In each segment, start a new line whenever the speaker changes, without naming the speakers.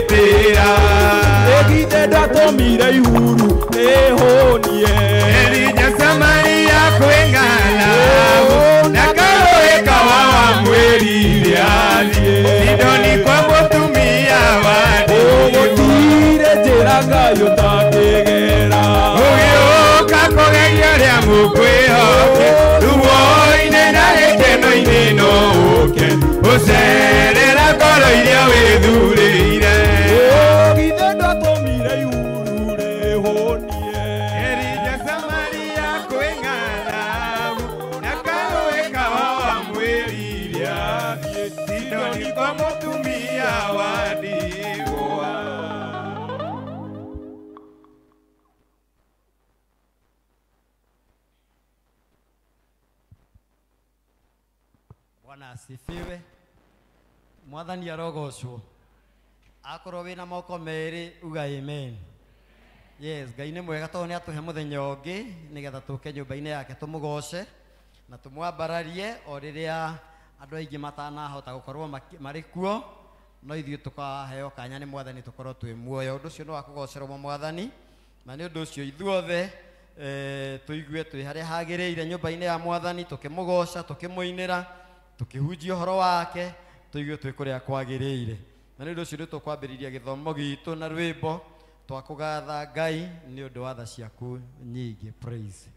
Gwĩtĩra
Ĩgithe ndatũmire ihuru rĩhũnie
Elija Samaria kwĩ ng'aragu na karũĩ kawawa mwĩrire athiĩ Sidoni kwa mũtumia wa ndigwa
Gũtirĩ njĩra Ngai ũtangĩgera
Ũgĩũka kũgeria ũrĩa mũkwĩhoke ruo-inĩ na gĩkeno-inĩ no ũke ũcerera ngoro iria wĩthurĩire
Githe ndatũmire ihuru rĩhũnie
Elija Samaria kwĩ ng'aragu na karũĩ kawawa mwĩrire athiĩ Sidoni kwa mũtumia wa ndigwa.
Bwana asifiwe. Mwathani arogocwo. Akorwo wĩna moko merĩ uga amen. Yes, Ngai nĩ mwega tondũ nĩ atũhe mũthenya ũngĩ nĩgetha tũke nyũmba-inĩ yake tũmũgoce na tũmwambararie o rĩrĩa andũ aingĩ matanahota gũkorwo marĩ kuo, no ithuĩ tũkaheo kanya nĩ Mwathani tũkorwo twĩ muoyo. Ũndũ ũcio nĩ wa kũgocerwo Mwathani, na nĩ ũndũ ũcio ithuothe tũigue twĩ harĩa hagĩrĩire nyũmba-inĩ ya Mwathani tũkĩmũgoca, tũkĩmũinĩra, tũkĩhunjia ũhoro wake, tũigue twĩ kũrĩa kwagĩrĩire. Na nĩ ũndũ ũcio nĩ tũkwambĩrĩria gĩthomo gitũ na rwĩmbo twakũgatha Ngai nĩ ũndũ wa tha ciaku nyingĩ. Praise.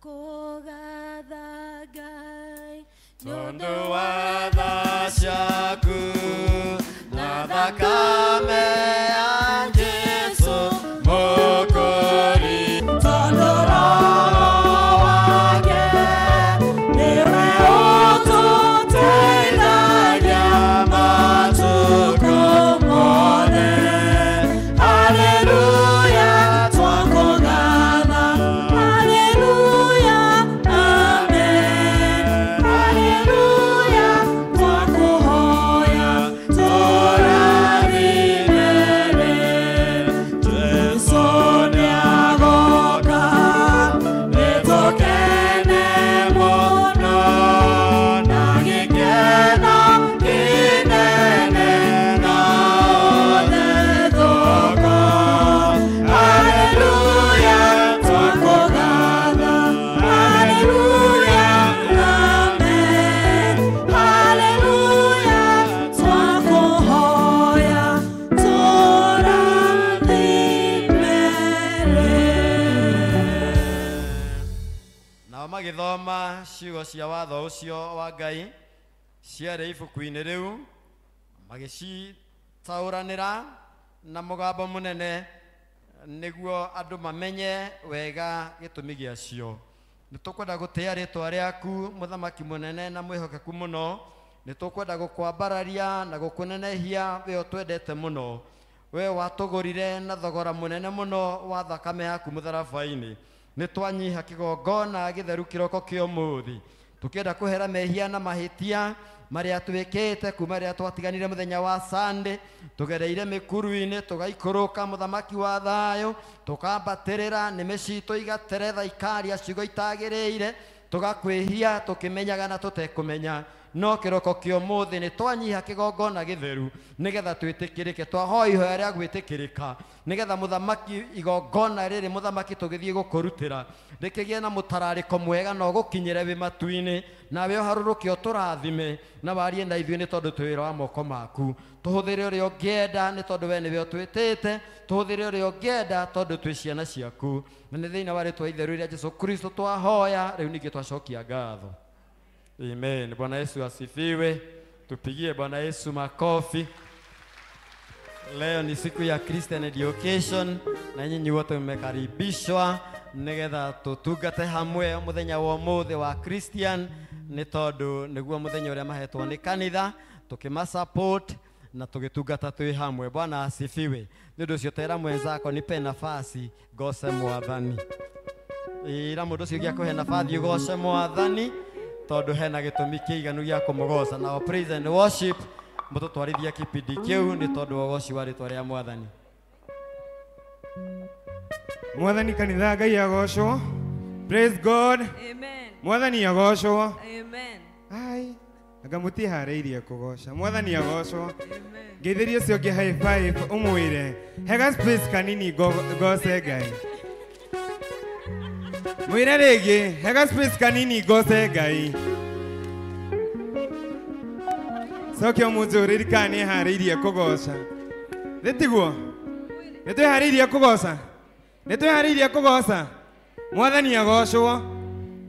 Twakũgatha Ngai
Tondũ wa tha ciaku na thakame ya Jesũ Mũkũri.
Tondũ Roho wake nĩwe ũtũteithagia matukũ mothe. Haleluya, twakũgatha. Haleluya, amen. Haleluya, twakũhoya tũrathimere. Jesũ nĩagoka, nĩtũkene mũno na gĩkeno kĩnene na othe tũka. Haleluya, twakũgatha. Haleluya, amen. Haleluya, twakũhoya tũrathimere.
Nao magĩthoma ciugo cia watho ũcio wa Ngai ciarĩ ibuku-inĩ rĩu, magĩcitaũranĩra na mũgambo mũnene nĩguo andũ mamenye wega gĩtũmi gĩacio. Nĩ tũkwenda gũtĩĩa rĩtwa rĩaku mũthamaki mũnene na mwĩhokeku mũno. Nĩ tũkwenda gũkwambararia na gũkũnenehia we ũtwendete mũno. We watũgũrire na thogora mũnene mũno wa thakame yaku mũtharaba-inĩ. Nĩ twanyiha kĩgongona gĩtheru kĩroko kĩa ũmũthĩ, tũkĩenda kũhera mehia na mahĩtia marĩa twĩkĩte kuma rĩrĩa twatiganire mũthenya wa Sunday, tũgereire mĩkuru-inĩ tũgaikũrũka mũthamaki wa thayũ, tũkambatĩrĩra nĩmĩ citũ igateretha ikaria ciugo itagĩrĩire, tũgakwĩhia tũkĩmenyaga na tũtekũmenya. No kĩroko kĩa ũmũthĩ nĩ twanyiha kĩgongona gĩtheru nĩgetha twĩtĩkĩrĩke, twahoya ihoya rĩa gwĩtĩkĩrĩka nĩgetha mũthamaki igongona rĩrĩ mũthamaki tũgĩthiĩ gũkũrutĩra rĩkĩgĩe na mũtararĩko mwega na ũgũkinyĩre wĩ matu-inĩ, nawe ũharũrũke ũtũrathime na warie na ithuĩ nĩ tondũ twĩ wĩra wa moko maku. Tũhũthĩre ũrĩa ũngĩenda nĩ tondũ we nĩwe ũtwĩtĩte, tũhũthĩre ũrĩa ũngĩenda tondũ twĩ ciana ciaku. Na nĩ thĩinĩ wa rĩtwa itheru rĩa Jesũ Kristo twahoya, rĩu ningĩ twacokia ngatho. Amen. Bwana Yesu asifiwe. Tupigie Bwana Yesu makofi. Leo ni siku ya Christian Education na nyinyi wote mmekaribishwa nigetha tutungate hamwe muthenya wa umuthi wa Christian ni tondu niguo muthenya uria mahetwo ni kanitha tukima support na tugitungata twi hamwe. Bwana asifiwe. Ni undu ucio tera mwenzako nipe nafasi goce Mwathani. Ira mundu ucio giakuhe nabathi ugoce Mwathani tondu hena gitumi kiiganu gia kumugoca. Na praise and worship mututwarithia kipindi kiu ni tondu wa ugoci wa ritwa ria Mwathani.
Mwathani kanitha Ngai agocwo. Praise God.
Amen.
Mwathani agocwo.
Amen.
Ai, anga mũtiharĩirie kũgoca. Mwathani agocwo.
Amen.
Ngeithĩrie ũcio ũngĩ high five ũmwĩre hega space kanini ngoce Ngai. Mwĩre rĩngĩ hega space kanini ngoce Ngai. Coke ũmũnjũrĩrie kana nĩharĩirie kũgoca. Nĩ tiguo? Nĩtwĩharĩirie kũgoca? Nĩtwĩharĩirie kũgoca? Mwathani agocwo.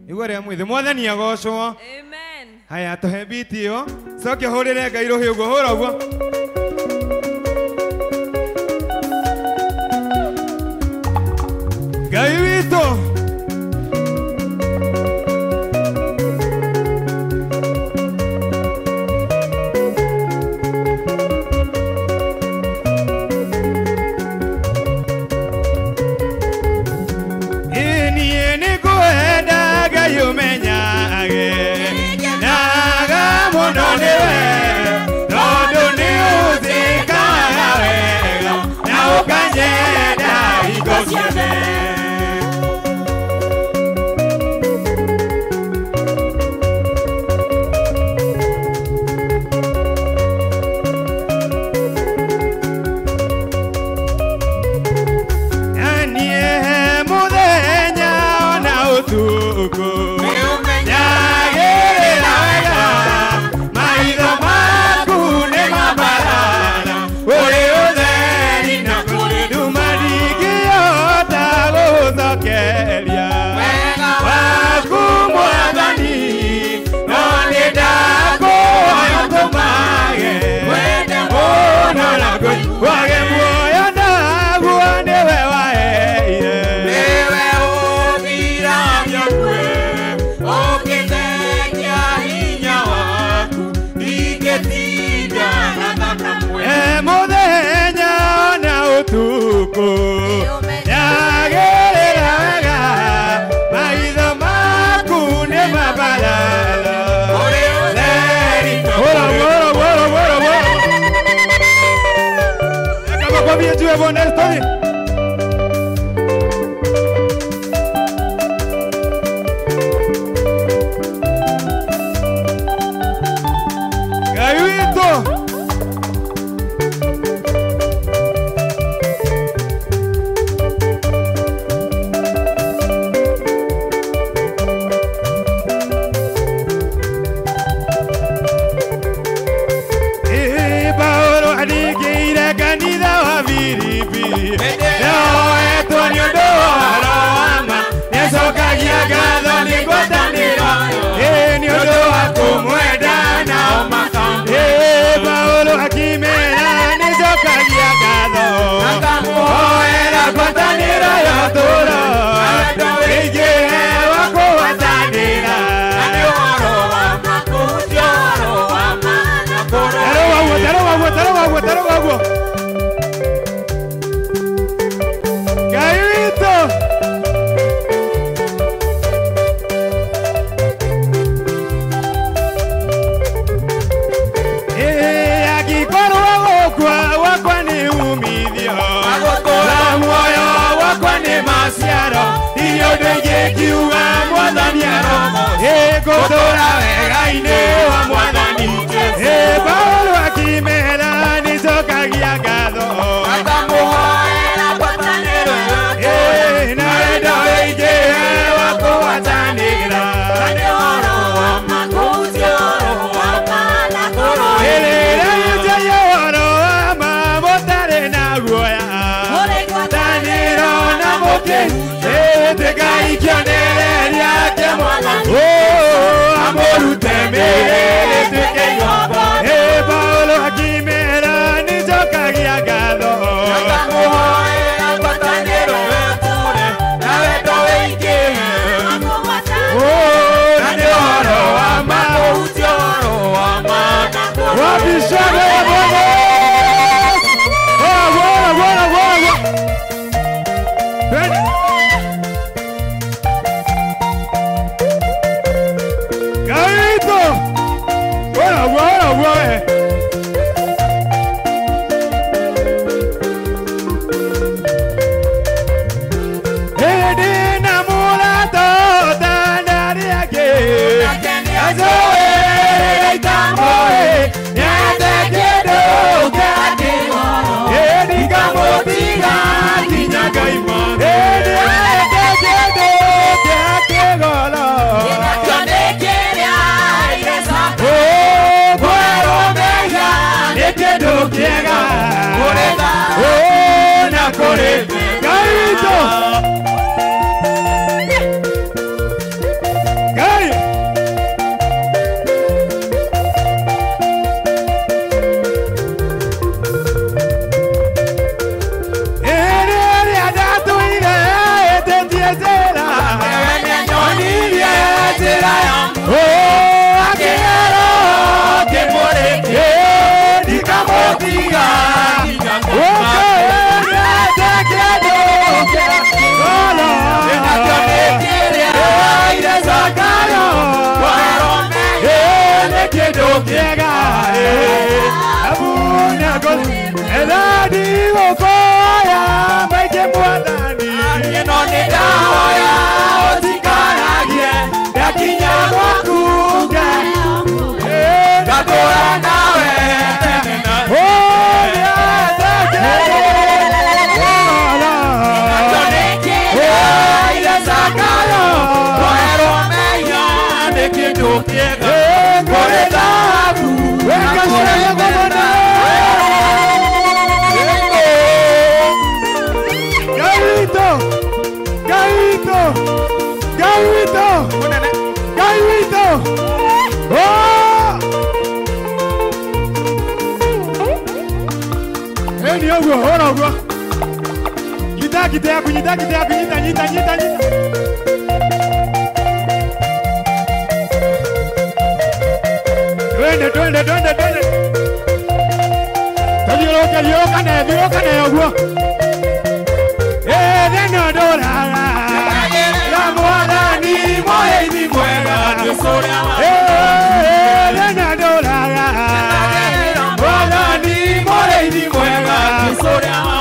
Igua rĩa mwĩthĩ. Mwathani agocwo.
Amen.
Haya tũhe biti ĩyo. Coke ũhũrĩre Ngai rũhĩ ũguo. Hũra ũguo. Ngai witũ. Niĩ nĩngwenda Ngai ũmenyage naga mũno nĩwe tondũ nĩũnjĩkaga wega na ũkanyenda hingo ciothe. Na niĩ he mũthenya ona ũtukũ nyagĩrĩra wega maitho maku nĩ mabarara kũrĩ ũtheri na kũrĩ nduma ndingĩhota gũgũcokeria waku Mwathani no nĩ ndakũhoya ũtũmage mũno na kũiguage muoyo naguo nĩwe waheire.
Nĩwe ũgiragia kwe, ũkĩthengia hinya waku, ndingĩtinda na thakamwe.
E mũthenya ona ũtukũ nyagĩrĩra wega maitho maku nĩ mabarara
Kũrĩ ũtheri na
Hũra ũguo, hũra ũguo, hũra ũguo, hũra ũguo. Eka makofi juu ya Bwana Yesu. Ngai witũ. Paulo aringĩire kanitha wa Filipi nĩoetwo nĩ ũndũ wa ũhoro wa ma nĩacokagia ngatho nĩ ngwatanĩro nĩ ũndũ wa kũmwenda nao Paulo akĩmera nĩcokagia ngatho hoera ngwatanĩro ya ũtũũro ĩingĩhe wa kũgwatanĩra. Taro waguo, taro waguo, taro waguo, taro waguo. Ngai witũ. Angĩkorwo gũkua gwakwa nĩ umithio na muoyo wakwa nĩ maciaro ndirĩ ũndũ ingĩkiuga Mwathani ngũtũũra wega-inĩ wa Mwathani. Paulo akĩmera nĩnjokagia ngatho na wendo wĩingĩhe wa kũgwatanĩra. Ĩrĩra ũhoro wa ma mũtarĩ na guoya tanĩro na mũkĩhĩtĩkai kĩonereria kĩa Mwathani amũrute mĩĩrĩ ĩtuĩke igongona. Paulo akĩmera nĩnjokagia ngatho na nĩ ũhoro wa ma. Wapi shangwe ya Bwana? Bora, bora, bora, bora. Twende.
kũrĩ
Ngai witũ. Ngai. Ĩrĩa ndatũire ĩtĩtie njĩra.
Wewe nĩanyonirie njĩra ya
Akĩrwo
kĩmũrĩke ndikamũtiga nginya nakĩo nĩ kĩrĩa ire Zakayo kwerwo nĩ kĩndũ kĩega niĩ no nĩ ndahoya ũtikanagie ndakinya gwaku Ngai ngatũra nawe tene na nakĩo nĩ kĩrĩa ire Zakayo kwerwo mehia nĩ kĩndũ kĩega kũrĩ thahabu na kũrĩ betha.
Ngai witũ. Oh! Ĩni ũguo, hũra ũguo. Nyita ngita yaku, nyita ngita yaku, nyita, nyita, nyita, nyita. Twende, twende, twende, twende. Tũthiũrũrũke, thiũrũrũka nayo, thiũrũrũka nayo ũguo. Thĩna ndũraga. Na Mwathani
Mũrĩithi mwega Jesũ ũrĩa wa
Thĩna ndũraga.
Mwathani mũrĩithi mwega Jesũ ũrĩa wa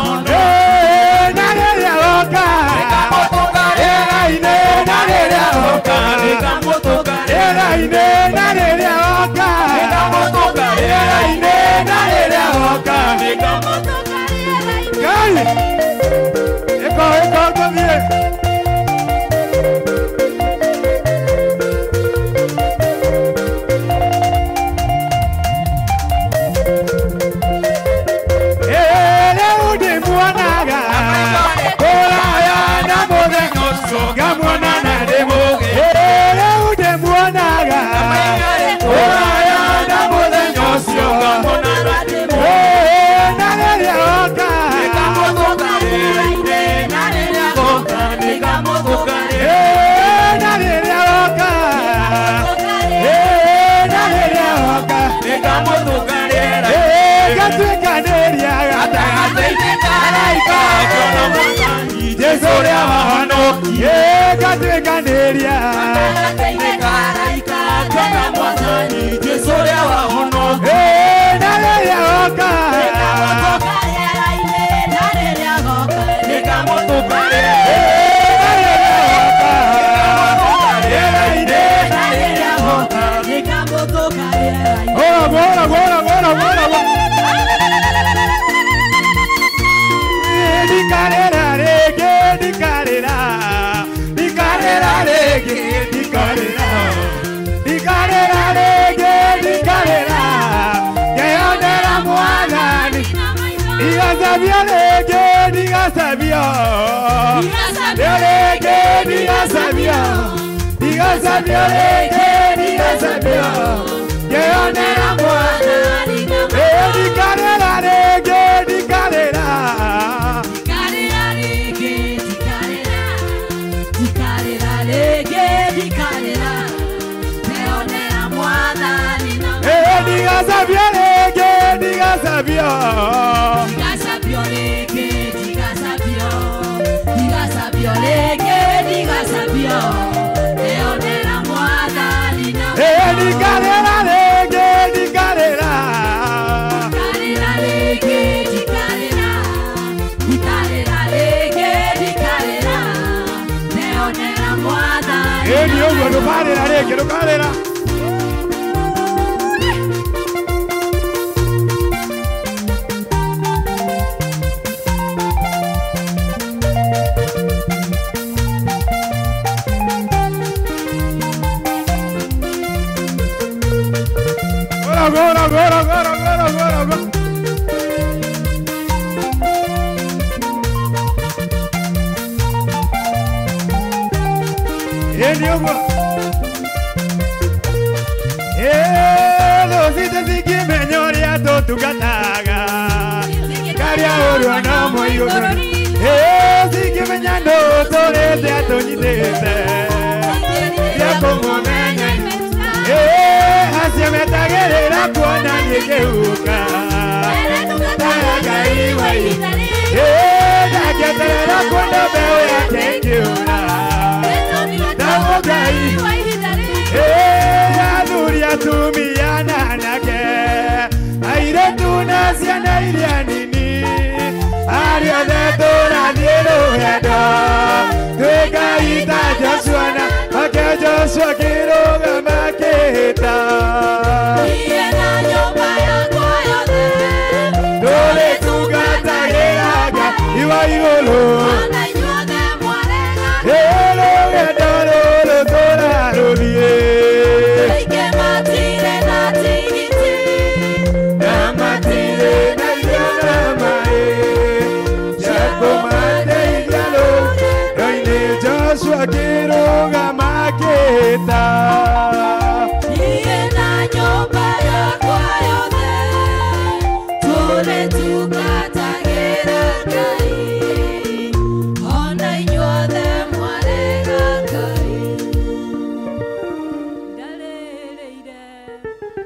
Na rĩrĩa woka. Rĩera-inĩ, na rĩrĩa woka. Rĩera-inĩ, na rĩrĩa woka. Rĩera-inĩ, na rĩrĩa woka. Ngai. Ĩko, ĩko, tũthiĩ. Rĩu ndĩmuonaga kũraya na mũthenya ũcio ngamuona na ndĩmũgĩ. Rĩu ndĩmuonaga kũraya na mũthenya ũcio na rĩrĩa oka. Na rĩrĩa oka. Na rĩrĩa oka. Ngatuĩkanĩria gatagatĩ-inĩ ka araika. Jesũ ũrĩa wahonokirie. Ngatuĩkanĩria. Na rĩrĩa oka. Na rĩrĩa oka. Rĩera-inĩ. Ora, ora, ora, ora, ora, ora. Ndikarĩra rĩngĩ, ndikarĩra. Ndikarĩra rĩngĩ, ndikarĩra. Ndikarĩra rĩngĩ, ndikarĩra. Ngeyonera Mwathani. Ndigacabio rĩngĩ, ndigacabio. Rĩngĩ, ndigacabio. Ndigacabio rĩngĩ, ndigacabio. Ngeyonera Mwathani. Ndikarĩra rĩngĩ, ndikarĩra. Ndigacabio rĩngĩ, ndigacabio. Ndikarĩra rĩngĩ, ndikarĩra. Ĩni ũguo, ndũkarĩra rĩngĩ, ndũkarĩra. Ora, ora, ora, ora, ora, ora, ora. Ĩni ũguo. Ĩ, thũ citũ cingĩmenya ũrĩa tũtungataga karĩa ũrua no mũigũ. Ĩ, cingĩmenya nũ tũrĩte atũnyitĩte cia kũmũmenya. Ĩ, acio metagĩrĩra kuona niĩ ngĩhuka taga Ngai wa Ĩ, ndangĩeterera kuona mbeũ yake ĩkĩũra Tamo Ngai. Ĩ, athuri atumia na anake airĩtu na ciana iria nini arĩa othe tũrathiĩ rũgendo twĩ Ngai ta Joshua na make Joshua akĩrũgama akĩhĩta tũrĩtungatagĩra Ngai wa igũrũ. Ĩ, rũgendo rũrũ tũrarũthiĩ na matirĩ na irio na maĩ cia kũmateithia rũgendo-inĩ. Joshua akĩrũgama akĩhĩta.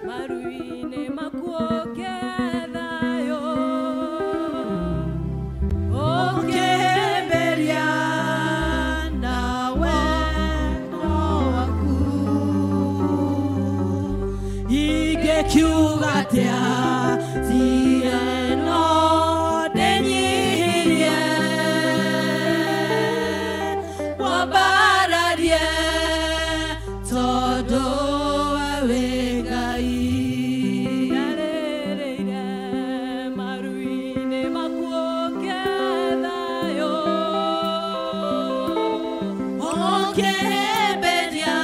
Maru-inĩ makuo kethayo ũkĩhĩmbĩria na wendo waku ingĩkiuga atĩa tiga no ndĩnyihirie wambararie tondũ we wĩ Ngai. Ndarĩrĩire maru-inĩ makuo kethayo ũkĩhĩmbĩria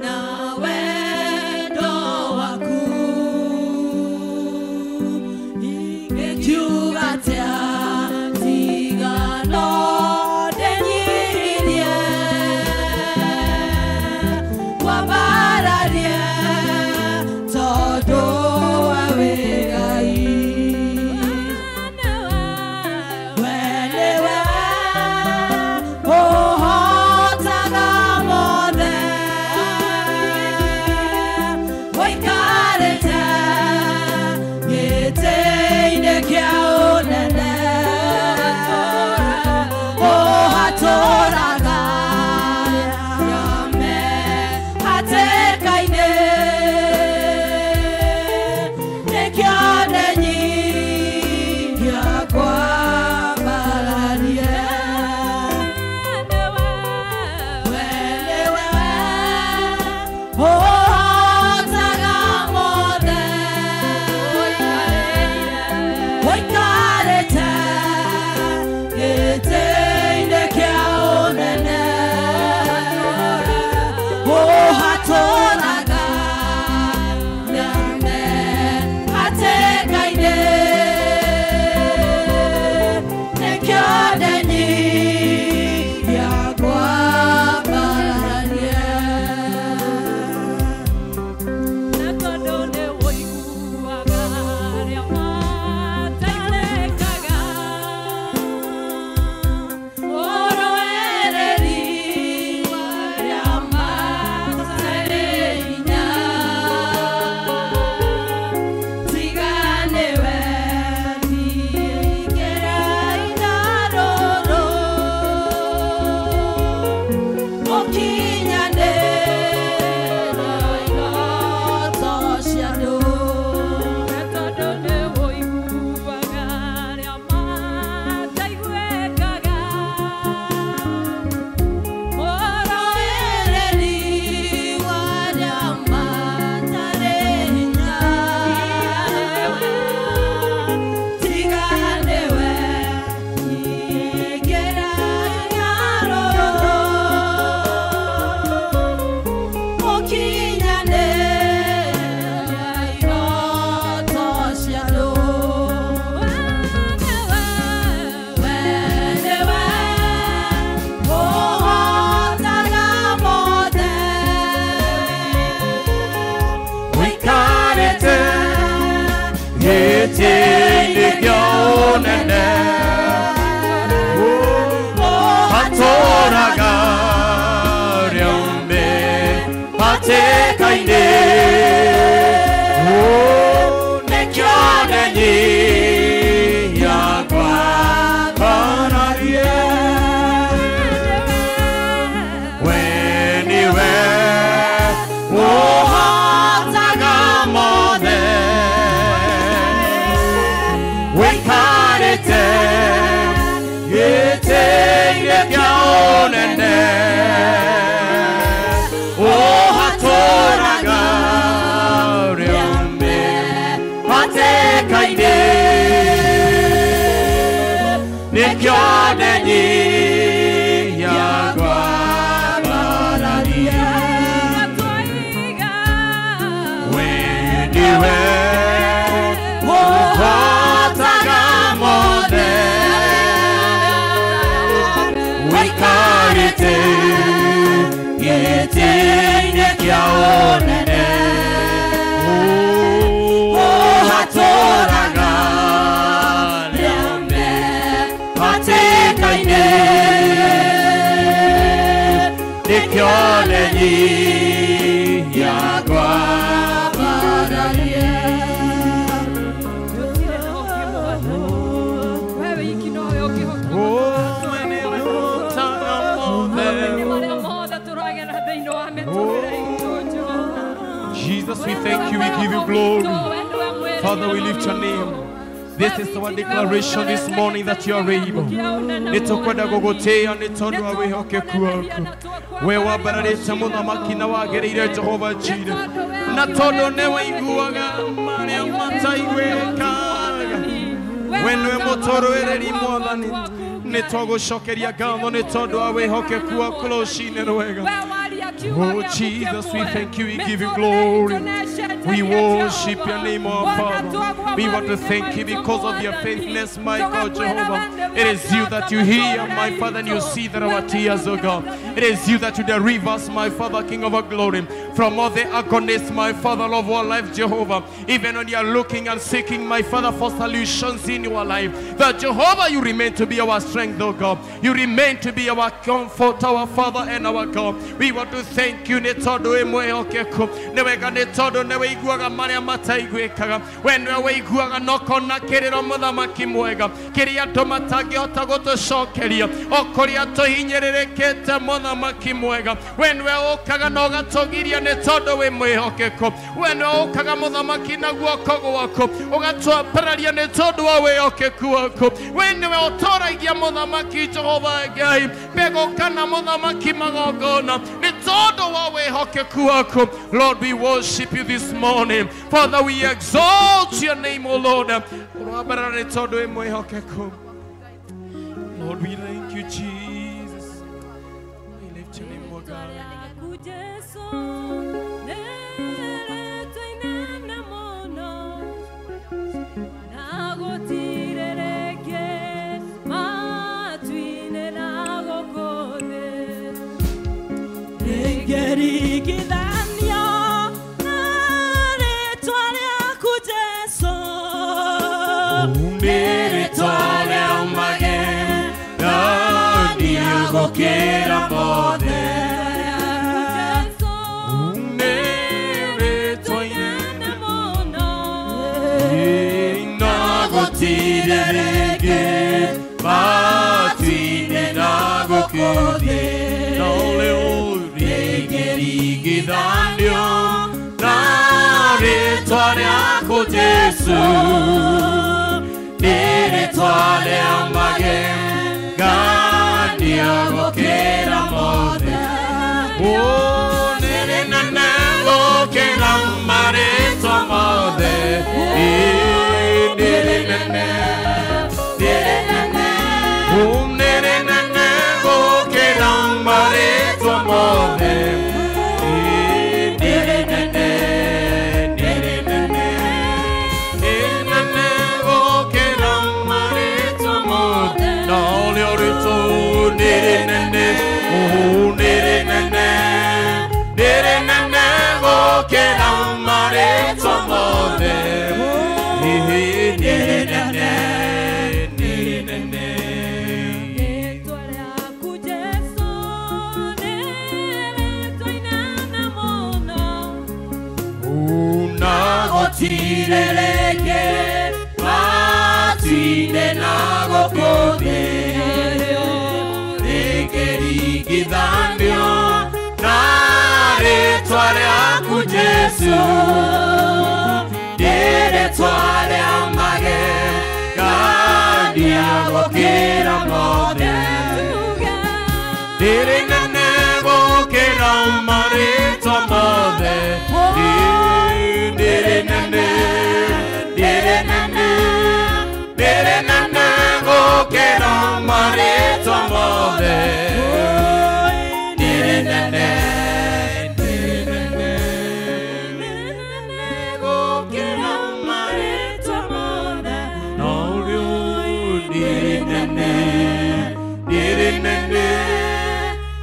na wendo waku.
Nĩkĩonenyi yagwambararia we nĩwe ũhotaga mothe wĩikarĩte gĩtĩ-inĩ kĩa ũnene ũhatũraga rĩame hatĩka-inĩ nĩkĩonenyi yagwambararia.
Jesus, we thank you, we give you glory. Father, we lift your name. This is our declaration this morning that you are able. Nĩtũkwenda gũgũtĩĩa nĩ tondũ wa wĩhokeku waku. We wambararĩte mũthamaki na wagĩrĩire Jehova Jireh, na tondũ nĩ waiguaga marĩa mataiguĩkaga. We nĩwe mũtũrũĩrĩri Mwathani, nĩ twagũcokeria ngatho nĩ tondũ wa wĩhokeku waku rũcinĩ rwega. Oh Jesus, we thank you, we give you glory. We worship your name, our Father. We want to thank you because of your faithfulness, my God, Jehovah. It is you that you hear, my Father, and you see that our tears, oh God. It is you that you deliver us, my Father, King of our glory, from all the agonies, my Father, of our life, Jehovah. Even when you are looking and seeking, my Father, for solutions in your life, that Jehovah, you remain to be our strength, oh God. You remain to be our comfort, our Father, and our God. We want to thank you, nĩ tondũ wĩ mwĩhokeku. Nĩ wega nĩ tondũ nĩ wĩiguaga marĩa mataiguĩkaga. We nĩwe wĩiguaga na ũkona kĩrĩro mũthamaki mwega, kĩrĩa andũ matangĩhota gũtũcokeria, o kũrĩa tũhinyĩrĩrĩkĩte mũthamaki mwega. We nĩwe ũkaga na ũgatũgiria nĩ tondũ wĩ mwĩhokeku. We nĩwe ũkaga mũthamaki na guoko gwaku, ũgatwambararia nĩ tondũ wa wĩhokeku waku. We nĩwe ũtũragia mũthamaki Jehova Ngai, mbegũ kana mũthamaki magongona nĩ tondũ wa wĩhokeku waku. Lord, we worship you this morning. Father, we exalt your name, O Lord. Ũrwambarara nĩ tondũ wĩ mwĩhokeku. Lord, we thank you, Jesus. We lift your name, O God.
Rĩngĩringithanio na rĩtwa rĩaku Jesũ,
nĩ rĩtwa rĩa magegania gũkĩra mothe. Nĩ rĩtwa
inene mũno,
na gũtirĩ rĩngĩ matu-inĩ na gũkũ thĩ. No rĩu rĩngĩringithanio na rĩtwa rĩaku Jesũ, nĩ rĩtwa rĩa magegania gũkĩra mothe. Oh, nĩ rĩnene gũkĩra marĩtwa mothe. Ĩĩ, nĩ rĩnene, nĩ rĩnene. Oh, nĩ rĩnene gũkĩra marĩtwa mothe. Ĩĩ, nĩ rĩnene, nĩ rĩnene. Nĩ rĩnene gũkĩra marĩtwa mothe. Na ũrĩa rĩtũ nĩ rĩnene, oh, nĩ rĩnene, nĩ rĩnene gũkĩra marĩtwa mothe. Ĩĩ, nĩ rĩnene, nĩ rĩnene.
Rĩtwa rĩaku Jesũ nĩ rĩtwa inene mũno,
Na gũtirĩ rĩngĩ matu-inĩ na gũkũ thĩ rĩngĩringithanio na rĩtwa rĩaku Jesũ, nĩ rĩtwa rĩa magegania gũkĩra mothe. Nĩ rĩnene gũkĩra marĩtwa mothe. Ĩĩ, nĩ rĩnene, nĩ rĩnene, nĩ rĩnene gũkĩra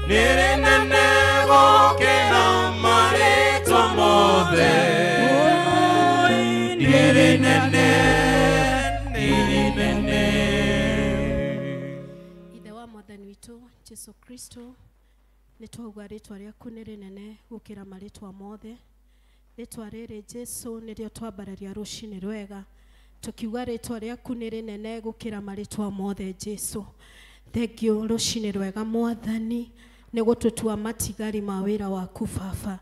Nĩ rĩnene gũkĩra marĩtwa mothe. Nĩ rĩnene, nĩ rĩnene.
Ithe wa mwathani witũ Jesu Kristo, nĩ twauga rĩtwa rĩaku nĩ rĩnene gũkĩra marĩtwa mothe. Rĩtwa rĩrĩ Jesu nĩrĩo twambararia rũcinĩ rwega, tukiuga rĩtwa rĩaku nĩ rĩnene gũkĩra marĩtwa mothe. Jesu, thengiũ rũcinĩ rwega mwathani, nĩ gũtũtua matigari ma wĩra waku baba.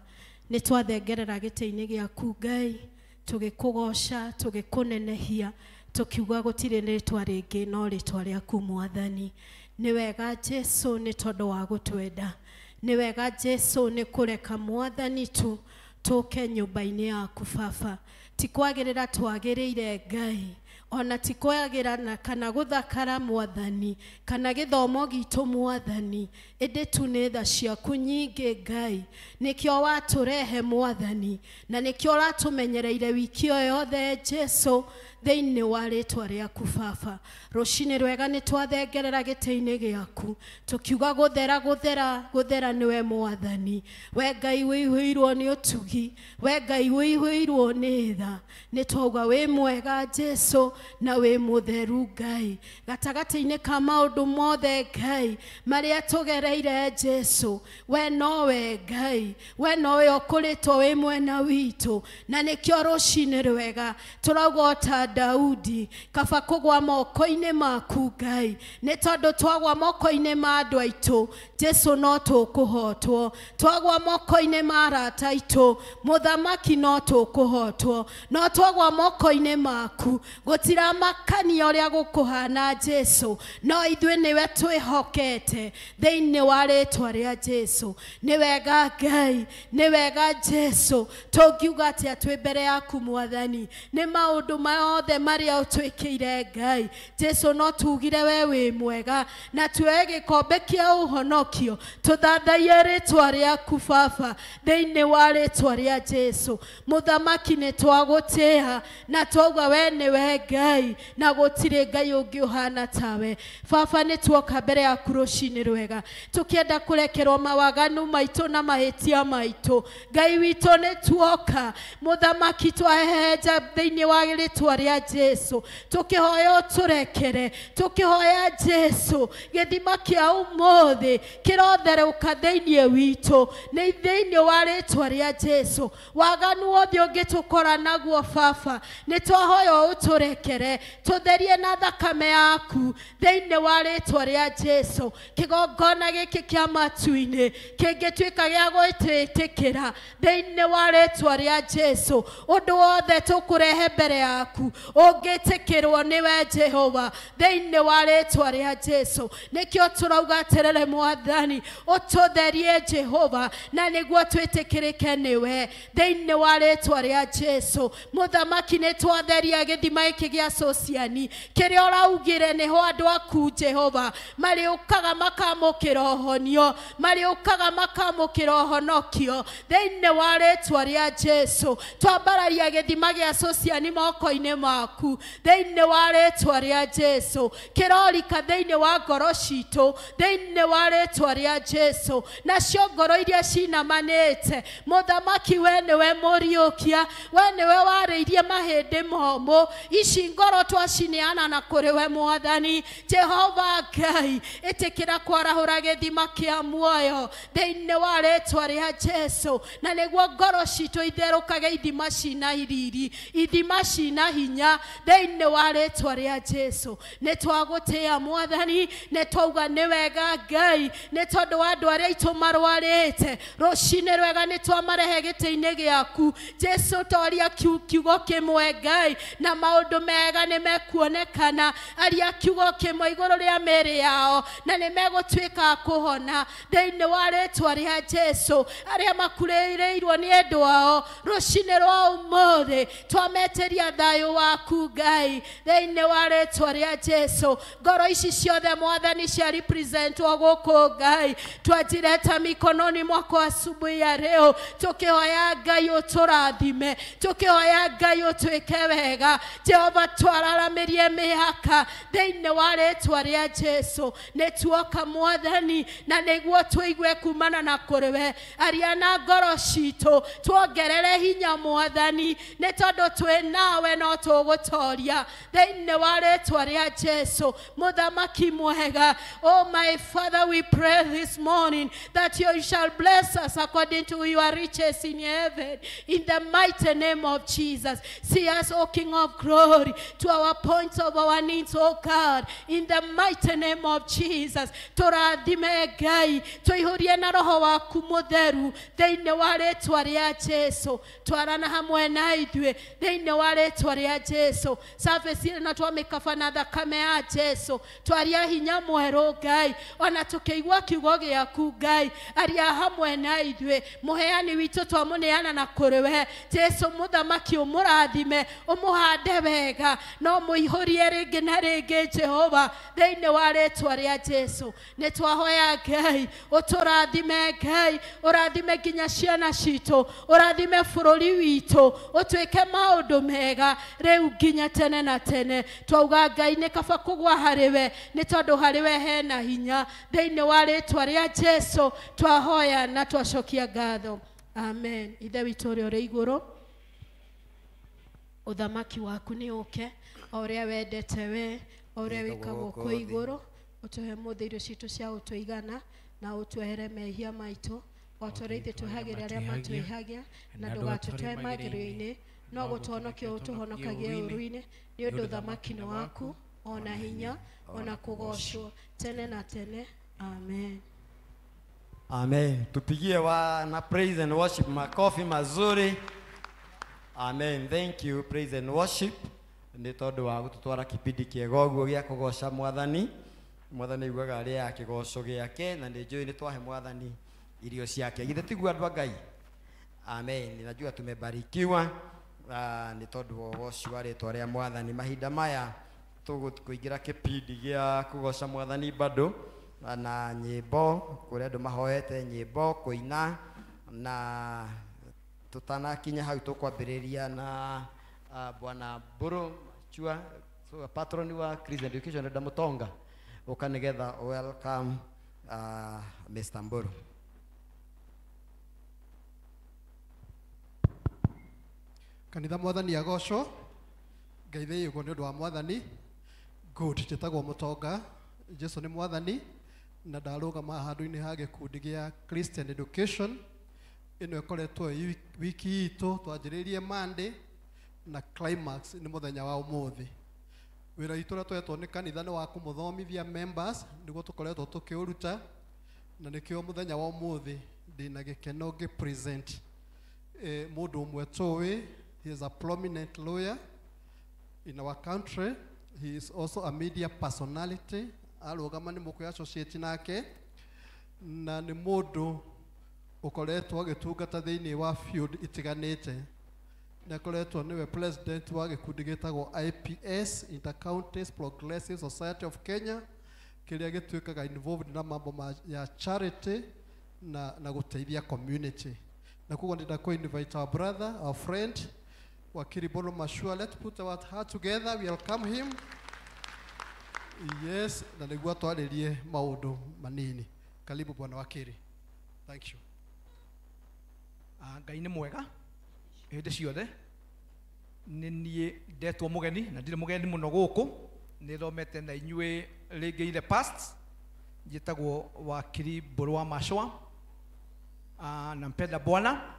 Nĩ twathengerera gĩtĩ-inĩ gĩaku Ngai, tũgĩkũgoca, tũgĩkũnenehia, tukiuga gũtirĩ rĩtwa rĩngĩ no rĩtwa rĩaku mwathani. Nĩ wega Jesu nĩ tondũ wa gũtwenda, nĩ wega Jesu nĩ kũreka mwathani tu tũke nyũmba-inĩ yaku baba. Ti kwagĩrĩra twagĩrĩire Ngai, ona ti kwagĩra na kana gũthakara mwathani, kana gĩthomo gitũ mwathani, ĩndĩ tu nĩ tha ciaku nyingĩ Ngai, nĩkĩo watũrehe mwathani, na nĩkĩo ũratũmenyereire wiki ĩyo yothe Jesu, thĩinĩ wa rĩtwa rĩaku baba. Rũcinĩ rwega nĩ twathengerera gĩtĩ-inĩ gĩaku, tũkiuga gũthera gũthera gũthera nĩwe mwathani. We Ngai wĩihũirwo nĩ ũtugi, we Ngai wĩihũirwo nĩ tha, nĩ twauga wĩ mwega Jesu na wĩ mũtheru Ngai. Gatagatĩ-inĩ ka maũndũ mothe Ngai marĩa tũgereire Jesu, we nowe Ngai, we nowe ũkũrĩtwo wĩ mwena witũ, na nĩkĩo rũcinĩ rwega tũrauga o ta Daudi, kaba kũgwa moko-inĩ maku Ngai, nĩ tondũ twagwa moko-inĩ ma andũ aitũ Jesu no tũkũhotwo, twagwa moko-inĩ ma arata aitũ mũthamaki no tũkũhotwo, no twagwa moko-inĩ maku gũtiramakania ũrĩa gũkũhana Jesu, no ithuĩ nĩwe twĩhokete thĩinĩ wa rĩtwa rĩa Jesu. Nĩ wega Ngai, nĩ wega Jesu, tũngiuga atĩa twĩ mbere yaku mwathani, nĩ maũndũ mothe marĩa ũtwĩkĩire Ngai. Jesu no tugire we wĩ mwega, na tuoe gĩkombe kĩa ũhonokio tũthathaiye rĩtwa rĩaku baba thĩinĩ wa rĩtwa rĩa Jesu. Mũthamaki nĩ twagũtĩĩa na twauga we nĩwe Ngai na gũtirĩ Ngai ũngĩ ũhana tawe. Baba nĩ tuoka mbere yaku rũcinĩ rwega, tũkĩenda kũrekerwo mawaganu maitũ na mahĩtia maitũ. Ngai witũ nĩ tuoka mũthamaki, twahehenja thĩinĩ wa rĩtwa rĩa Jesu, tũkĩhoya ũtũrekere, tũkĩhoya Jesu gĩthima kĩa ũmũthĩ kĩrotherũka thĩinĩ witũ, nĩ thĩinĩ wa rĩtwa rĩa Jesu. Waganu wothe ũngĩtũkora naguo baba, nĩ twahoya ũtũrekere, tũtherie na thakame yaku thĩinĩ wa rĩtwa rĩa Jesu. Kĩgongona gĩkĩ kĩa matu-inĩ kĩngĩtuĩka gĩa gwĩtĩkĩra thĩinĩ wa rĩtwa rĩa Jesu, ũndũ wothe tũkũrehe mbere yaku ũngĩtĩkĩrwo nĩwe Jehova thĩinĩ wa rĩtwa rĩa Jesu. Nĩkĩo tũrauga atĩrĩrĩ mwathani, ũtũtherie Jehova, na nĩguo twĩtĩkĩrĩke nĩwe thĩinĩ wa rĩtwa rĩa Jesu. Mũthamaki nĩ twatheria gĩthima gĩkĩ gĩa Sociani kĩrĩa ũraugire nĩho andũ aku Jehova marĩũkaga makamũkĩra ũhonio, marĩũkaga makamũkĩra ũhonokio thĩinĩ wa rĩtwa rĩa Jesu. Twambararia gĩthima gĩa Sociani moko-inĩ maku thĩinĩ wa rĩtwa rĩa Jesu, kĩrorika thĩinĩ wa ngoro citũ thĩinĩ wa rĩtwa rĩa Jesu. Nacio ngoro iria cinamanĩte mũthamaki, we nĩwe mũriũkia, we nĩwe warĩirie mahĩndĩ momũ, ici ngoro twacineana na kũrĩ we mwathani Jehova Ngai. Ĩtĩkĩra kwarahũra gĩthima kĩa muoyo thĩinĩ wa rĩtwa rĩa Jesu, na nĩguo ngoro citũ itherũkage ithima cina riri, ithima cina hinya thĩinĩ wa rĩtwa rĩa Jesu. Nĩ twagũtĩĩa mwathani, nĩ twauga nĩ wega Ngai, nĩ tondũ wa andũ arĩa aitũ marwarĩte rũcinĩ rwega nĩ twamarehe gĩtĩ-inĩ gĩaku Jesu. Toria kiugo kĩmwe Ngai, na maũndũ mega nĩ mekuonekana. Aria kiugo kĩmwe igũrũ rĩa mĩĩrĩ yao, na nĩ megũtuĩka a kũhona thĩinĩ wa rĩtwa rĩa Jesu. Arĩa makurĩrĩirwo nĩ endwa ao rũcinĩ rwa ũmũthĩ, twametĩria thayũ waku Ngai thĩinĩ wa rĩtwa rĩa Jesu. Ngoro ici ciothe Mwathani cia representwo gũkũ Ngai, twajireta mikononi mwako asubuhi ya leo, tukihoya Ngai ũtũrathime, tukihoya Ngai ũtwĩke wega. Jehova, twararamĩrie mĩhaka thĩinĩ wa rĩtwa rĩa Jesu. Nĩ tuoka Mwathani na nĩguo tũigue kumana na kũrĩ we. Aria na ngoro citũ, tuongerere hinya Mwathani, nĩ tondũ twĩ nawe no tũgũtoria thĩinĩ wa rĩtwa rĩa Jesu. Mũthamaki mwega, oh my Father, we pray this morning that you shall bless us according to your riches in heaven, in the mighty name of Jesus. See us, O King of glory, to our points of our needs, O God, in the mighty name of Jesus. Tũrathime Ngai, tũihũrie na roho waku mũtheru thĩinĩ wa rĩtwa rĩa Jesu. Twarana hamwe na ithuĩ thĩinĩ wa rĩtwa rĩa Jesu. Service ĩno twamĩkaba na thakame ya Jesu. Twaria hinya mwerũ Ngai, ona tũkĩigua kiugo gĩaku Ngai, aria hamwe na ithuĩ. Mũheani witũ twamũneana na kũrĩ we Jesu. Mũthamaki, ũmũrathime, ũmũhande wega, no mũihũrie rĩngĩ na rĩngĩ Jehova thĩinĩ wa rĩtwa rĩa Jesu. Nĩ twahoya Ngai ũtũrathime, Ngai ũrathime nginya ciana citũ, ũrathime bũrũri witũ, ũtwĩke maũndũ mega rĩu nginya tene na tene. Twauga Ngai nĩ kaba kũgwa harĩ we, nĩ tondũ harĩ we hena hinya. Thĩinĩ wa rĩtwa rĩa Jesu twahoya na twacokia ngatho, amen. Ithe witũ ũrĩa ũrĩ igũrũ, ũthamaki waku nĩ ũke, o ũrĩa wendete we, o ũrĩa wĩkagwo kũu igũrũ. Ũtũhe mũthĩ irio citũ cia ũtũigana, na ũtuohere mehia maitũ o ta ũrĩa ithuĩ twĩhagĩra arĩa matwĩhagia, na ndũgatũtware magerio-inĩ, no gũtũhonokia ũtũhonokagie ũũru-inĩ, nĩ ũndũ ũthamaki nĩ waku, ona hinya, ona kũgoocwo tene na tene, amen.
Amen. Tupigie wana praise and worship makofi mazuri. Amen. Thank you, praise and worship. Nĩ tondũ wa gũtũtwara kĩbindi kĩega ũguo gĩa kũgoca Mwathani. Mwathani aiguaga arĩa kĩgoco gĩake, na nĩ njũĩ nĩ twahe Mwathani irio ciake. Githĩ tiguo andũ a Ngai? Amen. Najua tumebarikiwa nĩ tondũ wa ũgoci wa rĩtwa rĩa Mwathani. Mahinda maya tũgũkũingĩra kĩbindi gĩa kũgoca Mwathani bado na nyĩmbo, kũrĩa andũ mahoete nyĩmbo kũina, na tutanakinya hau tũkwambĩrĩria na Bwana Mburu Chua, so, patron wa Christian Education Reda Mutonga, ũka nĩgetha welcome Mr. Mburu.
Kanitha Mwathani agocwo. Ngai thĩĩgwo nĩ ũndũ wa Mwathani. Good. Njĩtagwo Mũtonga, Jesu nĩ Mwathani, na ndarũgama handũ-inĩ ha gĩkundi gĩa Christian Education. Ĩno ĩkoretwo ĩ wiki itũ, twanjĩrĩirie Monday na climax nĩ mũthenya wa ũmũthĩ. Wĩra witũ ũrĩa twetwo nĩ kanitha nĩ wa kũmũthomithia members, nĩguo tũkoretwo tũkĩũruta, na nĩkĩo mũthenya wa ũmũthĩ ndĩna gĩkeno ngĩ present mũndũ ũmwe tũĩ. He is a prominent lawyer in our country. He is also a media personality. Arũgama nĩ mũkwĩ associate nake, na nĩ mũndũ ũkoretwo agĩtungata thĩinĩ wa field itiganĩte. Nĩ akoretwo nĩwe president wa gĩkundi gĩtagwo IPS, Intercounties Progressive Society of Kenya, kĩrĩa gĩtuĩkaga involved na mambo ya charity na gũteithia community. Na koguo ndĩrenda kũ invite our brother, our friend, Wakiri Mburu Machua. Let's put our heart together, we welcome him. Yes, na nĩguo atwarĩrie maũndũ manini. Karibu Bwana Wakiri. Thank you.
Ngai nĩ mwega hĩndĩ ciothe. Nĩ niĩ ndetwo mũgeni, na ndirĩ mũgeni mũno gũkũ, nĩ thomete na inyuĩ rĩngĩ in the past. Njĩtagwo Wakiri Mburu wa Machua, na mpenda Bwana,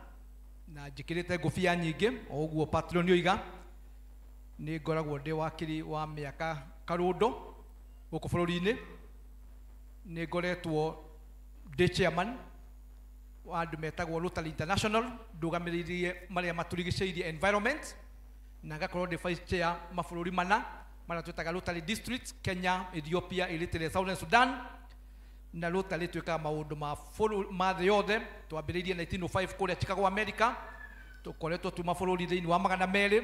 na njĩkĩrĩte ngũbia nyingĩ o ũguo patron oiga. Nĩ ngoragwo ndĩ wakiri wa mĩaka karũndo gũkũ bũrũri-inĩ. Nĩ ngoretwo ndĩ chairman wa andũ metagwo Rotary International, ndũgamĩrĩirie marĩa matũrigicĩirie environment, na ngakorwo ndĩ vice chair mabũrũri mana marĩa twĩtaga Rotary District, Kenya, Ethiopia, Eritrea, Southern Sudan. Na Rotary twĩkaga maũndũ ma thĩ yothe. Twambĩrĩirie 1905 kũrĩa Chicago, America. Tũkoretwo tuma bũrũri thĩinĩ wa 200.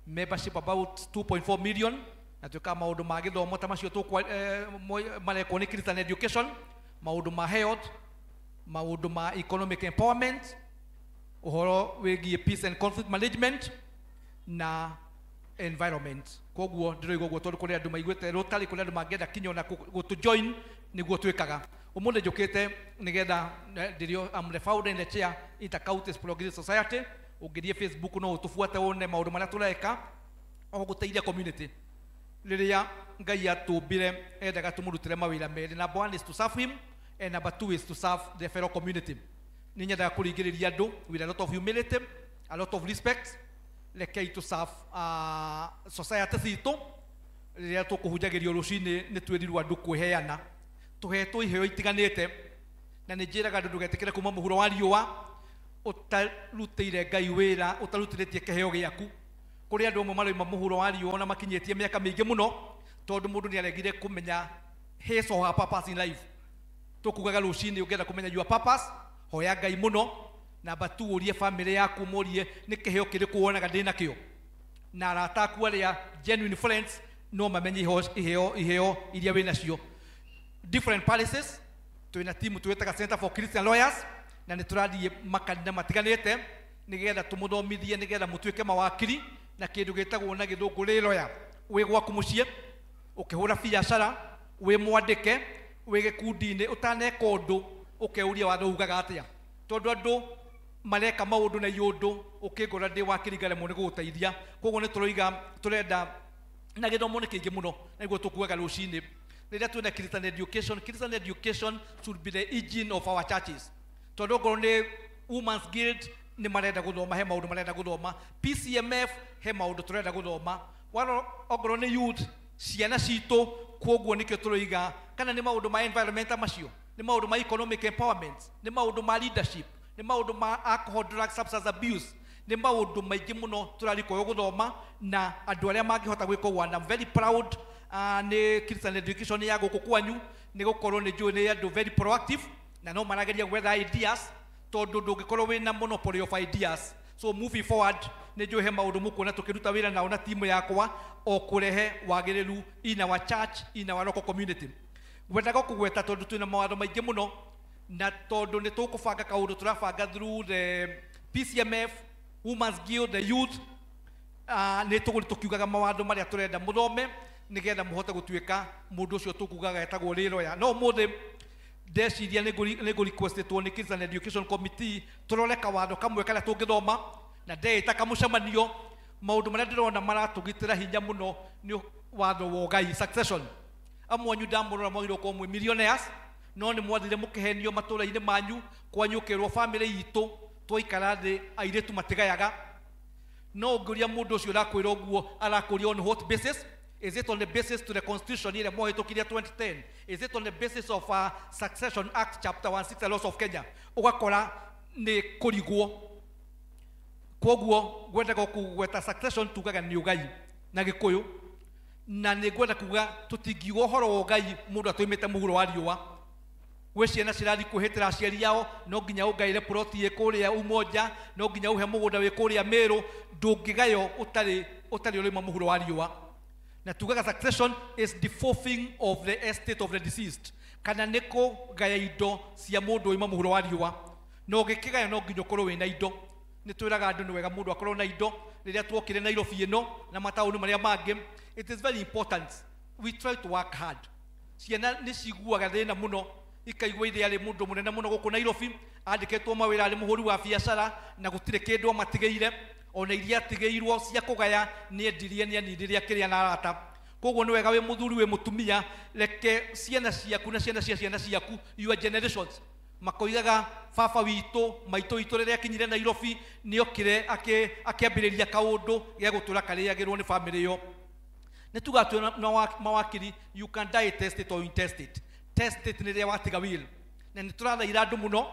Membership about 2.4 million na twĩkaga maũndũ ma gĩthomo ta macio marekwo nĩ Christian education, maũndũ ma health, maũndũ ma economic empowerment, ũhoro wĩgiĩ peace and conflict management na environment. Koguo ndĩroiga ũguo tondũ kũrĩ andũ maiguĩte Rotary, kũrĩ andũ mangĩenda kinya ona gũtũ join nĩguo twĩkaga. Ũmũthĩ njũkĩte nĩgetha ndĩrĩo, I'm the founder and the chair Inter-Counties Progressive Society. Ũngĩthiĩ Facebook no ũtũbuate wone maũndũ marĩa tũreka o gũteithia community. Rĩrĩa Ngai atũmbire endaga tũmũrutĩre mawĩra merĩ. Number one is to serve him and number two is to serve the fellow community. Nĩ nyendaga kũringĩrĩria andũ with a lot of humility, a lot of respect. Rekei to serve society citũ. Rĩrĩa tũkũhunjagĩrio rũcinĩ nĩ twĩrirwo andũ kwĩheana, tũhetwo iheo itiganĩte, na nĩ njĩraga andũ ndũgetĩkĩre kuma mũhuro wa riũa ũtarutĩire Ngai wĩra, ũtarutithĩtie kĩheo gĩaku. Kũrĩ andũ amwe maroima mũhuro wa riũa na makinyĩtie mĩaka mĩingĩ mũno tondũ mũndũ nĩ aregire kũmenya his or her purpose in life. Tũkugaga rũcinĩ ũngĩenda kũmenya your purpose, hoya Ngai mũno. Namba 2, ũrie family yaku, mũrie nĩ kĩheo kĩrĩkũ wonaga ndĩ nakĩo, na arata aku arĩa genuine friends no mamenye iheo iria wĩ nacio. Different palaces twĩna timu twĩtaga Center for Christian Lawyers, na nĩ tũrathiĩ makanitha matiganĩte nĩgetha tũmũthomithie, nĩgetha mũtuĩke mawakiri na kĩndũ gĩtagwo na gĩthũngũ rĩ lawyer. Wĩ gwaku mũciĩ ũkĩhũra biacara, wĩ mwandĩke, wĩ gĩkundi-inĩ, ũtaneka ũndũ ũkeuria watho ugaga atĩa, tondũ andũ mareka maũndũ na iũndũ ũkĩngora ndĩ wakiri ngaremwo nĩ gũgũteithia. Koguo nĩ tũroiga tũrenda na gĩthomo nĩ kĩingĩ mũno, na nĩguo tũkuaga rũcinĩ rĩrĩa twĩna Christian education. Christian education should be the engine of our churches, tondũ okorwo nĩ Women's Guild nĩ marenda gũthoma, he maũndũ marenda gũthoma, PCMF he maũndũ tũrenda gũthoma, waro okorwo nĩ youth ciana citũ. Koguo nĩkĩo tũroiga kana nĩ maũndũ ma environmental macio, nĩ maũndũ ma economic empowerment, nĩ maũndũ ma leadership, nĩ maũndũ ma alcohol, drug, substance abuse, nĩ maũndũ maingĩ mũno tũrarikwo gũthoma na andũ arĩa mangĩhota gwĩka ũguo. And I'm very proud nĩ Christian education ya gũkũ kwanyu, nĩ gũkorwo nĩ njũĩ nĩ andũ very proactive na no marageria gwetha ideas, tondũ ndũngĩkorwo wĩna monopoly of ideas. So moving forward nĩ njũĩ he maũndũ mũkuona tũkĩruta wĩra nao na timu yakwa o kũrehe wagĩrĩru in our church, in our local community. Ngwendaga kũgweta tondũ twĩna mawatho maingĩ mũno, na tondũ nĩ tũkũbanga kaũndũ tũrabanga through the PCMF, Women's Guild, the youth, nĩ tũgũrĩ tũkiugaga mawatho marĩa tũrenda mũthome nĩgetha mũhote gũtuĩka mũndũ ũcio tũkugaga etagwo rĩroya. No ũmũthĩ ndeciria nĩ ngũ-requestĩtwo nĩ Christian Education Committee tũrore kawatho kamwe karĩa tũngĩthoma, na ndeĩta kamũcemanio. Maũndũ marĩa ndĩrona maratũgitĩra hinya mũno nĩ watho wa ũgai, succession. Amwe anyu ndamũrora mwagĩrĩirwo gũkorwo mwĩ millionaires, no nĩ mwathire mũkĩhenio matũra-inĩ manyu, kwanyu ũkĩrwo family itũ twaikara thĩ airĩtu matigayaga. No ũngĩũria mũndũ ũcio ũrakwĩra ũguo arakũria on what basis? Is it on the basis to the constitution ĩrĩa mwahĩtũkirie 2010? Is it on the basis of Succession Act chapter 16 laws of Kenya? Ũgakora nĩ kũrigwo. Koguo ngwendaga kũgweta succession tugaga nĩ ũgai na gĩkũyũ, na nĩ ngwenda kuga tũtingiuga ũhoro wa ũgai mũndũ atũimĩte mũhuro wa riũa. Gwĩ ciana cirathiĩ kwĩhĩtĩra aciari ao, no nginya ũngaĩre ploti ĩ kũrĩa Umoja, no nginya ũhe mũgũnda wĩ kũrĩa Meru, ndũngĩgayo ũtarĩ ũrĩma mũhuro wa riũa. Na tugaga succession is the forfeiting of the estate of the deceased, kana nĩ kũgaya indo cia mũndũ oima mũhuro wa riũa. Na ũgĩkĩgaya no nginya ũkorwo wĩna indo. Nĩ twĩraga andũ nĩ wega mũndũ akorwo na indo. Rĩrĩa tuokire Nairobi ĩno na mataũni marĩa mangĩ, it is very important we try to work hard. Ciana nĩ ciguaga thĩna mũno, ikaigua ithe arĩ mũndũ mũnene mũno gũkũ Nairobi, andĩkĩtwo mawĩra arĩ mũhũri wa biacara na gũtirĩ kĩndũ amatigĩire, ona iria atigĩirwo cia kũgaya nĩ endirie, nĩ aninirie akĩrĩa na arata. Koguo nĩ wega wĩ mũthuri wĩ mũtumia, reke ciana ciaku na ciana cia ciana ciaku, your generations, makoigaga baba witũ maitũ witũ rĩrĩa akinyire Nairobi nĩ okire akĩambĩrĩria kaũndũ gĩa gũtũra karĩagĩrwo nĩ family ĩyo. Nĩ tugaga twĩ na mawakiri, you can die test it or intest it. Test it nĩ rĩrĩa watiga will, na nĩ tũrathaira andũ mũno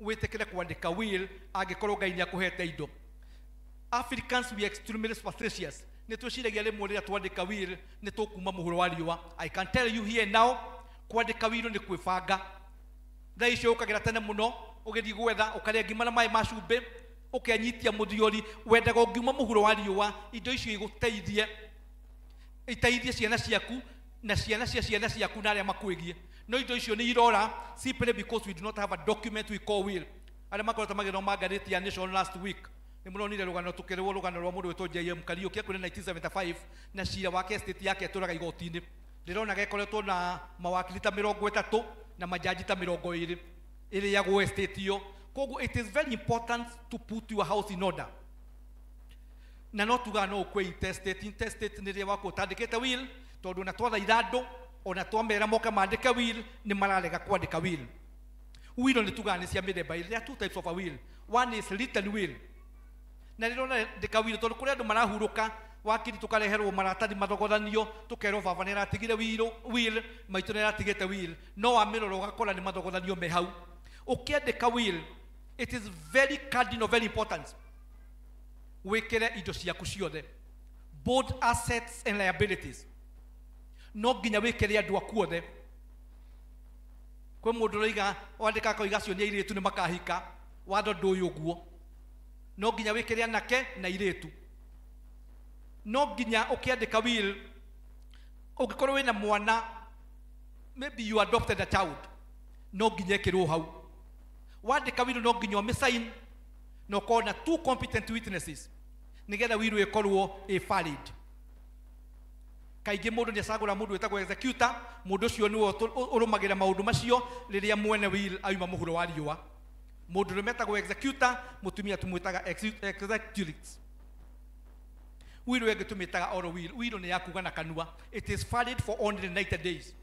wĩtĩkĩre kwandĩka will angĩkorwo Ngai nĩ akũhete indo. Africans, we are extremely superstitious. Nĩ twĩciragia rĩmwe rĩrĩa twandĩka will nĩ tũkuma mũhuro wa riũa. I can tell you here now, kwandĩka will nĩ kwĩbanga. Thaa icio ũkagĩra tene mũno ũgĩthiĩ gwetha, ũkarĩa ngima na maĩ ma cumbĩ, Ũkenyitia mũthiori, wendaga ũngiuma mũhuro wa riũa, indo icio igũteithie, iteithie ciana ciaku na ciana cia ciana ciaku na arĩa makwĩgiĩ. No indo icio nĩ irora simply because we do not have a document we call will. Arĩa makoretwo magĩthoma ngathĩti ya Nation last week nĩ mũronire rũgano, tũkĩrĩrwo rũgano rwa mũndũ wĩtwo JM Kariũki akuire 1975 na cira wake estate yake ĩtũraga igoti-inĩ. Ndĩrona gekoretwo na mawakiri ta 30 na majaji ta 20 ĩrĩagwo estate ĩyo. Koguo it is very important to put your house in order. Na no tugaga no ũkue intestate. Intestate nĩ rĩrĩa waku ũtandĩkĩte will, tondũ ona twathaitha andũ, ona twamera moke mandĩke will, nĩ mararega kwandĩka will. Will nĩ tugaga nĩ cia mĩthemba ĩrĩ. There are two types of a will. One is written will. Na rĩrĩa ũrandĩka will, tondũ kũrĩ andũ marahurũka, wakiri tũkareherwo maratathi mathogothanio, tũkerwo baba nĩ aratigire will, maitũ nĩ aratigĩte will, no wamĩrora ũgakora nĩ mathogothanio me hau. Ũkĩandĩka will, it is very cardinal, very important wĩkĩre indo ciaku ciothe, both assets and liabilities. No nginya wĩkĩre andũ aku othe. Kwĩ mũndũ ũroiga wandĩka akoiga acio nĩ airĩtu nĩ makahika, watho ndũĩ ũguo. No nginya wĩkĩre anake na airĩtu. No nginya ũkĩandĩka will, ũngĩkorwo wĩna mwana, maybe you adopted a child, no nginya ĩkĩrwo hau. Wandĩka will no nginya ũmĩsign na ũkorwo na two competent witnesses nĩgetha will ĩkorwo ĩ valid. Kaingĩ mũndũ nĩ acagũra mũndũ wĩtagwo executor, mũndũ ũcio nĩwe ũrũmagĩrĩra maũndũ macio rĩrĩa mwene will auma mũhuro wa riũa. Mũndũ ũrĩa metagwo executor, mũtumia tũmwĩtaga executrix. Will ĩngĩ tũmĩtaga oral will. Will nĩ ya kuga na kanua. It is valid for only 90 days.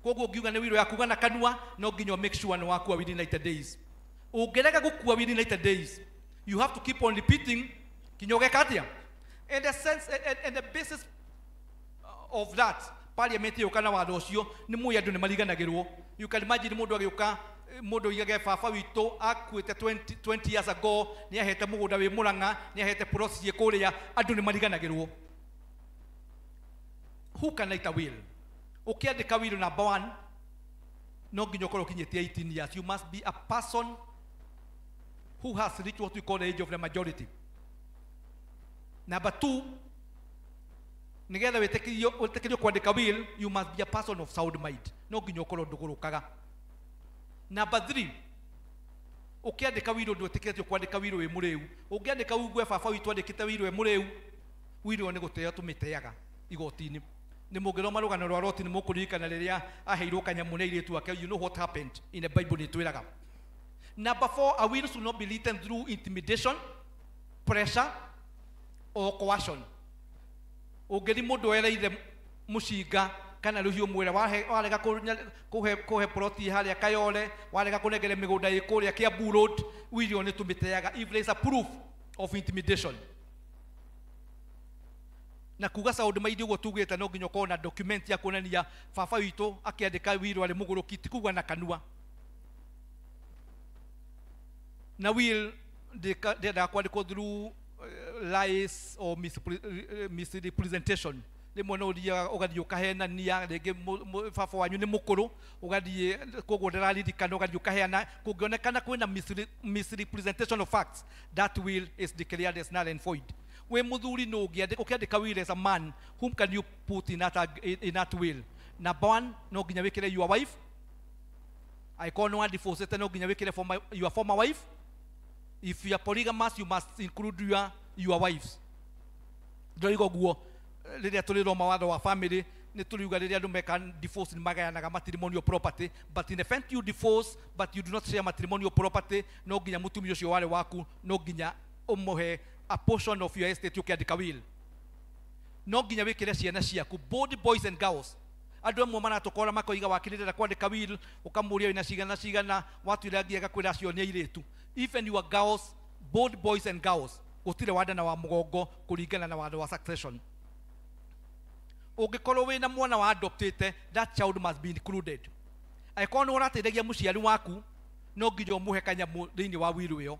Koguo ũngiuga nĩ will ya kuga na kanua, no nginya make sure nĩ wakua within 90 days. Ũngĩrega gũkua within 90 days, you have to keep on repeating kinya ũgeka atĩa? And the sense and the basis of that, parliament yũka na watho ũcio, nĩ mũĩ andũ nĩ mariganagĩrwo. You can imagine mũndũ agĩũka, mũndũ oigage baba witũ akuĩte 20 years ago, nĩ ahete mũgũnda wĩ Mũrang'a, nĩ ahete plots ciĩ kũrĩa, andũ nĩ mariganagĩrwo. Who can write a will? Ũkĩandĩka will number 1, no nginya ũkorwo ũkinyĩtie 18 years. You must be a person who has reached what we call the age of the majority. Number 2, nĩgetha wĩtĩkĩrio kwandĩka will, you must be a person of sound mind. No nginya ũkorwo ndũgũrũkaga. Number 3, ũkĩandĩka will ndwĩtĩkĩrĩtio kwandĩka will wĩ mũrĩu. Ũngĩandĩka ugue baba witũ andĩkĩte will wĩ mũrĩu, will ĩyo nĩ gũteo tũmĩteaga igoti-inĩ. Nĩ mũngĩthoma rũgano rwa Loti nĩ mũkũririkana rĩrĩa aheirwo kanyamũ nĩ airĩtu ake. You know what happened in the Bible nĩ ĩtwĩraga. Number 4, a will should not be written through intimidation, pressure, or coercion. Ũngĩthi mũndũ ereire mũcinga kana rũhiũ mwĩra warega kũhe ploti harĩa Kayole, warega kũnengere mĩgũnda ĩ kũrĩa Kiambu Road, will ĩyo nĩ tũmĩteaga if there is a proof of intimidation. Na kuga sound mind ũguo tugĩte no nginya ũkorwo na document ya kuonania baba witũ akĩandĩka will arĩ mũgũrũki, ti kuga na kanua. Na will ndĩendaga kwandĩkwo through lies or misrepresentation. Rĩmwe no ũthiaga ũgathiĩ ũkahenania, rĩngĩ baba wanyu nĩ mũkũrũ, ũgathiĩ koguo ndararirikana, ũgathiĩ ũkaheana, kũngĩonekana kwĩna misrepresentation of facts, that will is declared as null and void. Wĩ mũthuri no ũkĩandĩka will as a man, whom can you put in that will? Number 1, no nginya wĩkĩre your wife. Angĩkorwo nĩ wandivorcete, no nginya wĩkĩre your former wife. If you are polygamous, you must include your wives. Ndĩroiga ũguo rĩrĩa tũrĩthoma watho wa family, nĩ tũriuga rĩrĩa andũ meka divorce nĩ magayanaga matrimonial property, but in event you divorce but you do not share matrimonial property, no nginya mũtumia ũcio warĩ waku no nginya ũmũhe a portion of your estate ũkĩandĩka will. No nginya wĩkĩre ciana ciaku, both boys and girls. Andũ amwe maratũkora makoiga wakiri ndĩrenda kwandĩka will, ũkamũria wĩna cigana cigana, watuĩra nginya agakwĩra acio nĩ airĩtu. Even your girls, both boys and girls, gũtirĩ wa nda na wa mũgongo kũringana na watho wa succession. Ũngĩkorwo wĩna mwana wa adoptĩte, that child must be included. Angĩkorwo nĩ ũrateithagia mũciari waku, no nginya ũmũhe kanyamũ thĩinĩ wa will ĩyo.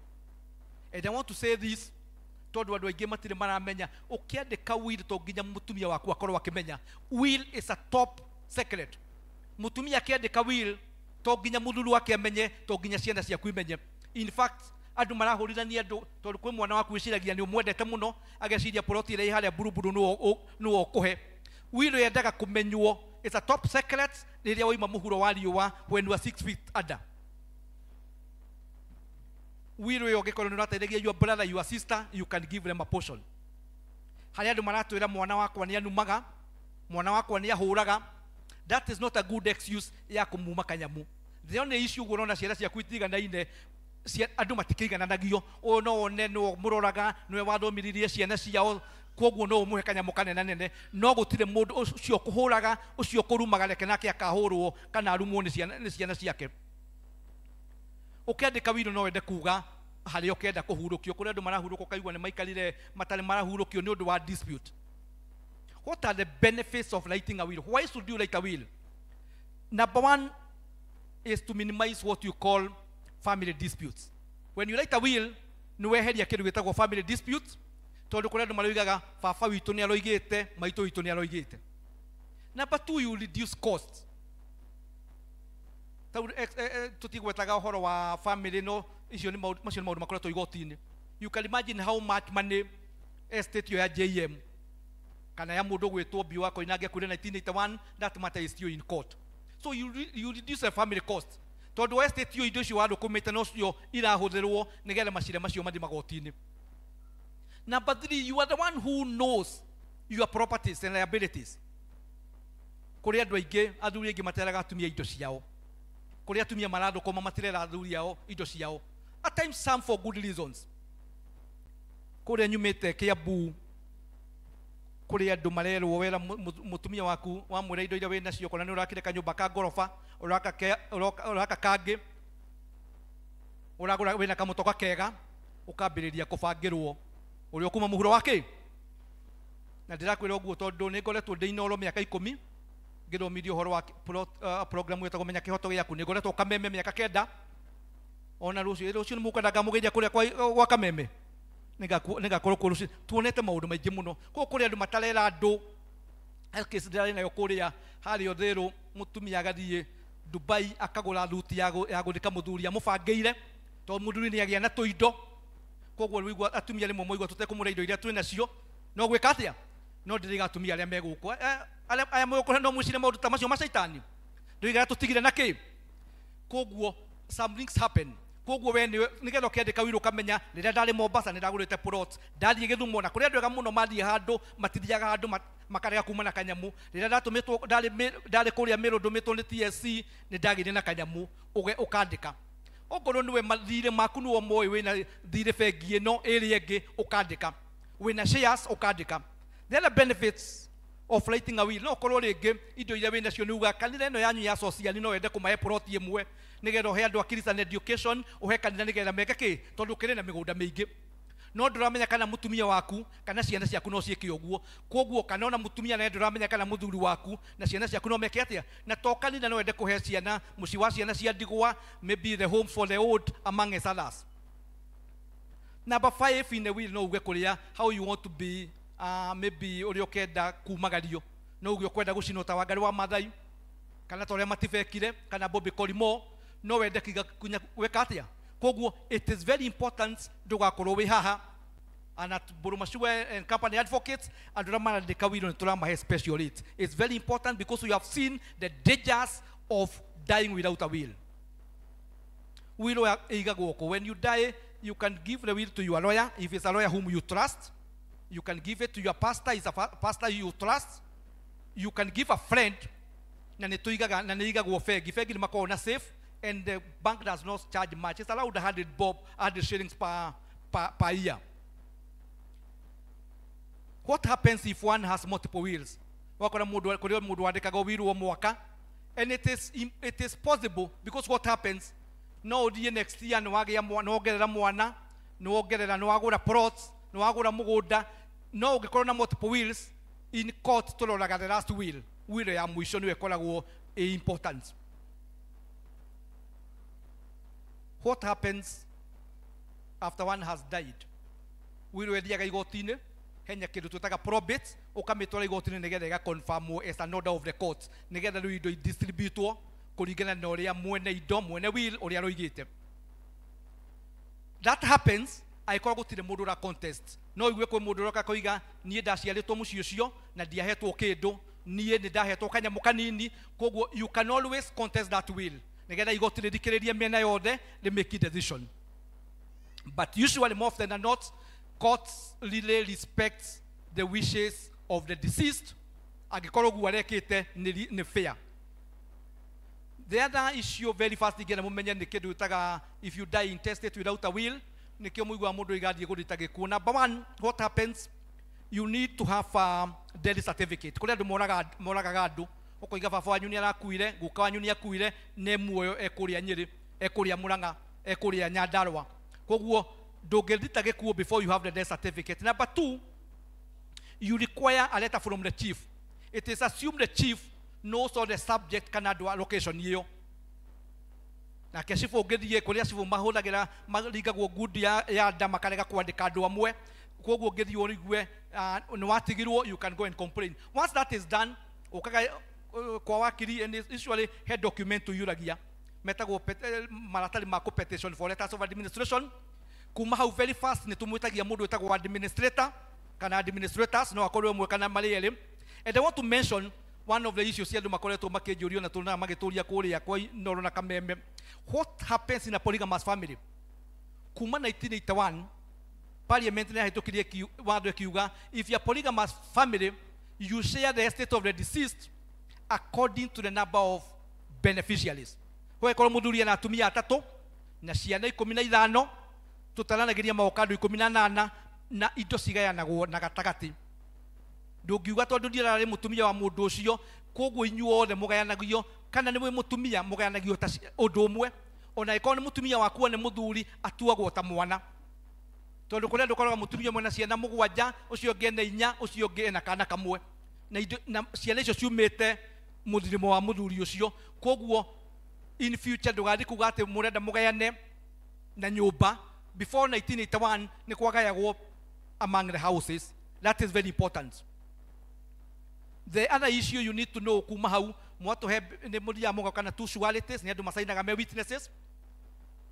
And I want to say this, tondũ andũ aingĩ matirĩ maramenya, ũkĩandĩka will to nginya mũtumia waku akorwo akĩmenya. Will is a top secret. Mũtumia akĩandĩka will to nginya mũthuri wake amenye, to nginya ciana ciaku imenye. In fact, Andũ marahũrithania andũ tondũ kwĩ mwana waku wĩciragia nĩ ũmwendete mũno, ageciria plot ĩrĩa ĩ harĩa Buruburu nĩwe ũkũhe. Will yendaga kũmenywo, it's a top secret rĩrĩa wauma mũhuro wa riũa when you are 6 feet under. Will ĩyo ũngĩkorwo nĩ ũrateithagia your brother, your sister, you can give them a portion. Harĩa andũ maratwĩra mwana wakwa nĩ anumaga, mwana wakwa nĩ ahũraga, that is not a good excuse ya kũmuma kanyamu. The only issue ũguo ũrona ciana ciaku itiganaine, andũ matikĩigananagio. Ũyũ no wone nĩwe mũroraga, nĩwe wathomithirie ciana ciao, koguo no ũmũhe kanyamũ kanenanene, no gũtirĩ mũndũ ũcio ũkũhũraga, ũcio ũkũrumaga, reke nake akahũrwo kana arumwo nĩ ciana ciake. Ũkĩandĩka will no wende kuga harĩa ũkenda kũhurũkio. Kũrĩ andũ marahurũka ũkaigua nĩ maikarire matarĩ marahurũkio nĩ ũndũ wa dispute. What are the benefits of writing a will? Why should you write a will? Number one is to minimize what you call family disputes. When you write a will, nĩ weheria kĩndũ gĩtagwo family disputes, tondũ kũrĩ andũ maroigaga baba witũ nĩ aroigĩte, maitũ witũ nĩ aroigĩte. Number two, you reduce costs. Tũtigwetaga ũhoro wa family, no icio nĩ maũndũ, macio nĩ maũndũ makoretwo igoti-inĩ. You can imagine how much money estate ĩyo ya JM kana ya mũndũ gwĩtwo Biu wa Koinange kũrĩ 1981, that matter is still in court. So you reduce the family cost. Tondũ estate ĩyo indo icio wathũkũmĩte nocio irahũthĩrwo nĩgetha macira macio mathiĩ magoti-inĩ. Number three, you are the one who knows your properties and liabilities. Kũrĩ andũ aingĩ, athuri aingĩ materaga atumia indo ciao. Kũrĩ atumia marathũkũma matirera athuri ao indo ciao. At times some for good reasons. Kũrĩa nyumĩte Kiambu, kũrĩ andũ marerwo wera mũtumia waku wamwĩra indo iria wĩnacio, kana nĩ ũrakire kanyũmba ka ngoroba, ũraka kangĩ, ũragũra wĩna kamũtoka kega, ũkambĩrĩria kũbangĩrwo ũrĩa ũkuma mũhuro wa kĩ. Na ndĩrakwĩra ũguo tondũ nĩ ngoretwo ndĩ Inooro mĩaka 10 ngĩthomithia ũhoro wa program ĩtagwo Menya Kĩhoto Gĩaku. Nĩ ngoretwo Kameme mĩaka 9. Ona rũciũ nĩ mũkwenda ngamũgeithia kũrĩa gwa Kameme. Nĩngakorwo kuo rũciũ. Tuonete maũndũ maingĩ mũno. Koguo kũrĩ andũ matarera andũ. He case ndĩrarĩ nayo kũrĩa harĩa Ũthĩrũ, mũtumia agathiĩ Dubai akagũra thuti ya gũthika mũthuri amũbangĩire, tondũ mũthuri nĩ agĩa na tũindo. Koguo rĩu atumia rĩmwe moigua tũtekũmũra indo iria twĩ nacio, no gwĩka atĩa? No ndĩrĩga atumia arĩa me gũkũ. Aya me gũkũ no mwĩcire maũndũ ta macio ma caitani. Ndĩrĩga tũtigire na kĩ? Koguo some things happen. Koguo we nĩgetha ũkĩandĩka will ũkamenya rĩrĩa ndarĩ Mombasa nĩ ndagũrĩte plot, ndathiĩ Gĩthumo, na kũrĩ andũ ega mũno mathiĩ handũ matithiaga handũ makarega kuma na kanyamu. Rĩrĩa ndatũmĩtwo, ndarĩ kũrĩa Meru ndũmĩtwo nĩ TSC, nĩ ndagĩire na kanyamu, ũkandĩka. Okorwo nĩwe mathirĩ maku nĩwe moĩ wĩna thirĩ bengi ĩno ĩrĩa ĩngĩ, ũkandĩka. Wĩna shares ũkandĩka. The other benefits of writing a will, no ũkorwo rĩngĩ indo iria wĩnacio nĩ uga kanitha ĩno yanyu ya social no wende kũmahe plot ĩmwe nĩgetha ũhe andũ a Christian education, ũhe kanitha nĩgetha meke kĩ, tondũ ũkĩrĩ na mĩgũnda mĩingĩ. No ndũramenya kana mũtumia waku kana ciana ciaku no ciĩke ũguo. Koguo kana ona mũtumia naye ndũramenya kana mũthuri waku na ciana ciaku no meke atĩa. Na to kanitha no wende kũhe ciana mũciĩ wa ciana cia ndigwa, maybe the home for the old among others. Number 5 in the will no uge kũrĩa how you want to be, maybe ũrĩa ũkenda kumagario. No uge ũkwenda gũcinwo ta Wangari wa Maathai kana ta ũrĩa matibekire kana Bobby Collymore, no wende kiga kunya gwĩka atĩa. Koguo it is very important ndũgakorwo wĩ haha. And at Mburu Machue and Company Advocates, andũ arĩa marandĩka will nĩ tũramahe special rate. It's very important because we have seen the dangers of dying without a will. Will ĩigagwo kũ? When you die, you can give the will to your lawyer, if it's a lawyer whom you trust. You can give it to your pastor, if it's a pastor you trust. You can give a friend, na nĩ tũigaga, na nĩ ĩigagwo bengi. Bengi nĩ makoragwo na safe, and the bank does not charge much. It's around 100 bob, 100 shillings per year. What happens if one has multiple wills? Wakora mundu, kuri mundu wandikaga will o mwaka, and it is possible because what happens? No uthie next year no wagia mwana, no wongerera mwana, no wongerera, no wagura plots, no wagura mugunda. No ungikorwo na multiple wills in court turoraga the last will, will ya mwisho niyo ikoragwo ĩ important. What happens after one has died? Will wethiaga igoti-inĩ, henya kindu twitaga probate, ukamitwara igoti-inĩ nigetha ĩga confirm as an order of the court, nigetha rĩu indo idistributwo kũringana na ũrĩa mwene indo, mwene will ũrĩa aroigĩte. That happens angĩkorwo gũtirĩ mũndũ ũra contest. No igue kwĩ mũndũ ũroka koiga niĩ ndaciarĩtwo mũciĩ ũcio na ndiahetwo kĩndũ, niĩ nĩ ndahetwo kanyamũ kanini. Koguo you can always contest that will nĩgetha igoti rĩthikĩrĩrie mĩena yothe rĩ make decision. But usually, more often than not, courts really respect the wishes of the deceased angĩkorwo ũguo arekĩte nĩ fair. The other issue very fast ingĩenda mũmenye nĩ kĩndũ gĩtaga if you die intestate without a will, nĩkĩo mũiguaga mũndũ oiga athiĩ gũthita gĩkuũ. Number one, what happens, you need to have a death certificate. Kũrĩ andũ moragaga andũ, ũkoiga baba wanyu nĩ arakuire, guka wanyu nĩ akuire, nĩ muoyo ekũrĩa Nyĩrĩ, ekũrĩa Mũrang'a, ekũrĩa Nyandarũa. Koguo ndũngĩthita gĩkuũ before you have the death certificate. Number two, you require a letter from the chief. It is assumed the chief knows all the subject kana andũ a location ĩyo. Nake cibũ ũngĩthiĩ kũrĩa cibũ mahũthagĩra maringagwo ngundi ya nda makarega kwandĩka andũ amwe. Koguo ũngĩthiĩ ũigue nĩ watigirwo, you can go and complain. Once that is done, ũkaga kwa wakiri, and it's usually he document tuyũragia metagwo maratathi ma petition for letters of administration. Kuma hau very fast nĩ tũmwĩtagia mũndũ wĩtagwo administrator kana administrators, no akorwo ĩmwe kana marĩ erĩ. And I want to mention one of the issues andũ makoretwo makĩnjũrio na tũnaga magĩtũria kũrĩa kwa Inooro na Kameme. What happens in a polygamous family? Kuma 1981 parliament nĩ yahĩtũkirie watho ĩkiuga if you are polygamous family, you share the estate of the deceased according to the number of beneficiaries. Gũgĩkorwo mũthuri ena atumia atatũ na ciana 15, tũtaranagĩria magoka andũ 18, na indo cigayanagwo na gatagatĩ. Ndũngiuga tondũ ndirarĩ mũtumia wa mũndũ ũcio, koguo inyuothe mũgayanagio, kana nĩ mwĩ mũtumia mũgayanagio ta ũndũ ũmwe. Ona ĩkorwo nĩ mũtumia waku nĩ mũthuri, atuagwo ta mwana. Tondũ kũrĩa andũ ũkoraga mũtumia ũmwe na ciana 7, ũcio ũngĩ ena 4, ũcio ũngĩ ena kana kamwe, na ciana icio ciumĩte mũthirimo wa mũthuri ũcio. Koguo in future ndũgathiĩ kuga atĩ mũrenda mũgayane na nyũmba. Before 1981 nĩ kwagayagwo among the houses. That is very important. The other issue you need to know kuma hau mwatũhe nĩ mũthiaga mũgoka na two sureties, nĩ andũ macainaga me witnesses,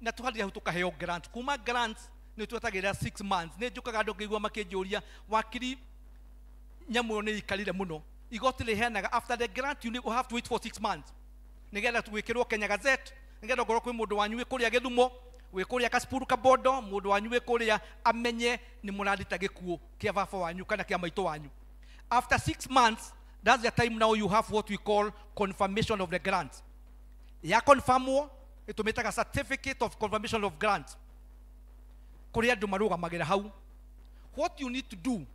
na tũgathiĩ hau tũkaheo grant. Kuma grant nĩ twetagĩrĩra 6 months. Nĩ njũkaga andũ ngĩigua makĩnjũria wakiri nyamũ ĩyo nĩ ikarire mũno. Igoti rĩheanaga after the grant you have to wait for 6 months nĩgetha gwĩkĩrwo Kenya Gazette, nĩgetha ongorwo kwĩ mũndũ wanyu wĩ kũrĩa Gĩthumo, wĩ kũrĩa Kasipul Kabondo, mũndũ wanyu wĩ kũrĩa amenye nĩ mũrathita gĩkuũ kĩa baba wanyu kana kĩa maitũ wanyu. After 6 months, that's the time now you have what we call confirmation of the grant. Ya confirmwo ĩtũmĩtaga certificate of confirmation of grant. Kũrĩa andũ marũgamagĩra hau. What you need to do,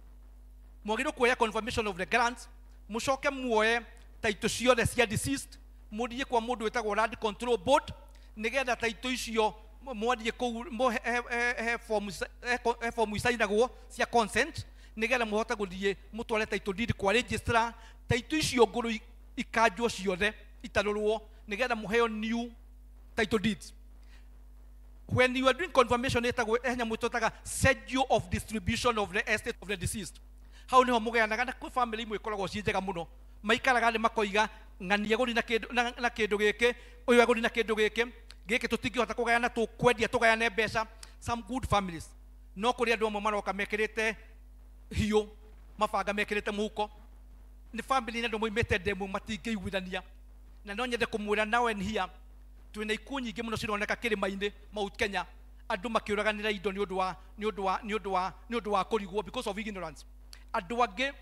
mwagĩrĩirwo kuoya confirmation of the grant, mũcoke muoye title ciothe cia deceased, mũthiĩ kwa mũndũ wĩtagwo Land Control Board, nĩgetha title icio mwathiĩ kũu he form icainagwo cia consent, nĩgetha mũhote gũthiĩ mũtware title deed kwa registrar. Title icio ngũrũ ikanjwo ciothe itarũrwo nĩgetha mũheo new title deeds. When you are doing confirmation, ĩtagwo he nyamũ twĩtaga schedule of distribution of the estate of the deceased. Hau nĩho mũgayanaga, na kwĩ family imwe ikoragwo ciĩ njega mũno, maikaraga thĩ makoiga ng'ania gũthiĩ na kĩndũ gĩkĩ, ũyũ agũthiĩ na kĩndũ gĩkĩ, gĩkĩ tũtingĩhota kũgayana, tũkwendia tũgayane mbeca. Some good families. No kũrĩ andũ amwe maroka mekĩrĩte hiũ, mabanga mekĩrĩte mũhuko. Nĩ family na andũ moimĩte ndemu matingĩiguithania. Na no nyende kũmwĩra now and here, twĩna ikuũ nyingĩ mũno cironeka kĩrĩma-inĩ Mount Kenya, andũ makĩũraganĩra indo nĩ ũndũ wa kũrigwo because of ignorance. Andũ angĩ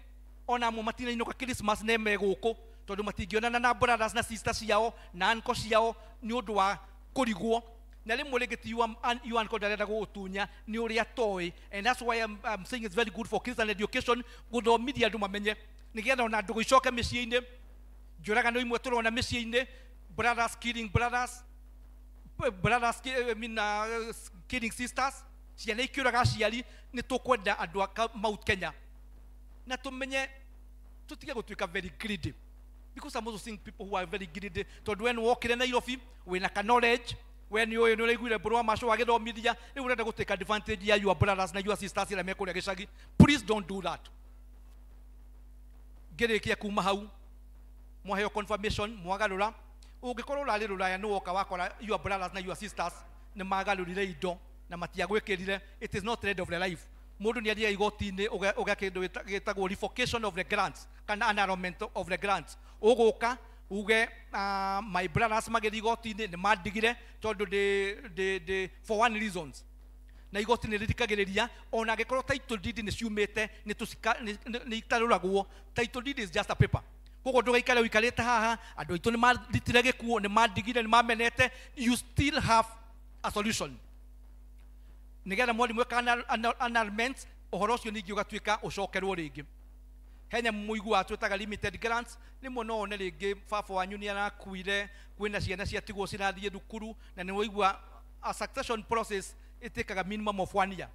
ona amwe matinainũka Christmas nĩ me gũkũ tondũ matingĩonana na brothers na sisters ciao na uncle ciao nĩ ũndũ wa kũrigwo. Na rĩmwe rĩngĩ ti your uncle ndarenda gũgũtunya, nĩ ũrĩa atoĩ. And that's why I'm saying it's very good for Christian education gũthomithia andũ mamenye, nĩgetha ona ndũgũ icoke mĩciĩ-inĩ. Njũragano imwe tũrona mĩciĩ-inĩ, brothers killing brothers, brothers I mean, killing sisters, ciana ikĩũraga aciari. Nĩ tũkwenda andũ a Mount Kenya na tũmenye tũtige gũtuĩka very greedy, because I'm also seeing people who are very greedy. Tondũ we nĩ wokire Nairobi wĩna ka knowledge, we nĩ ũĩ nĩ ũraiguire mbũrũ wa maco wagĩthomithia, rĩu ũrenda gũ take advantage ya your brothers na your sisters arĩa me kũrĩa gĩcagi. Please don't do that. Ngĩrĩkia kuma hau, mwaheo confirmation, mwagarũra. Ũngĩkorwo ũrarĩ rũraya nĩ woka wakora your brothers na your sisters nĩ magarũrire indo, na matiagwĩkĩrire, it is not end of the life. Mũndũ nĩ athiaga igoti-inĩ ũgeka kĩndũ gĩtagwo revocation of the grants kana annulment of the grants. Ũgũka uge my brothers magĩthiĩ igoti-inĩ nĩ mandigire tondũ ndĩ for one reasons. Na igoti nĩ rĩthikagĩrĩria ona angĩkorwo title deed nĩ ciumĩte nĩ itarũragwo. Title deed is just a paper. Koguo ndũgaikare ũikarĩte haha andũ aitũ nĩ manditire gĩkuũ, nĩ mandigire, nĩ mamenete. You still have a solution. Nĩgetha mwarimũ eka annulment ũhoro ũcio ningĩ ũgatuĩka ũcokerwo rĩngĩ. He nyamũ mũiguaga twĩtaga limited grants. Rĩmwe no one rĩngĩ baba wanyu nĩ arakuire, kwĩna ciana ciatigwo cirathiĩ thukuru, na nĩ waigua a succession process ĩtĩkaga minimum of 1 year.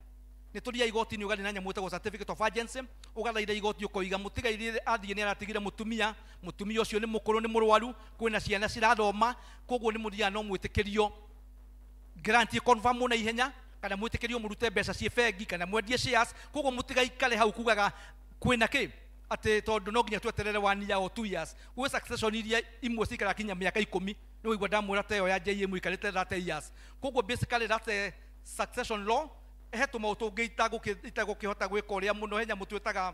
Nĩ tũthiaga igoti-inĩ ũgathiĩ na nyamũ ĩtagwo certificate of urgency, ũgathaitha igoti ũkoiga mũtigairĩ athiĩ nĩ aratigire mũtumia, mũtumia ũcio nĩ mũkũrũ, nĩ mũrwaru, kwĩna ciana cirathoma, koguo nĩ mũthiaga no mwĩtĩkĩrio grant ĩconfirmwo na ihenya, kana mwĩtĩkĩrio mũrute mbeca ciĩ bengi kana mwendie shares. Koguo mũtigaikare hau kugaga kwĩna kĩ atĩ tondũ no nginya tweterere 1 year or 2 years. Gwĩ succession iria imwe cikaraga kinya mĩaka 10, nĩ waigua ndamwĩra ta ĩyo ya JM ikarĩte 30 years. Koguo basically that's a succession law. He tũmaũndũ tũngĩ itagũkĩhota gwĩka ũrĩa mũno. He nyamũ twĩtaga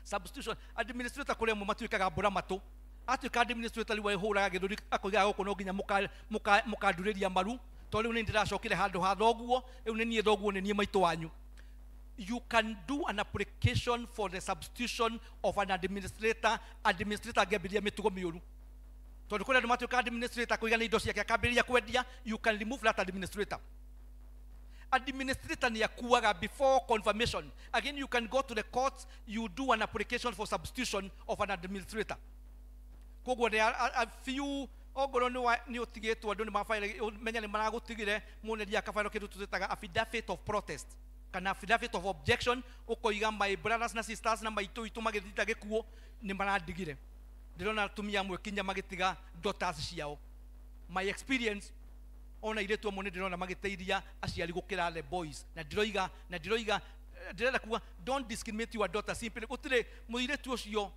substitution administrator, kũrĩa amwe matuĩkaga mbũra matũ. Atuĩka administrator rĩu ahũraga gĩthũri akoigaga gũkũ no nginya mũkandurĩria maru, tondũ rĩu nĩ ndĩracokire handũ ha thoguo, rĩu nĩ niĩ thoguo, nĩ niĩ maitũ wanyu. You can do an application for the substitution of an administrator. Administrator angĩambĩrĩria mĩtugo mĩũru, tondũ kũrĩ andũ matuĩka administrator kũiga nĩ indo ciake akambĩrĩria kwendia, you can remove that administrator. Administrator ni akuaga before confirmation. Again, you can go to the court, you do an application for substitution of an administrator. Koguo there are a few ongorwo nĩ ũtigĩtwo andũ nĩ mabaire menya nĩ maragũtigire, mũndũ nĩ akabairwo kĩndũ tũĩtaga affidavit of protest kana affidavit of objection, ũkoiga my brothers na sisters na maitũ itũ magĩthita gĩkuũ nĩ marandigire. Ndĩrona atumia amwe kinya magĩtiga daughters ciao. My experience, ona airĩtu amwe nĩ ndĩrona magĩteithia aciari gũkĩra the boys. Na ndĩroiga ndĩrenda kuga don't discriminate your daughter simply. Gũtirĩ mũirĩtu ũcio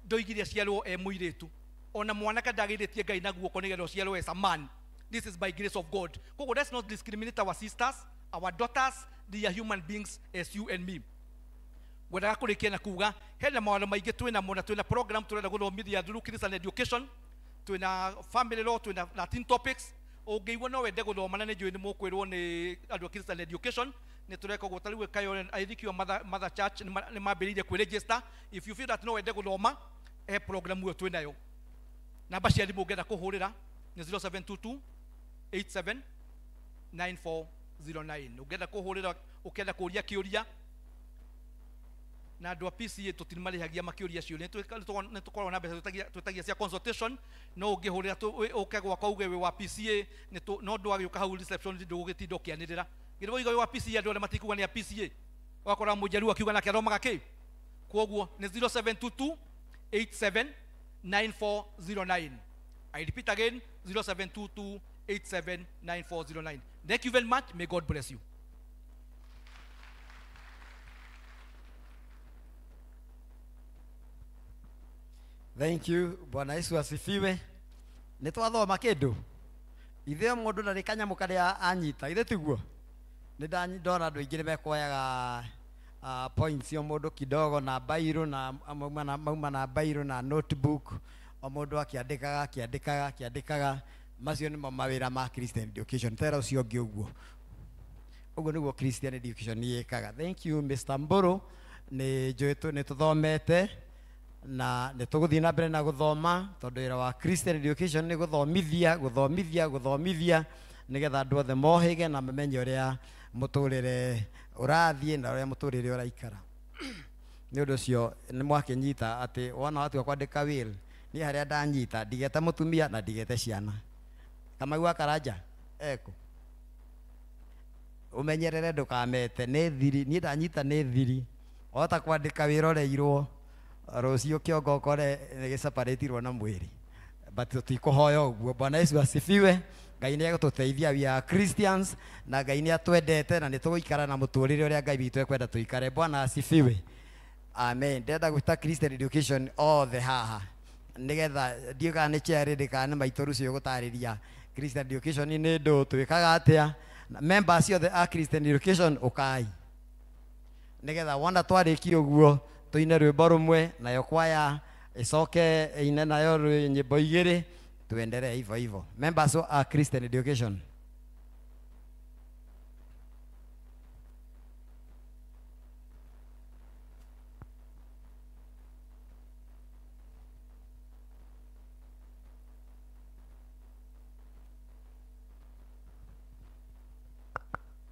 ndoigire aciarwo e mũirĩtu, ona mwanake ndagĩrĩtie Ngai na guoko nĩgetha ũciarwo as a man. This is by grace of God. Koguo let's not discriminate our sisters, our daughters. They are human beings as you and me. Ngwendaga kũrĩkia na kuga hena mawatho maingĩ twĩnamo, na twĩna program tũrenda gũthomithia through Christian education, twĩna family law, twĩna 13 topics. Ũngĩigua no wende gũthoma na nĩ njũĩ nĩ mũkwĩrwo nĩ andũ a Christian education, nĩ tũreka ũguo. Ta rĩu Kayole, I think your mother church nĩ mambĩrĩirie kwĩregister. If you feel that no wende gũthoma, he program ĩyo twĩnayo. Namba cia thimũ ũngĩenda kũhũrĩra nĩ 0722 87 9409. Ũngĩenda kũhũrĩra ũkĩenda kũria kĩũria, na andũ a PCA tũtimarĩhagia makĩũria ciũria, nĩ tũkoragwo na mbeca twĩtagia cia consultation. No ũngĩhũrĩra ũke gwakwa uge wĩ wa PCA, no ndwagĩũka hau reception ndũgũgĩtinda ũkĩanĩrĩra. Githĩ woiga wĩ wa PCA, andũ arĩa matikuga nĩ a PCA, wakora mũjaruo akiuga nake athomaga kĩ. Koguo nĩ 0722 87 9409. I repeat again, 0722 87 9409. Thank you very much. May God bless you.
Thank you. Bwana Yesu asifiwe. Nĩ twathoma kĩndũ. Ithe mũndũ ndarĩ kanyamũ karĩa anyita, ithe tiguo. Nĩ ndona andũ aingĩ nĩ mekuoyaga points o mũndũ kidogo na bairo na mauma na bairo na notebook, o mũndũ akĩandĩkaga akĩandĩkaga akĩandĩkaga. Macio nĩmo mawĩra ma Christian education. Tera ũcio ũngĩ ũguo. Ũguo nĩguo Christian education ĩkaga. Thank you Mr. Mburu. Nĩ njũĩ nĩ tũthomete na nĩ tũgũthiĩ na mbere na gũthoma, tondũ wĩra wa Christian education nĩ gũthomithia gũthomithia gũthomithia nĩgetha andũ othe mohĩge na mamenye ũrĩa mũtũrĩre ũrathiĩ na ũrĩa mũtũrĩre ũraikara. Nĩ ũndũ ũcio nĩ mwakĩnyita atĩ wona watua kwandĩka will, niĩ harĩa ndanyita ndigete mũtumia na ndigete ciana. Kamau wa Karanja eko ũmenyerere ndũkamete nĩ thiri. Niĩ ndanyita nĩ thiri, wahota kwandĩka wĩroreirwo rũciũ kĩongo ũkore nĩ gĩcaparatirwo na mwĩrĩ, but tũtikũhoya ũguo. Bwana Yesu asifiwe. Ngai nĩ egũtũteithia. We are Christians na Ngai nĩ atwendete na nĩ tũgũikara na mũtũrĩre ũrĩa Ngai witũ ekwenda tũikare. Bwana asifiwe. Amen. Ndĩrenda gwĩta Christian education othe haha nĩgetha ndiũĩ kana nĩ chair kana nĩ maitũ rũciũ gũtarĩria Christian education nĩ ndũ twĩkaga atĩa Members ciothe a Christian Education ũkai nĩgetha wona twarĩkia ũguo tũine rwĩmbo rũmwe nayo kwaya ĩcoke ĩine nayo nyĩmbo igĩrĩ tuendelee hivyo hivyo. Members a Christian Education.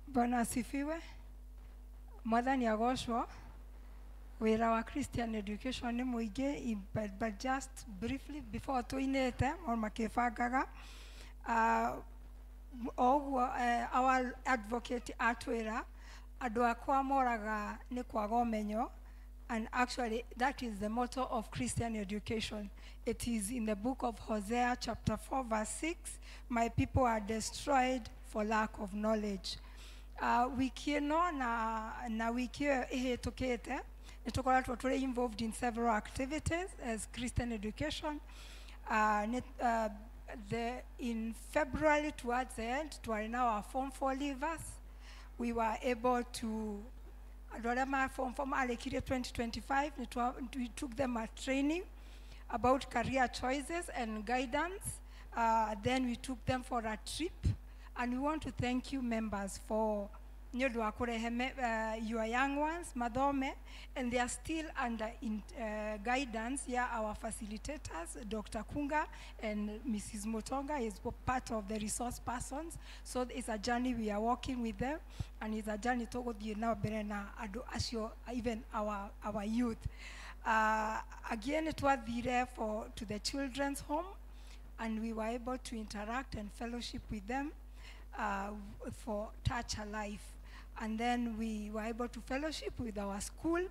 Bwana asifiwe. Mwathani agocwo. Wĩra wa Christian Education nĩ mũingĩ, but just briefly before tũinĩte o makĩbangaga o ũguo our advocate atwĩra andũ akwa moraga nĩ kwaga ũmenyo, and actually that is the motto of Christian Education. It is in the book of Hosea chapter 4 verse 6, my people are destroyed for lack of knowledge. Wiki ĩno na wiki ĩyo ĩhĩtũkĩte nĩ tũkoretwo tũrĩ involved in several activities as Christian Education. In February towards the end, twarĩ na our Form 4 leavers. We were able to, andũ arĩa ma Form 4 marĩkirie 2025, we took them a training about career choices and guidance. Then we took them for a trip. And we want to thank you members for nĩ ũndũ wa kũrehe your young ones mathome, and they are still under guidance. Yeah, our facilitators, Dr. Kunga and Mrs. Motonga is part of the resource persons. So it's a journey we are walking with them, and it's a journey tũgũthiĩ na mbere na andũ acio, even our youth. Again, twathire to the children's home, and we were able to interact and fellowship with them for Touch a Life. And then we were able to fellowship with our school,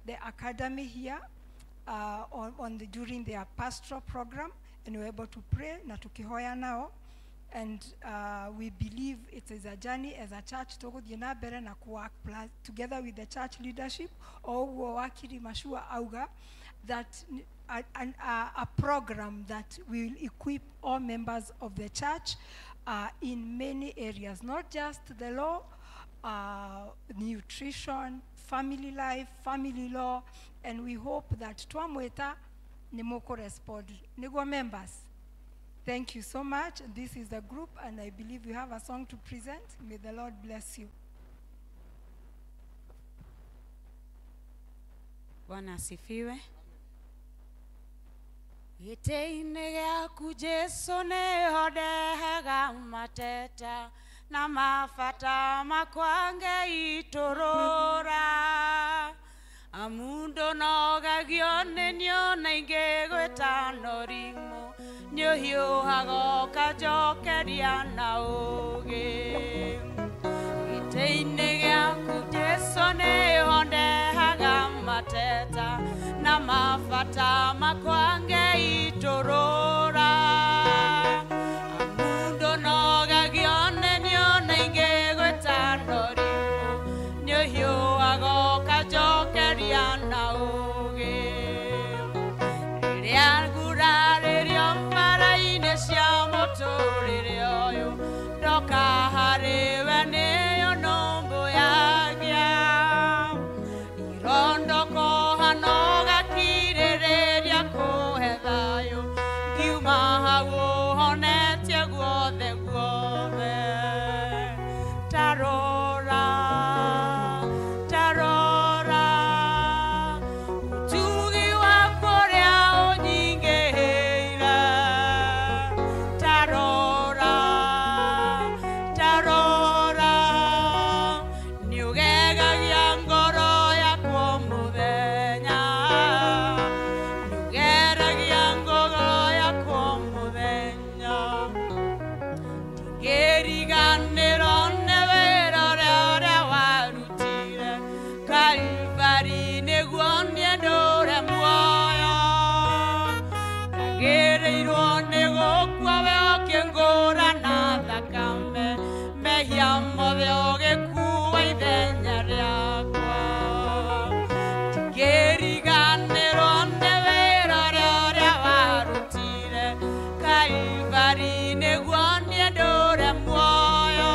the academy here, during their pastoral program, and we were able to pray na tukihoya nao. And we believe it is a journey as a church tũgũthiĩ na mbere na work together with the church leadership, o ũguo wakiri Mashua auga, that a program that will equip all members of the church in many areas, not just the law, nutrition, family life, family law, and we hope that twamweta nĩ mũkũ-respond. Nĩguo members, thank you so much. This is the group, and I believe you have a song to present. May the Lord bless you.
Bwana asifiwe. Gĩtĩ-inĩ gĩaku Jesũ nĩho ndehaga mateta na mabata makwa ngeitũrũra, amu ndũnogagio nĩ niĩ ona ingĩgwĩta norimũ, nĩũhiũhaga ũkanjokeria na ũũgĩ. Gĩtĩ-inĩ gĩaku Jesũ nĩho ndehaga mateta na mabata makwa ngeitũrũra, amu ndũnogagio nĩ niĩ ona ingĩgwĩta norimũ, nĩũhiũhaga ũkanjokeria na ũũgĩ. Rĩrĩa ngurarĩrio mbara-inĩ cia mũtũrĩre ũyũ, ndoka harĩwe nĩyo nũmbũyagia. Irondokoha no gakirĩrĩria kũhe thayũ, ngiuma hau ũhonetie guothe guothe. Ta rora, ta rora, ũtugi waku ũrĩa ũnyingĩhĩire. Ta rora, ta rora, nĩũgegagia ngoro yakwa o mũthenya, nĩũgeragia ngoro yakwa o mũthenya. Ndingĩriganĩrwo nĩ wĩra ũrĩa warutire Kalvari nĩguo niĩ ndũre muoyo. Ndagĩrĩirwo nĩ gũkua we ũkĩngũra na thakame, mehia mothe ũgĩkua ithenya rĩakwa. Ndingĩriganĩrwo nĩ wĩra ũrĩa warutire Kalvari nĩguo niĩ ndũre muoyo.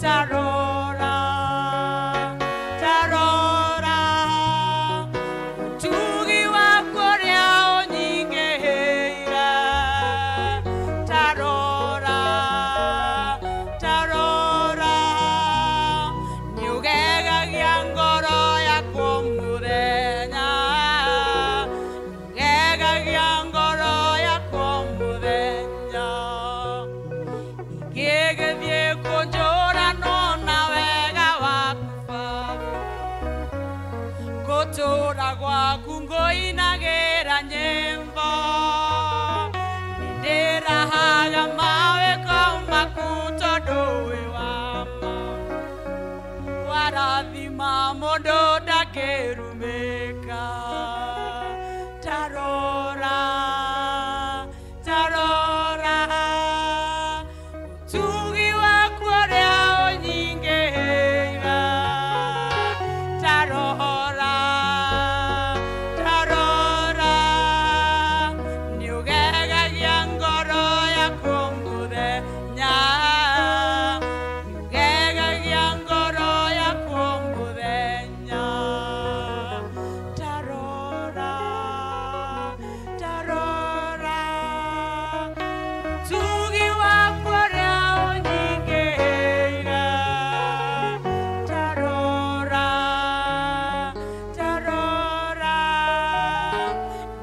Tarora, tarora, tugi waku ũrĩa ũnyingĩhĩire. Tarora, tarora, nĩũgegagia ngoro yakwa mũthenya, nĩũgegagia ngoro yakwa mũthenya. Ingĩgĩthiĩ kũnjũranwo na wega waku Baba, gũtũũra gwaku ngũinagĩra nyĩmbo. Nĩndĩrahaga mawĩko maku tondũ wĩ wa ma, warathima mũndũ ndangĩrumĩka. Tarora, tarora, ũtugi waku ũrĩa ũnyingĩhĩire. Tarora, tarora, nĩũgegagia ngoro yakwa mũthenya, nĩũgegagia ngoro yakwa mũthenya. Tarora, tarora, ũtugi waku ũrĩa ũnyingĩhĩire. Tarora, tarora,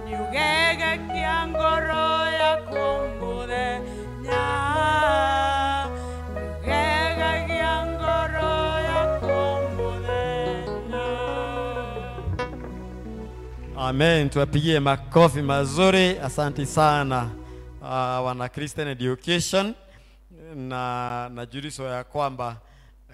nĩũgegagia ngoro yakwa mũthenya, nĩũgegagia ngoro yakwa mũthenya.
Amen. Tuwapigie makofi mazuri. Asante sana wana Christian Education, na najuliswa ya kwamba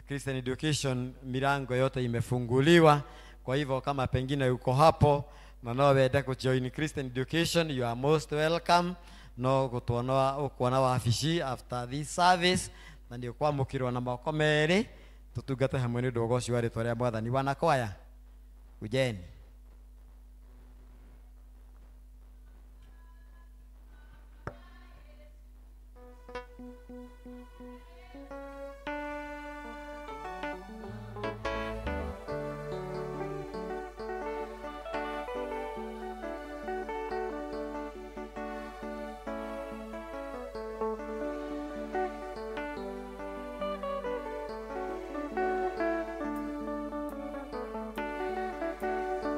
Christian Education milango yote imefunguliwa. Kwa hivyo kama pengine uko hapo na no wende kujoin Christian Education, you are most welcome. No gutuona ukuona wabici after this service, na nĩ ũkwamũkĩrwo na moko merĩ tutungate hamwe nĩ ũndũ wa ũgoci wa rĩtwa rĩa Mwathani. Wanakwaya, kujeni.
Thank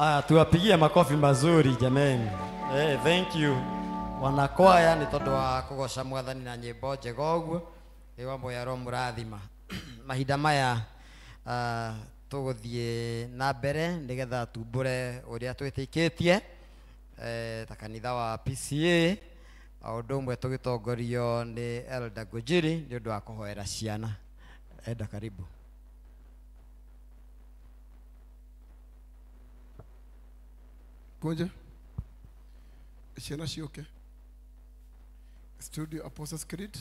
Ah, tuwapigie makofi mazuri jameni. Hey, thank you. Wanakwaya ni tondu wa kugoca mwathani na nyimbo njega uguo. Iwa moya ro murathima. Mahinda maya tuguthie na mbere nigetha tumbure uria twitikitie ta kanitha wa PCA o undu umwe tugitongorio ni Elder Ngũnjiri ni undu wa kuhoera ciana. Elder, karibu.
Kunje ciana ciũke studio Apostles Creed,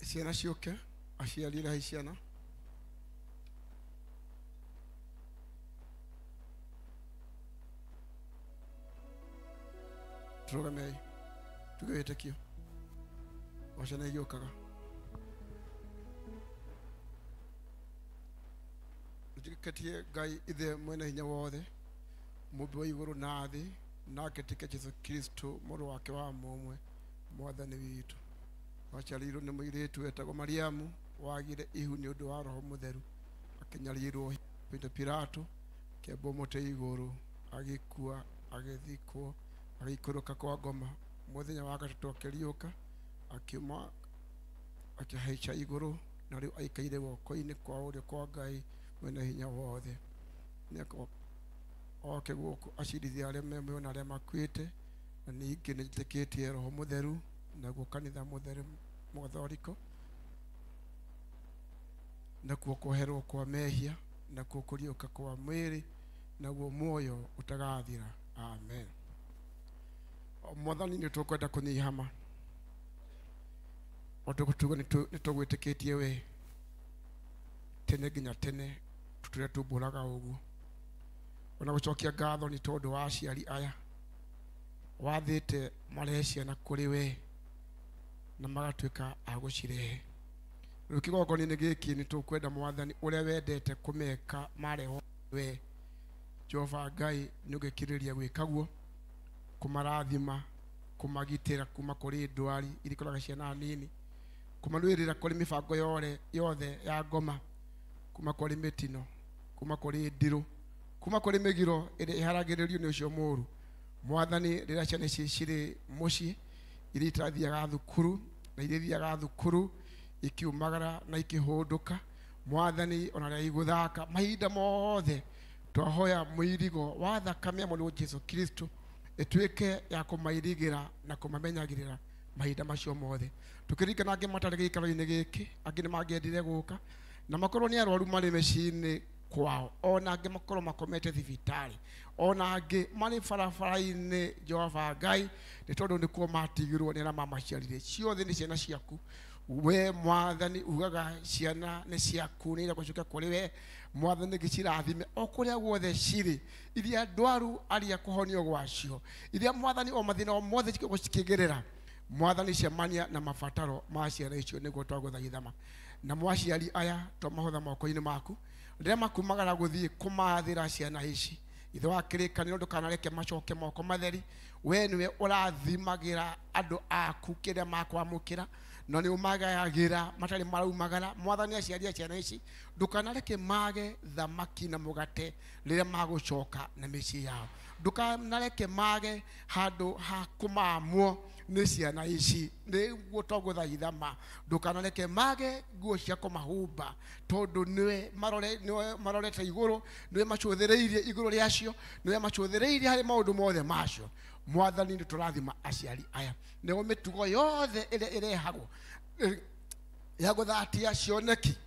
ciana ciũke, aciari rehe ciana. Tũrũgamei tuge wĩtĩkio o ciana igĩũkaga. Njĩtĩkĩtie Ngai ithe mwene hinya wothe, mũmbi wa igũrũ na thĩ, na ngetĩkia Jesũ Kristo mũrũ wake wa mũmwe mwathani witũ. Waciarirwo nĩ mũirĩtu wetagwo Mariamu, wagire ihu nĩ ũndũ wa Roho Mũtheru, akĩnyarirwo Ponto Pilato, akĩambwo mũtĩ igũrũ, agĩkua, agĩthikwo, agĩikũrũka kwa ngoma. Mũthenya wa gatatũ akĩriũka, akiuma, akĩhaica igũrũ, na rĩu aikaire guoko-inĩ kwa ũrĩo kwa Ngai mwene hinya wothe. Oke gũkũ acirithie arĩa me muoyo na arĩa makuĩte, na ningĩ nĩnjĩtĩkĩtie Roho Mũtheru, naguo kanitha mũtheru mũgathoriko, nakuo kwoherwo kwa mehia, nakuo kũriũka kwa mwĩrĩ, naguo muoyo ũtagathira. Amen. Mwathani, nĩ tũkwenda kũnyihama o tũgũtuga nĩ tũgwĩtĩkĩtie we tene nginya tene, tũtũrĩa tumbũraga ũguo. Ona gũcokia ngatho nĩ tondũ wa aciari aya wathĩte marehe ciana kũrĩ we na magatuĩka a gũcirehe. Rĩu kĩgongona-inĩ gĩkĩ nĩ tũkwenda mwathani ũrĩa wendete kũmeka marehwo we Jehova Ngai, nĩ ũgĩkirĩrĩria gwĩka guo, kũmarathima, kũmagitĩra kuma kũrĩ ndwari iria ikoraga ciana nini, kũmarũĩrĩra kũrĩ mĩbango yothe ya ngoma, kuma kũrĩ mĩtino, kuma kũrĩ ndirũ, kuma kũrĩ mĩgiro ĩrĩa ĩharagĩrĩrio nĩ ũcio mũũru. Mwathani, rĩrĩa ciana ici cirĩ mũciĩ, iria itarathiaga thukuru na iria ithiaga thukuru ikiumagara na ikĩhũndũka, mwathani, ona rĩrĩa igũthaka mahinda mothe twahoya mũirigo wa thakame ya Mwathani wa Jesũ Kristo ĩtuĩke ya kũmairigĩra na kũmamenyagĩrĩra mahinda macio mothe. Tũkĩririkana angĩ matarĩ gĩikaro-inĩ gĩkĩ, angĩ nĩ mangĩendire gũka na makorwo nĩ arwaru marĩ mĩciĩ-inĩ kwao, ona angĩ makorwo makomete thibitarĩ, ona angĩ marĩ barabara-inĩ. Jehova Ngai, nĩ tondũ nĩkuo matigirwo nĩ arĩa mamaciarire. Ciothe nĩ ciana ciaku we mwathani, ugaga ciana nĩ ciaku, nĩ iragũcoka kũrĩ we mwathani, gĩcirathime o kũrĩa guothe cirĩ, iria ndwaru aria kũhonio gwacio, iria mwathani o mathĩna o mothe cikĩgerera, mwathani cemania na mabataro ma ciana icio nĩguo twagũthaithama. Na mwaciari aya twamahotha moko-inĩ maku, rĩrĩa makumagara gũthiĩ kũmathĩra ciana ici, ithe wa kĩrĩkanĩro ndũkanareke macoke moko matheri. We nĩwe ũrathimagĩra andũ aku kĩrĩa makwamũkĩra, na nĩ ũmagayagĩra matarĩ maraumagara. Mwathani, aciari a ciana ici ndũkanareke mage thamaki na mũgate rĩrĩa magũcoka na mĩciĩ yao, ndũkanareke mage handũ ha kũmamwo nĩ ciana ici nĩguo twagũthaithama, ndũkanareke mage nguo cia kũmahumba, tondũ nĩwe marorete igũrũ, nĩwe macũthĩrĩirie igũrũ rĩacio, nĩwe macũthĩrĩirie harĩ maũndũ mothe macio. Mwathani, nĩ tũrathima aciari aya nĩguo mĩtugo yothe ĩrĩa ĩrehagwo ya gũthatia cioneki,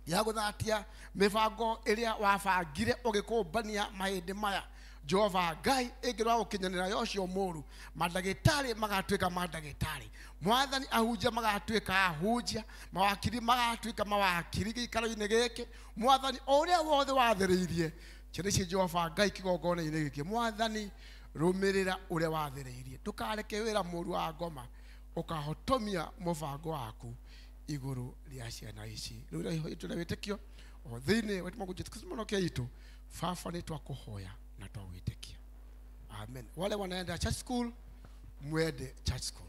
ya gũthatia mĩbango ĩrĩa wabangire ũgĩkũmbania mahĩndĩ maya, Jehova Ngai, ĩngĩrora gũkinyanĩra ya ũcio mũũru, mandagĩtarĩ magatuĩka mandagĩtarĩ, mwathani, ahunjia magatuĩka ahunjia, mawakiri magatuĩka mawakiri gĩikaro-inĩ gĩkĩ. Mwathani, o ũrĩa wothe wathĩrĩirie ciana ici Jehova Ngai kĩgongona-inĩ gĩkĩ, mwathani, rũmĩrĩra ũrĩa wathĩrĩirie, ndũkareke wĩra mũũru wa ngoma ũkahotomia mũbango waku igũrũ rĩa ciana ici. Rĩu rĩu wĩtĩkio o thĩinĩ wa Jesu Kristo mũnokia witũ, Baba, nĩ twakũhoya na twagwĩtĩkia. Amen. Wale wanaenda church school, mwende church school.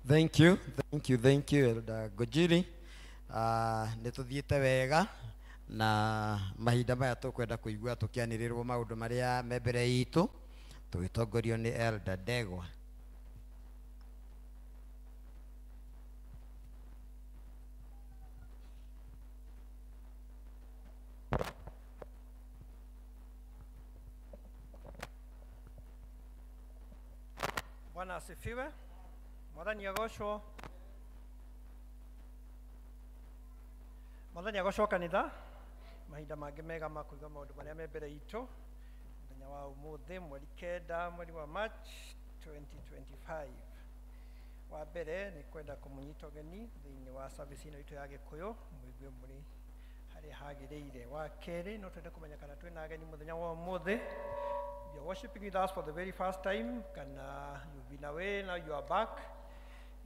Thank you, thank you, thank you, Elder Ngũnjiri. Nĩ tũthiĩte wega. Na mahinda maya tũkwenda kũigua tũkĩanĩrĩrwo maũndũ marĩa me mbere itũ tũgĩtongorio nĩ Elder Ndegwa.
Bwana asifiwe. Mwathani agocwo. Mwathani agocwo kanitha. Mahinda mangĩ mega ma kũigua maũndũ marĩa me mbere itũ mũthenya wa ũmũthĩ mweri 9 mweri wa March 2025. Wa mbere nĩ kwenda kũmũnyita ũgeni thĩinĩ wa service ĩno itũ ya Gĩkũyũ mũigue mũrĩ harĩa hagĩrĩire. Wa kerĩ no twende kũmenya kana twĩna ageni mũthenya wa ũmũthĩ. You are worshiping with us for the very first time, kana you've been away, now you are back.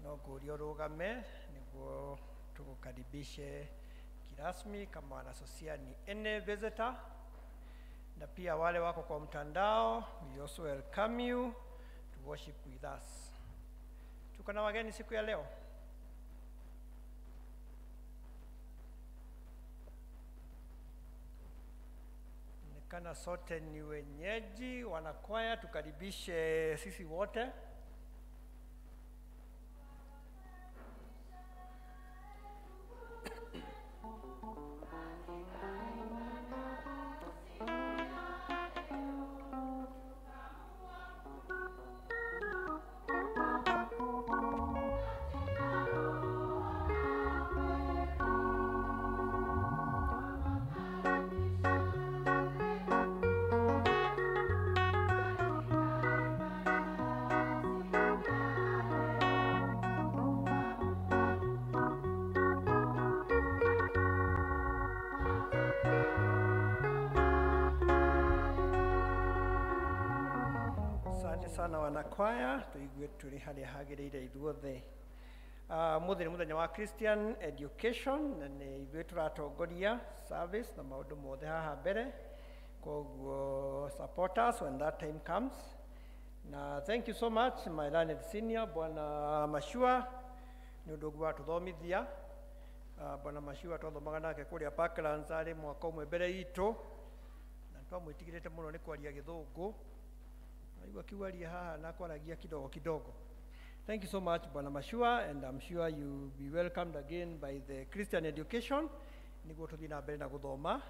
No ngũrie ũrũgame nĩguo tũgũkaribishe kirasmi kama wanasosiani. Any visitor na pia wale wako kwa mtandao, we also welcome you to worship with us. Tuko na wageni siku ya leo. Kana sote ni wenyeji wanakwaya, tukaribishe sisi wote. Sana wanakwaya tuigue turi haria hagiriire ithuothe. Muthĩ nĩ mũthenya wa Christian Education na nĩ ithuĩ tũratongoria service na maũndũ mothe haha mbere, koguo support us when that time comes. Na thank you so much my learned senior Bwana Mashua nĩ ũndũ ũguo watũthomithia. Bwana Mashua twathomaga nake kũrĩa Parklands arĩ mwaka ũmwe mbere itũ na twamwĩtigĩrĩte mũno nĩ kwaria Gĩthũngũ. Aigua kiwaria haha na kwaragia kidogo kidogo. Thank you so much Bwana Mashua, and I'm sure you'll be welcomed again by the Christian Education niguo tuthii na mbere na guthoma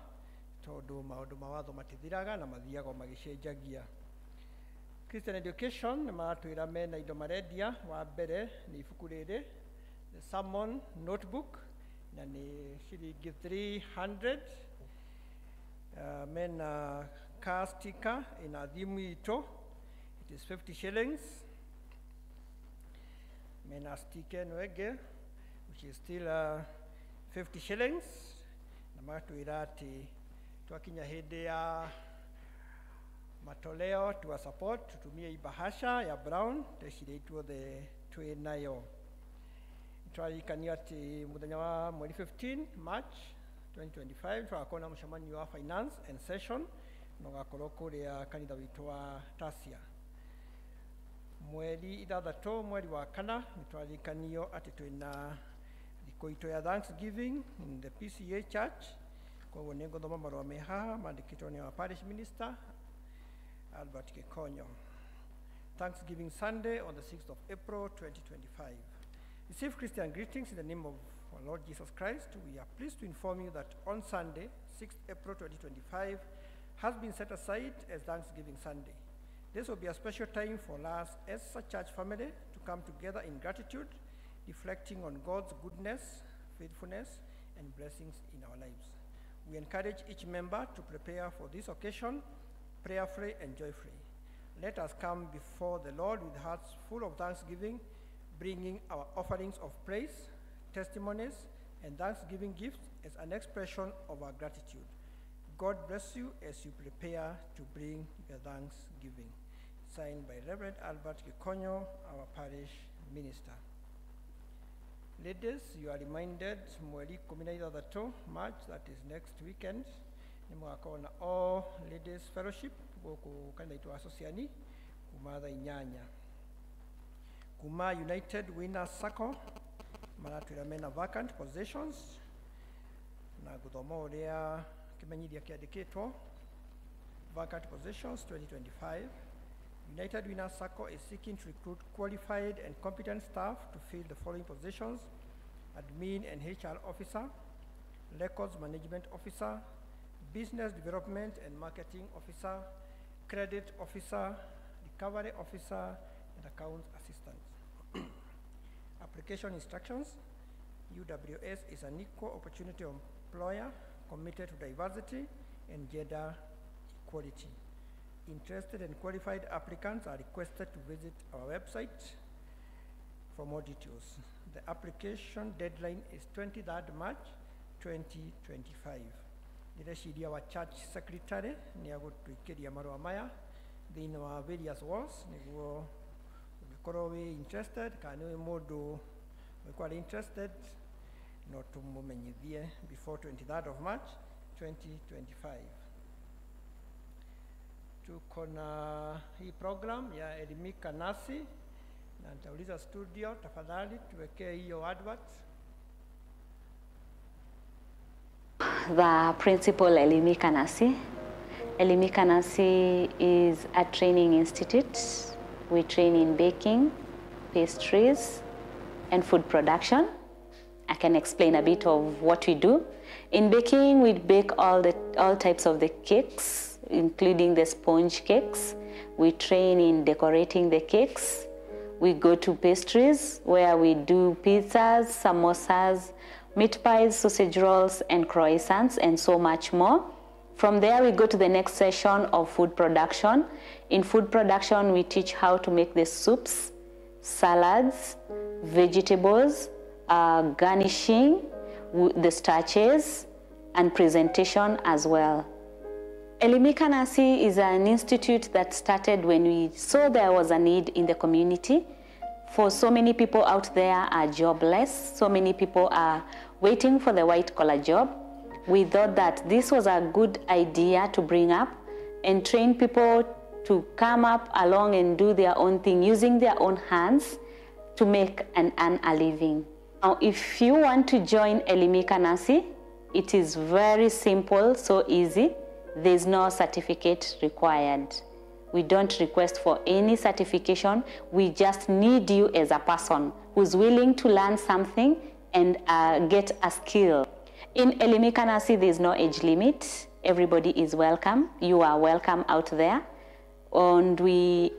tondu maundu ma watho matithiraga na mathiaga magicenjagia. Christian Education nĩ maratwĩra mena indo marendia. Wa mbere nĩ ibuku rĩrĩ, the Sermon Notebook, na nĩ ciringi 300. Mena car sticker ina thimu itũ, it is 50 shillings. Mena sticker ĩno ĩngĩ which is still 50 shillings. Na magatwĩra atĩ twakinya hĩndĩ ya matoleo tuwa support tutumie ibahasha ya brown teciria ituothe twĩ nayo. Twaririkanio atĩ mũthenya wa mweri 15 March 2025 tũgakorwo na mũcemanio wa finance and session na ũgakorwo kũrĩa kanitha witũ wa Tasia. Mweri 6 mweri wa 4 nĩtwaririkanio atĩ twĩna thikũ itũ ya Thanksgiving in the PCA Church. Koguo nĩ ngũthoma marũa me haha mandĩkĩtwo nĩ our parish minister Albert Gikonyo. Thanksgiving Sunday on the 6th of April 2025. Receive Christian greetings in the name of our Lord Jesus Christ. We are pleased to inform you that on Sunday, 6th April 2025, has been set aside as Thanksgiving Sunday. This will be a special time for us as a church family to come together in gratitude, reflecting on God's goodness, faithfulness, and blessings in our lives. We encourage each member to prepare for this occasion prayerfully and joyfully. Let us come before the Lord with hearts full of thanksgiving, bringing our offerings of praise, testimonies, and thanksgiving gifts as an expression of our gratitude. God bless you as you prepare to bring your thanksgiving. Signed by Reverend Albert Gikonyo, our parish minister. Ladies, you are reminded, mweri 16 March, that is next weekend, nĩ mũgakorwo na all ladies fellowship gũkũ kanitha itũ wa Sociani kuma thaa 8. Kuma United Winners Circle maratwĩra mena vacant positions Na ngũthoma ũrĩa kĩmenyithia kĩandĩkĩtwo. Vacant positions 2025. United Winners Sacco is seeking to recruit qualified and competent staff to fill the following positions: admin and HR officer, records management officer, business development and marketing officer, credit officer, recovery officer, and accounts assistant. Application instructions. UWS is an equal opportunity employer committed to diversity and gender equality. Interested and qualified applicants are requested to visit our website for more details. The application deadline is 23rd March 2025. Ndĩreciria wa church secretary nĩ agũtũikĩria marũa maya thĩinĩ wa various walls nĩguo ũngĩkorwo wĩ interested kana nĩ wĩ mũndũ ũngĩkorwo arĩ interested no tũmũmenyithie before 23rd of March 2025. Tuko na hii program ya Elimika Nasi na nitauliza studio tafadhali tuwekee hiyo advert.
The principal Elimika Nasi. Elimika Nasi is a training institute. We train in baking, pastries, and food production. I can explain a bit of what we do. In baking, we bake all types of the cakes, including the sponge cakes. We train in decorating the cakes. We go to pastries, where we do pizzas, samosas, meat pies, sausage rolls, and croissants, and so much more. From there, we go to the next session of food production. In food production, we teach how to make the soups, salads, vegetables, garnishing, the starches, and presentation as well. Elimika Nasi is an institute that started when we saw there was a need in the community. For so many people out there are jobless, so many people are waiting for the white collar job. We thought that this was a good idea to bring up and train people to come up along and do their own thing using their own hands to make and earn a living. Now, if you want to join Elimika Nasi, it is very simple, so easy. There's no certificate required. We don't request for any certification. We just need you as a person who's willing to learn something and get a skill. In Elimika Nasi, there's no age limit. Everybody is welcome. You are welcome out there. And we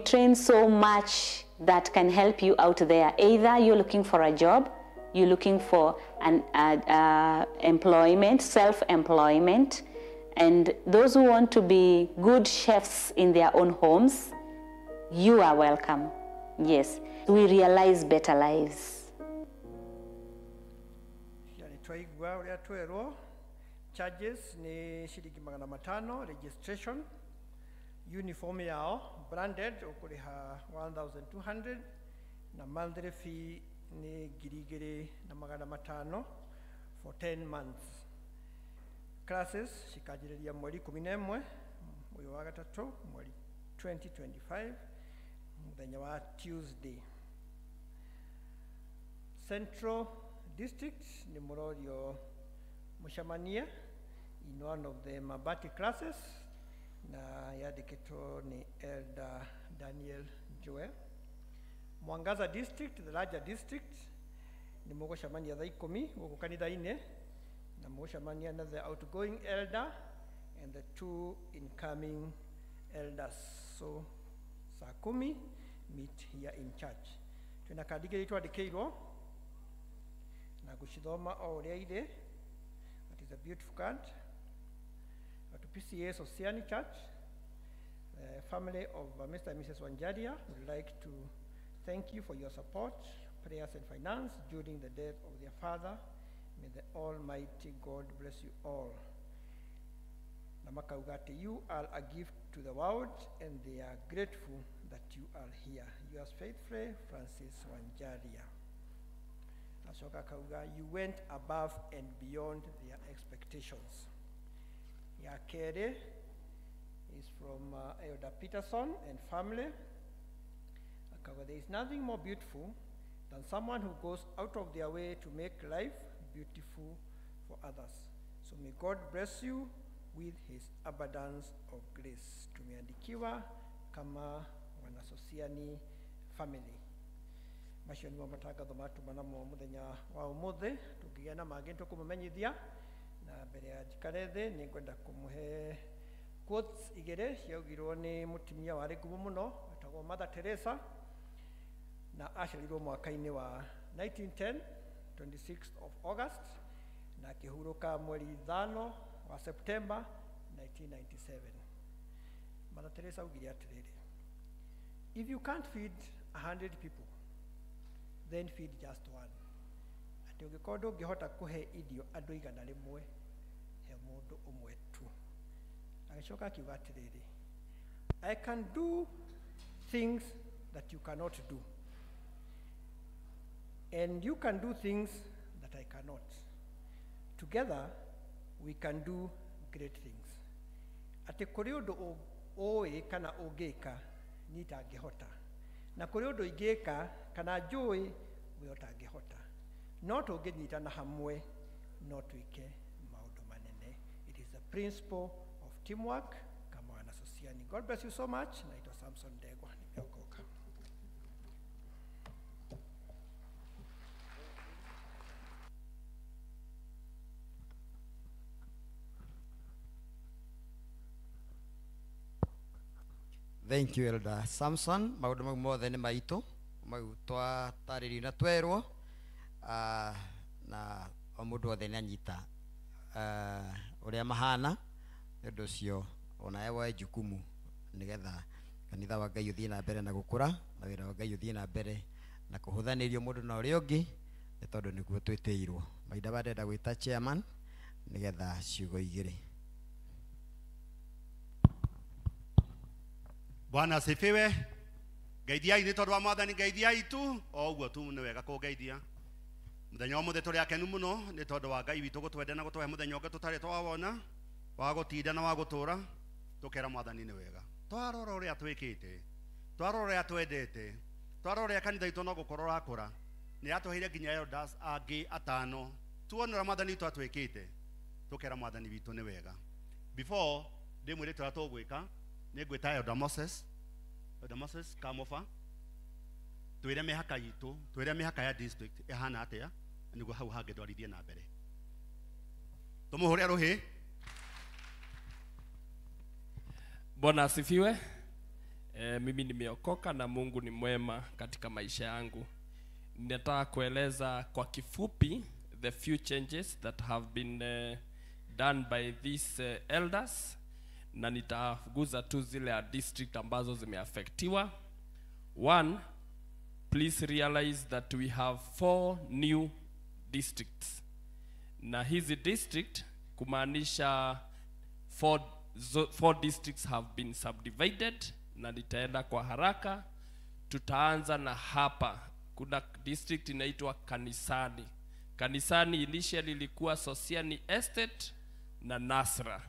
train so much that can help you out there. Either you're looking for a job, you're looking for an employment, self-employment, and those who want to be good chefs in their own homes, you are welcome. Yes, we realize better lives.
Twaigua uria twerwo charges ni shilingi 500 registration, uniform yao branded ukuriha 1200 na monthly fee ni 2500 for 10 months. Classes cikanjĩrĩria mweri 11 ũyũ wa gatatũ mweri 2025 mũthenya wa Tuesday. Central District ni mũrorio mũcemanie in one of the Mabati classes na yandĩkĩtwo ni Elder Daniel Joel. Mwangaza District, the larger district, ni mũgũcemania thaa 10 gũkũ kanitha-inĩ na mũgũcemania na the outgoing elder and the two incoming elders. So saa 10 meet here in church. Twĩna kandi igĩrĩ twandĩkĩirwo na gũcithoma o ũrĩa irĩ. That is a beautiful card. To PCA Sosiani Church, the family of Mr. and Mrs. Wanjaria would like to thank you for your support, prayers and finance during the death of their father. May the Almighty God bless you all. Na makauga atĩ you are a gift to the world and they are grateful that you are here. Yours faithfully, Francis Wanjaria. Ashoka kauga, you went above and beyond their expectations. Ya kerĩ is from Elder Peterson and family. Akauga, there is nothing more beautiful than someone who goes out of their way to make life beautiful for others. So may God bless you with his abundance of grace. Tumeandikiwa kama wanasosiani family. Macio nĩmo matangatho matuma namo mũthenya wa ũmũthĩ. Tũngĩgĩa na mangĩ nĩtũkũmũmenyithia, na mbere ya njikare thĩ nĩngwenda kũmũhe quotes igĩrĩ ciaugirwo nĩ mũtumia warĩ ngumo mũno wetagwo Mother Teresa, na aciarirwo mwaka-inĩ wa 1910 26th of August, na akĩhurũka mweri 5 wa September 1997. Mother Teresa augire atĩrĩrĩ, if you can't feed 100 people, then feed just one. Atĩ ũngĩkorwo ndũngĩhota kũhe irio andũ 100, he mũndũ ũmwe tu. Agĩcoka akiuga atĩrĩrĩ, I can do things that you cannot do, and you can do things that I cannot. Together we can do great things. Atĩ kũrĩ ũndũ ũĩ kana ũngĩka niĩ itangĩhota, na kũrĩ ũndũ ingĩka kana njũĩ we ũtangĩhota, no tũngĩnyitana hamwe no twĩke maũndũ manene. It is the principle of teamwork kama wanasosiani. God bless you so much. Naitwa Samson Ndegwa, nimeokoka.
Thank you, Elder Samson. Maũndũ mau mothe nĩ maitũ, mau twatarĩrio na twerwo, na o mũndũ wothe nĩ anyita ũrĩa mahana. Nĩ ũndũ ũcio onawe woe jukumu nĩgetha kanitha wa Ngai ũthiĩ na mbere na gũkũra, na wĩra wa Ngai ũthiĩ na mbere na kũhũthanĩrio mũndũ na ũrĩa ũngĩ, nĩ tondũ nĩguo twĩtĩirwo. Mahinda maya ndĩrenda gwĩta chairman nĩgetha ciugo igĩrĩ.
Bwana asifiwe. Ngeithiai nĩ tondũ wa mwathani, ngeithiai tu o ũguo tu nĩ wega kũngeithia. Mũthenya wa ũmũthĩ tũrĩ akenu mũno nĩ tondũ wa Ngai witũ gũtwenda na gũtũhe mũthenya ũngĩ tũtarĩ twawona, wa gũtinda na wa gũtũra, tũkera mwathani nĩ wega. Twarora ũrĩa twĩkĩte, twarora ũrĩa twendete, twarora ũrĩa kanitha witũ no gũkorwo ũrakũra, nĩ atũheire nginya elders angĩ 5. Tuone ũrĩa mwathani witũ atwĩkĩte, tũkera mwathani witũ nĩ wega. Before ndĩmwĩre ũrĩa tũgwĩka, nĩ ngwĩta Elder Moses. Elder Moses, come over. Twĩre mĩhaka itũ, twĩre mĩhaka ya district ĩhana atĩa, nĩguo hau hangĩ ndwarithie na mbere. Tũmũhũre rũhĩ.
Bwana asifiwe. Mimi nimeokoka na Mungu ni mwema katika maisha yangu. Nataka kueleza kwa kifupi the few changes that have been done by these elders, na nitaguza tu zile district ambazo zimeaffectiwa. One, please realize that we have 4 new districts. Na hizi district kumaanisha 4 districts have been subdivided, na nitaenda kwa haraka. Tutaanza na hapa. Kuna district inaitwa Kanisani. Kanisani initially ilikuwa Sosiani Estate na Nasra.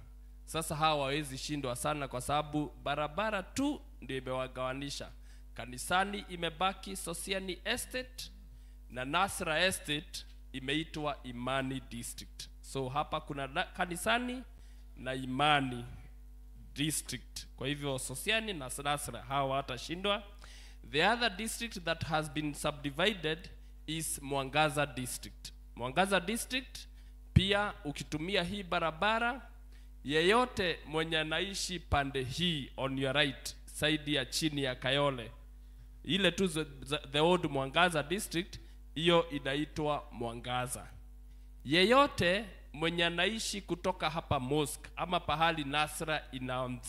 Sasa hawa hawawezi shindwa sana kwa sababu barabara tu ndio imewagawanisha. Kanisani imebaki Sosiani Estate na Nasra Estate imeitwa Imani District. So hapa kuna Kanisani na Imani District. Kwa hivyo Sosiani na Nasra hawa hatashindwa. The other district that has been subdivided is Mwangaza District. Mwangaza District pia ukitumia hii barabara, yeyote mwenye anaishi pande hii on your right side ya chini ya Kayole, ile tu the old Mwangaza District, hiyo inaitwa Mwangaza. Yeyote mwenye anaishi kutoka hapa mosque ama pahali Nasra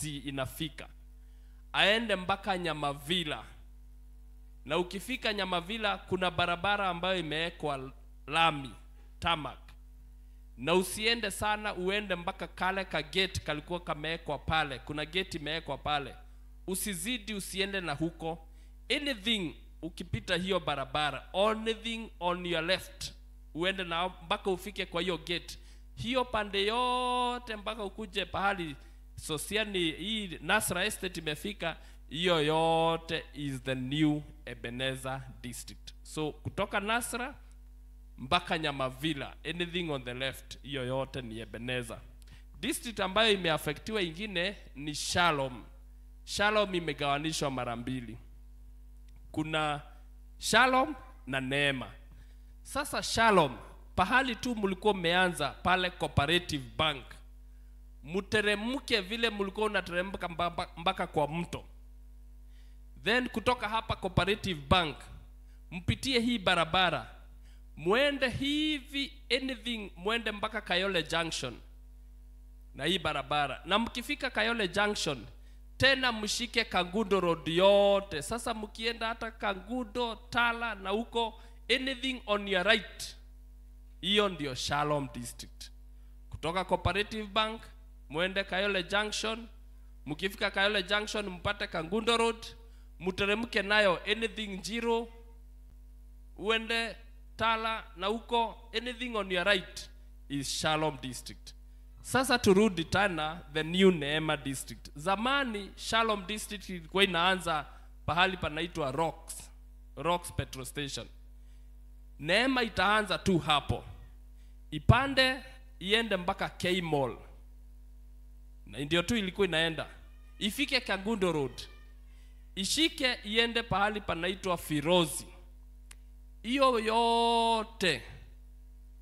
inafika, aende mpaka Nyamavila. Na ukifika Nyamavila kuna barabara ambayo imewekwa lami, tarmac. Na usiende sana, uende mpaka kale ka gate kalikuwa kamewekwa pale. Kuna gate imewekwa pale. Usizidi, usiende na huko. Anything ukipita hiyo barabara, anything on your left, uende na mpaka ufike kwa hiyo gate. Hiyo pande yote mpaka ukuje pahali Sosiani hii Nasra Estate imefika, hiyo yote is the new Ebenezer District. So kutoka Nasra mpaka Nyamavila, anything on the left, hiyo yote ni Ebeneza. District ambayo imeafektiwa ingine ni Shalom. Shalom imegawanishwa mara mbili. Kuna Shalom na Neema. Sasa Shalom, pahali tu mlikuwa mmeanza pale Cooperative Bank, mteremke vile mlikuwa unateremka mpaka kwa mto. Then kutoka hapa Cooperative Bank mpitie hii barabara, muende hivi anything, muende mpaka Kayole Junction na hii barabara. Na mkifika Kayole Junction tena mshike Kangundo Road yote. Sasa mkienda hata Kangundo, Tala na huko, anything on your right, hiyo ndio Shalom District. Kutoka Cooperative Bank muende Kayole Junction, mkifika Kayole Junction mpate Kangundo Road, mteremke nayo anything Njiro, uende Tala na huko, anything on your right is Shalom District. Sasa turudi tena the new Neema District. Zamani Shalom District ilikuwa inaanza pahali panaitwa Rocks Petrol Station. Neema itaanza tu hapo, ipande iende mpaka K Mall, na ndio tu ilikuwa inaenda, ifike Kangundo Road, ishike iende pahali panaitwa Firozi. Hiyo yote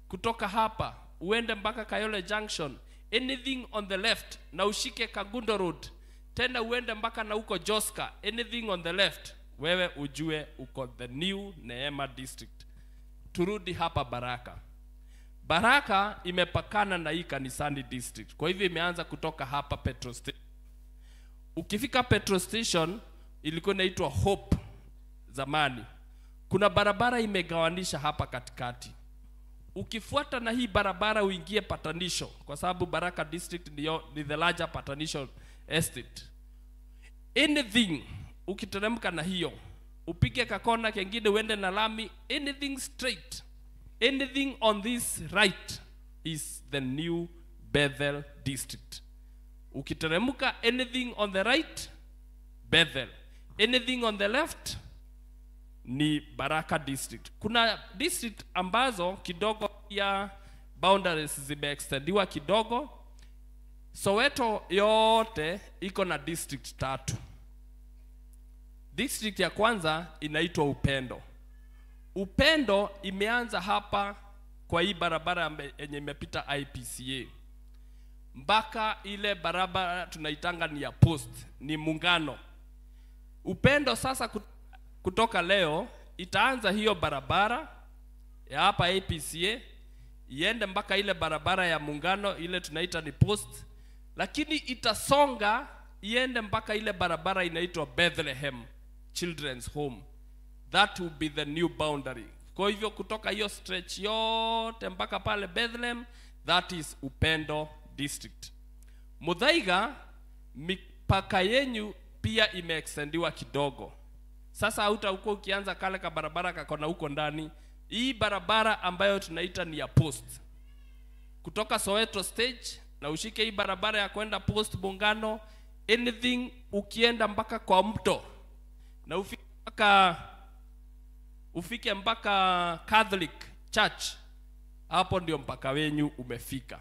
kutoka hapa uende mpaka Kayole Junction, anything on the left, na ushike Kangundo Road tena uende mpaka na huko Joska, anything on the left, wewe ujue uko the new Neema District. Turudi hapa Baraka. Baraka imepakana na hii Kanisani District, kwa hivyo imeanza kutoka hapa petrol station. Ukifika petrol station ilikuwa inaitwa Hope zamani. Kuna barabara imegawanisha hapa katikati. Ukifuata na hii barabara uingie Patanisho, kwa sababu Baraka District ni the larger Patanisho estate. Anything ukiteremka na hiyo, upige kakona kengine uende na lami, anything straight, anything on this right is the new Bethel District. Ukiteremka anything on the right, Bethel. Anything on the left ni Baraka District. Kuna district ambazo kidogo ya boundaries zimeextendiwa kidogo. Soweto yote iko na district 3. District ya kwanza inaitwa Upendo. Upendo imeanza hapa kwa hii barabara yenye imepita IPCA mpaka ile barabara tunaitanga ni ya Post, ni Muungano. Upendo sasa kutoka leo itaanza hiyo barabara ya hapa APCA iende mpaka ile barabara ya Muungano ile tunaita ni Post, lakini itasonga iende mpaka ile barabara inaitwa Bethlehem Children's Home. That will be the new boundary. Kwa hivyo kutoka hiyo stretch yote mpaka pale Bethlehem, that is Upendo District. Muthaiga mipaka yenyu pia imeextendiwa kidogo. Sasa hutakuwa ukianza kale ka barabara kakona huko ndani. Hii barabara ambayo tunaita ni ya Post, kutoka Soweto stage na ushike hii barabara ya kwenda Post Muungano, anything ukienda mpaka kwa mto na ufike mpaka Catholic Church, hapo ndio mpaka wenyu umefika.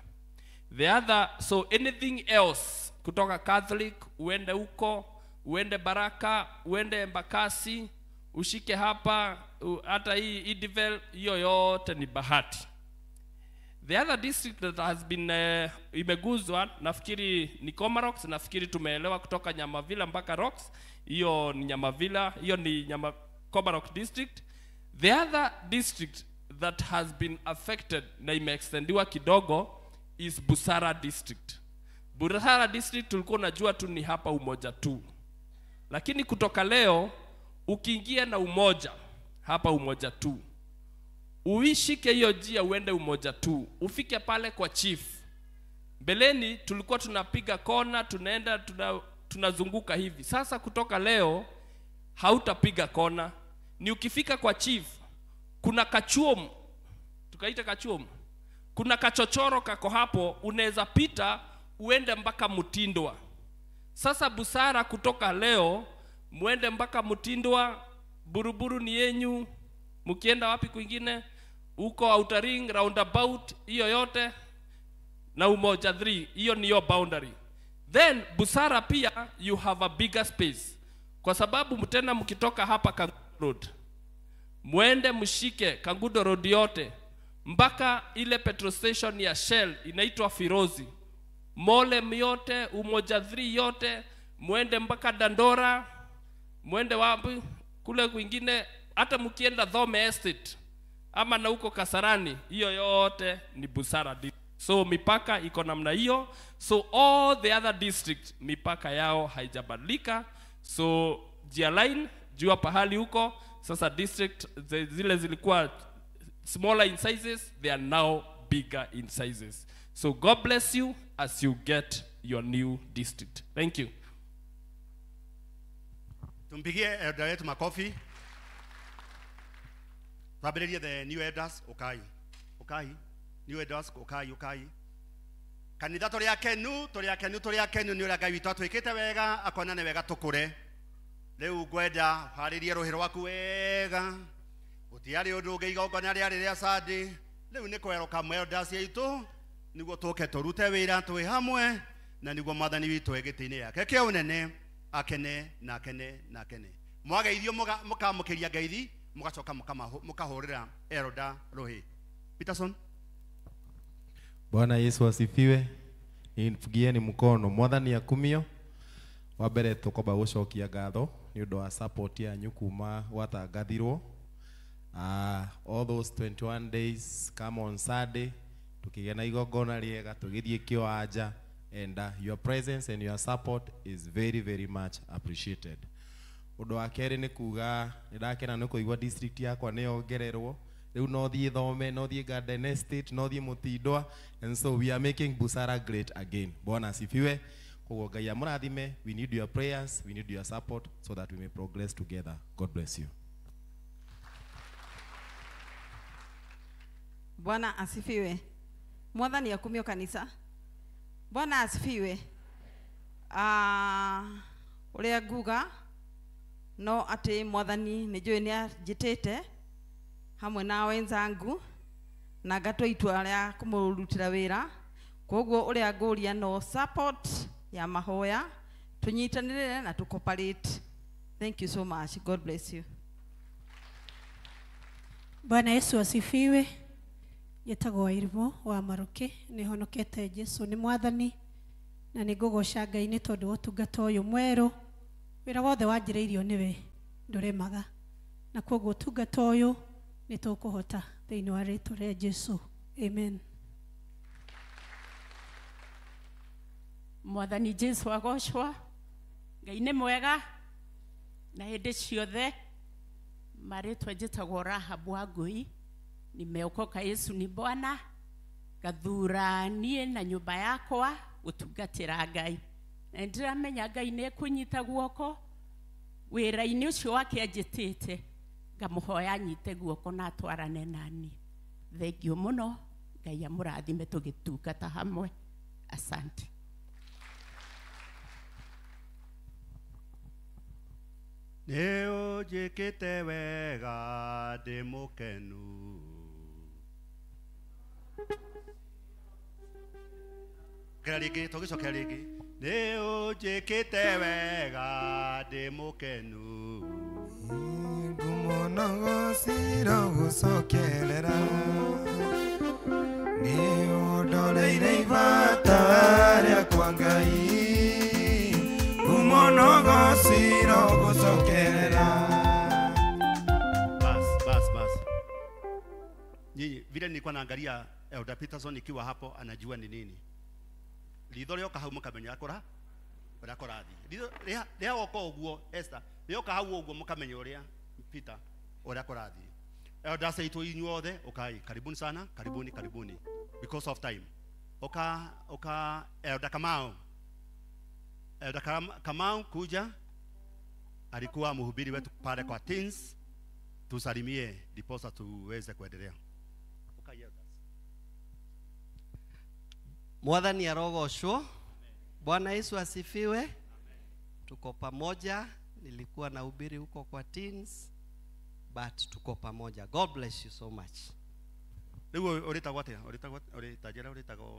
The other, so anything else kutoka Catholic uende huko, uende Baraka, uende Embakasi, ushike hapa, hata hii Idivel, hiyo yote ni Bahati. The other district that has been imeguzwa nafikiri ni Komarock. Nafikiri tumeelewa kutoka Nyamavila mpaka Rocks, hiyo ni Nyamavila, hiyo ni Komarock district. The other district that has been affected na imeextendiwa kidogo is Busara district. Busara district tulikuwa unajua tu ni hapa Umoja tu, lakini kutoka leo ukiingia na Umoja hapa Umoja tu, uishike hiyo njia uende Umoja tu, ufike pale kwa chief. Mbeleni tulikuwa tunapiga kona, tunaenda tunazunguka hivi. Sasa kutoka leo hautapiga kona. Ni ukifika kwa chief, kuna kachuom, tukaita kachuom, kuna kachochoro kako hapo, unaweza pita uende mpaka Mutindwa. Sasa Busara kutoka leo muende mpaka Mutindwa, Buruburu ni yenyu, mkienda wapi kwingine, Huko Outer Ring roundabout hiyo yote na Umoja 3, hiyo niyo boundary. Then Busara pia you have a bigger space. Kwa sababu tena mkitoka hapa Kangundo Road, muende mshike Kangundo Road yote mpaka ile petrol station ya Shell inaitwa Firozi, Mole yote, Umoja 3 yote, muende mpaka Dandora, muende wapi kule kwingine, hata mkienda Thome Estate ama na huko Kasarani, hiyo yote ni Busara district. So mipaka iko namna hiyo. So all the other district mipaka yao haijabadilika. So jialign, jua pahali huko. Sasa district zile zilikuwa smaller in sizes, they are now bigger in sizes. So God bless you as you get your new district. Thank you.
Tumpigie elder wetu makofi. Twambĩrĩrie the new elders, ukai. Ukai. New elders, ukai, ukai. Kanitha tũrĩ akenu, tũrĩ akenu, tũrĩ akenu nĩ ũrĩa Ngai witũ atwĩkĩte wega, akona nĩ wega tũkũre. Rĩu ngwenda harĩrie rũhĩ rwaku wega. Gũtiarĩ ũndũ ũngĩ igongona rĩarĩ rĩa Sunday. Rĩu nĩ kwerũka elders aitũ nĩguo tũke tũrute wĩra twĩ hamwe na nĩguo Mwathani witũ e gĩtĩ-inĩ yake kĩa ũnene akene na akene na akene. Mwageithio mũkamũkĩria ngeithi, mũgacoka mũkahũrĩra elder rũhĩ. Peterson.
Bwana Yesu asifiwe. Nifugieni mkono. Mwathani akumio. Wa mbere tukomba gucokia ngatho ni undu wa support yanyu kuma gwatangathirwo. All those 21 days come on Sunday tukigĩa na igongona riega tugithie kĩwanja, and your presence and your support is very very much appreciated. Undu wa keri ni kuga ni ndakena ni kuigua district yakwa ni yongererwo. Riu no thie Thome, no thie Garden Estate, no thie Mutindwa, and so we are making Busara great again. Bwana asifiwe. Koguo Ngai amurathime. We need your prayers, we need your support so that we may progress together. God bless you.
Bwana asifiwe. Mwathani akumio kanisa. Bwana asifiwe. Uria nguga no ati Mwathani ni njui ni anjitite hamwe na wenzangu na ngatua itua ria kumurutira wira. Koguo uria nguria no support ya mahoya tunyitanire na tucooperate. Thank you so much. God bless you.
Bwana Yesu asifiwe. Njĩtagwo Wairimu wa Maruki, nĩhonokete Jesu nĩ Mwathani na nĩngũgoca Ngai nĩ tondũ wa ũtungata ũyũ mwerũ. Wĩra wothe wanjĩrĩirio nĩwe ndũremaga, na kwoguo ũtungata ũyũ nĩtũkũhota thĩinĩ wa rĩtwa rĩa Jesu. Amen.
Mwathani Jesu agocwo. Ngai nĩ mwega na hĩndĩ ciothe. Marĩtwa njĩtagwo Rahabu wa Ngui. Nimeokoka, Yesu ni Bwana. Gathura niĩ na nyũmba yakwa gũtungatĩra Ngai. Na nĩndĩramenya Ngai nĩekũnyita guoko wĩra-inĩ ũcio wake anjĩtĩte, ngamũhoya anyite guoko na atwarane naniĩ. Thengiũ mũno, Ngai amũrathime tũgĩtungata hamwe. Asante.
Nĩ ũnjĩkĩte wega ndĩ mũkenu. Kera rĩngĩ, tũgĩcokera rĩngĩ. Nĩ ũnjĩkĩte wega ndĩ mũkenu.
Ngumo na gũcira gũcokerera. Nĩ ũndoreire ibata rĩakwa Ngai. Ngumo na gũcira gũcokerera.
Bas, bas, bas. Nyinyi vile nilikuwa naangalia Elder Peterson ikiwa hapo anajua ni nini. Ritho rĩoka hau mũkamenya akora ũrĩa kũrathiĩ. Ritho rĩoka ũguo Esther, rĩoka hau ũguo mũkamenya ũrĩa Peter ũrĩa kũrathiĩ. Elders aitũ inyuothe ukai, karibuni sana, karibuni, karibuni. Because of time. Oka oka Elder Kamau. Elder Kamau kuja, alikuwa mhubiri wetu pale kwa teens. Tusalimie ndiposa tuweze kuendelea. Ukai elders.
Mwathani arogocwo. Bwana Yesu asifiwe. Tuko pamoja. Nilikuwa nahubiri huko kwa teens, but tuko pamoja. God bless you so much.
Rĩu ũrĩtagwo atĩa? Ũrĩtagwo ũrĩtanjĩra ũrĩtagwo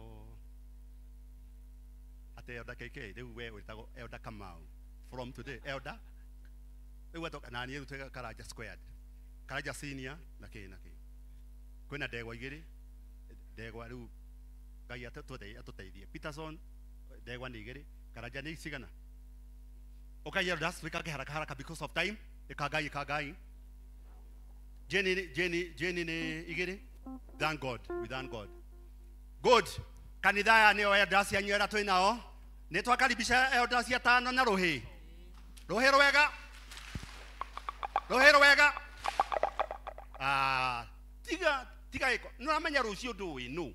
atĩ Elder KK. Rĩu we ũrĩtagwo Elder Kamau from today. Elder rĩu atoka na niĩ rĩu Karanja squared, Karanja senior na kĩ na kĩ. Kwĩna ndegwa igĩrĩ, ndegwa rĩu Ngai atũteithie. Peterson ndegwa nĩ igĩrĩ, Karanja nĩ cigana? Okay, elders, wĩkange haraka haraka because of time. Ĩkangai ĩkangai. Jenny Jenny Jenny nĩ igĩrĩ. Thank God, we thank God. Good. Kanitha aya nĩo elders anyu arĩa twĩ nao. Nĩ twakaribisha elders atano na rũhĩ. Rũhĩ rwega. Rũhĩ rwega. Ah, tiga tiga ĩko. Nĩ ũramenya rũciũ ndũĩ nũ.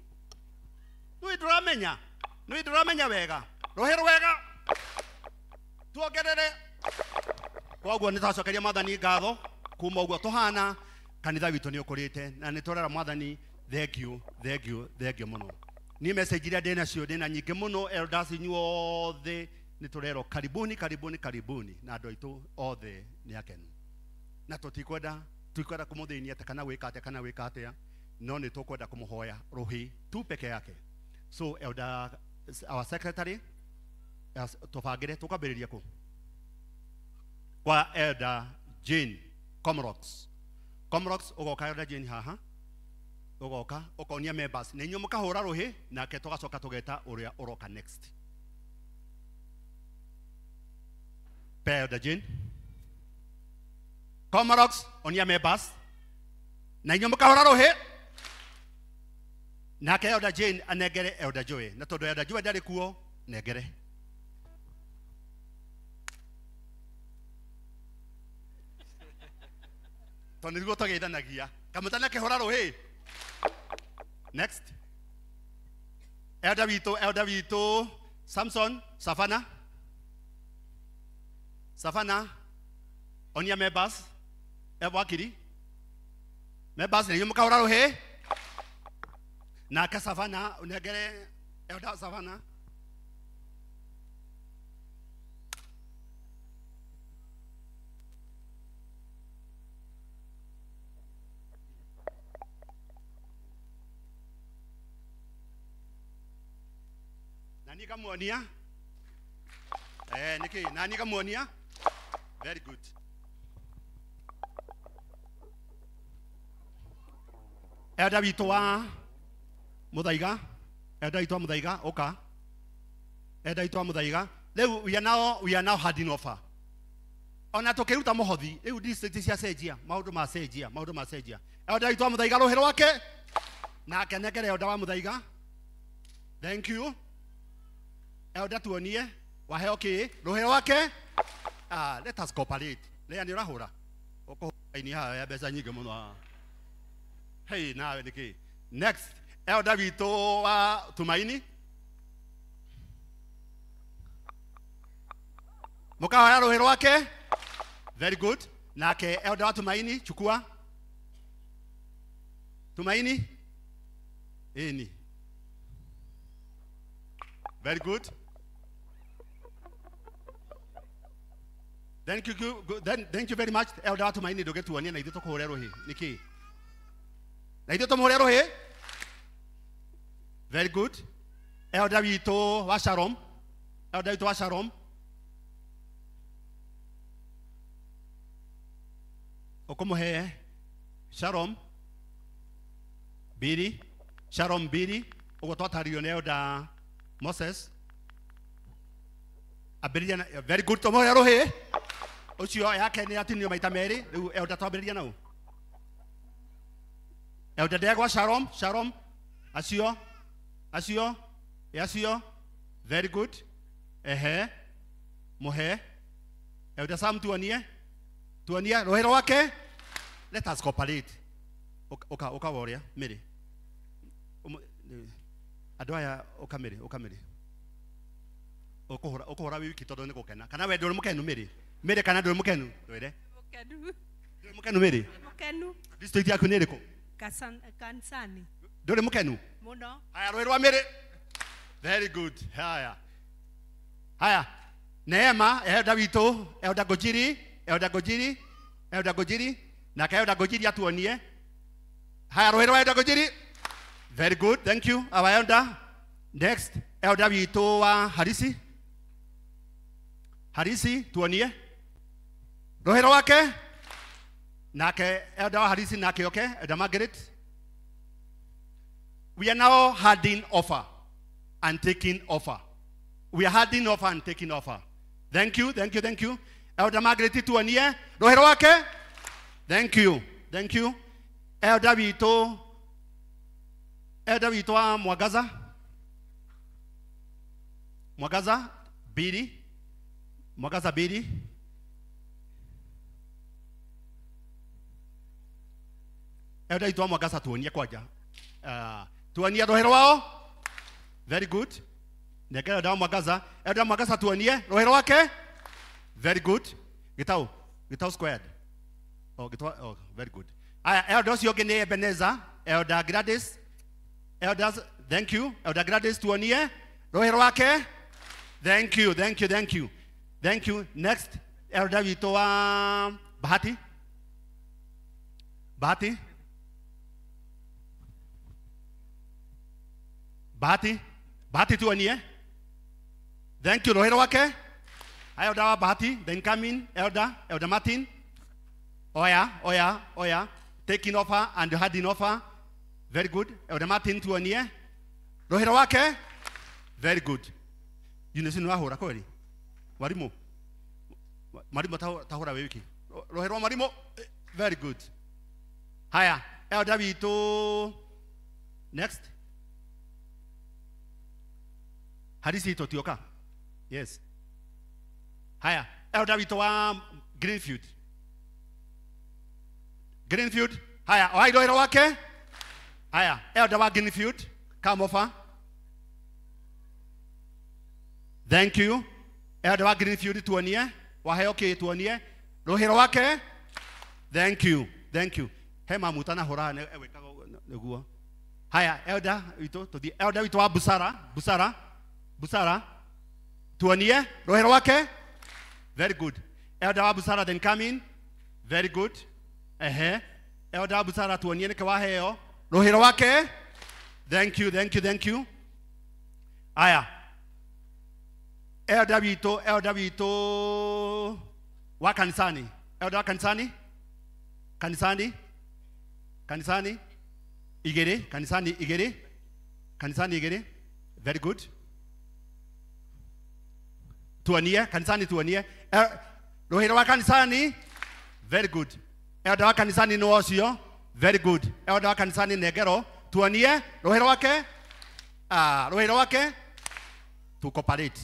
Nĩ ndũramenya. Nĩ ndũramenya wega. Rũhĩ rwega. Tuongerere. Koguo nĩ twacokeria Mwathani ngatho kuma ũguo tũhana. Kanitha witũ nĩ ũkũrĩte na nĩ tũrera Mwathani thank you, thank you, thank you mũno. Niĩ message iria ndĩ nacio ndĩ na nyingĩ mũno. Elders inyuothe nĩ tũrerwo karibuni karibuni karibuni, na andũ aitũ othe nĩ akenu. Na tũtikwenda kũmũthĩnia atĩa kana gwĩka atĩa kana gwĩka atĩa, no nĩ tũkwenda kũmũhoya rũhĩ tu peke yake. So elder, our secretary, tũbangĩre tũkambĩrĩria kũ? Kwa Elder Jane Comrocks. Comrocks ũgoka Elder Jane haha, ũgoka ũkonia members na inyuĩ mũkahũra rũhĩ, nake tũgacoka tũgeta ũrĩa ũroka next. Pe Elder Jane Comrocks onia members na inyuĩ mũkahũra rũhĩ, nake Elder Jane anengere Elder Joy, na tondũ Elder Joy ndarĩ kuo nengere. Tondũ nĩguo tũgeithanagia kamũtana kĩhũra rũhĩ. Next elder witũ, elder witũ Samson Savana. Savana onia members wakiri members nĩ mũkahũra rũhĩ, nake Savana unengere Elder Savana. Nani kamuonia? Niki, nani kamuonia? Very good. Elder witũ wa Muthaiga, Elder witũ wa Muthaiga, oka. Elder witũ wa Muthaiga. Rĩu we are now handing over. Ona tũkĩruta mũhothi, rĩu district cia cenjia, maũndũ ma cenjia, maũndũ ma cenjia. Elder witũ wa Muthaiga rũhĩ rwake. Nake nengere Elder wa Muthaiga. Thank you. Elder tuonie waheo kĩ rũhĩ rwake. Ah, let us cooperate. Lea nĩ ũrahũra. Ũkũhũra ini haha ya mbeca nyingĩ mũno haha. Hey, nawe nĩkĩ? Next, elder witũ wa Tumaini. Mũkahoya rũhĩ rwake. Very good. Nake elder wa Tumaini, chukua. Tumaini. Ĩni. Very good. Thank you, thank you very much. Elder Tumaini ndũgĩtuonie na ithuĩ tũkũhũre rũhĩ. Nĩkĩ? Na ithuĩ tũmũhũre rũhĩ. Very good. Elder witũ wa Shalom. Elder witũ wa Shalom. Ũkũmũhe Shalom mbiri, Shalom mbiri, ũguo twataririo nĩ Elder Moses. Ambĩrĩria na very good tũmũhũre rũhĩ. Ũcio yake nĩ atinio maita merĩ, rĩu Elder twambĩrĩria nau. Elder Ndegwa Shalom, Shalom. Acio, acio, acio. Very good. Ehe. Mũhe. Elder Sam tuonie. Tuonie rũhĩ rwake. Let us cooperate. Ũka ũka woria mĩrĩ. Andũ aya ũka mĩrĩ, ũka mĩrĩ. Ũkũhũra ũkũhũra wĩ wiki tondũ nĩ gũkena. Kana we ndũrĩ mũkenu mĩrĩ? Mĩrĩ kana ndũrĩ mũkenu? Twĩre.
Mũkenu.
Ndũrĩ mũkenu mĩrĩ?
Mũkenu.
District yaku nĩ ĩrĩkũ?
Kansani.
Ndũrĩ mũkenu?
Mũno.
Haya rũhĩ rwa mĩrĩ. Very good. Haya. Haya. Neema, elder witũ, Elder Ngũnjiri, Elder Ngũnjiri, Elder Ngũnjiri, nake Elder Ngũnjiri atuonie. Haya rũhĩ rwa Elder Ngũnjiri. Very good, thank you. Our elder. Next, elder witũ wa Harisi. Harisi, tuonie. Rũhĩ rwake. Nake elder wa Harisi nake oke, Elder Margaret. We are now handing offer and taking offer. We are handing offer and taking offer. Thank you, thank you, thank you. Elder Margaret tuonie. Rũhĩ rwake. Thank you, thank you. Elder witũ, Elder witũ wa Mwangaza. Mwangaza Biri. Mwangaza Biri. Elder witũ wa Mwangaza tuonie kwanja. Tuonie rũhĩ rwao. Very good. Nengera Elder wa Mwangaza. Elder wa Mwangaza tuonie rũhĩ rwake. Very good. Gitau. Gitau squared. Oh, Gitau, oh, very good. Aya, elder ũcio ũngĩ nĩ Ebenezer, Elder Gladys. Elders, thank you. Elder Gladys tuonie rũhĩ rwake. Thank you, thank you, thank you. Thank you. Next, elder witũ wa Bahati. Bahati. Bahati. Bahati tuonie. Thank you, rũhĩ rwake. Elder wa Bahati, then come in, Elder, Elder Martin. Oya, oya, oya. Taking offer and handing offer. Very good. Elder Martin tuonie. Rũhĩ rwake. Very good. Eunice nĩ wahũra kweli? Mwarimu. Mwarimu tahũra wĩ wiki. Rũhĩ rwa mwarimu. Very good. Haya, elder witũ. Next. Harisi tũtioka. Yes. Haya, elder witũ wa Greenfield. Greenfield. Haya, oai rũhĩ rwake. Haya, elder wa Greenfield, come over. Thank you. Elder wa Greenfield tuonie, waheo kĩ tuonie. Rũhĩ rwake. Thank you. Thank you. He mamu tanahũra ewĩkaga nĩguo. Haya, elder witũ tũthiĩ. Elder witũ wa Busara, Busara, Busara. Tuonie rũhĩ rwake. Very good. Elder wa Busara then come in. Very good. Ehe. Elder wa Busara tuonie nĩkĩ waheo. Rũhĩ rwake. Thank you, thank you, thank you. Aya. Elder witũ wa kanisani. Elder wa kanisani. Kanisani. Kanisani. Igere, kanisani igere. Kanisani igere. Very good. Tuonie, kanisani tuonie. Rũhĩ rwa kanisani. Very good. Elder wa kanisani nĩ ũcio. Very good. Elder wa kanisani negero. Tuonie rũhĩ rwake. Ah, rũhĩ rwake. To cooperate.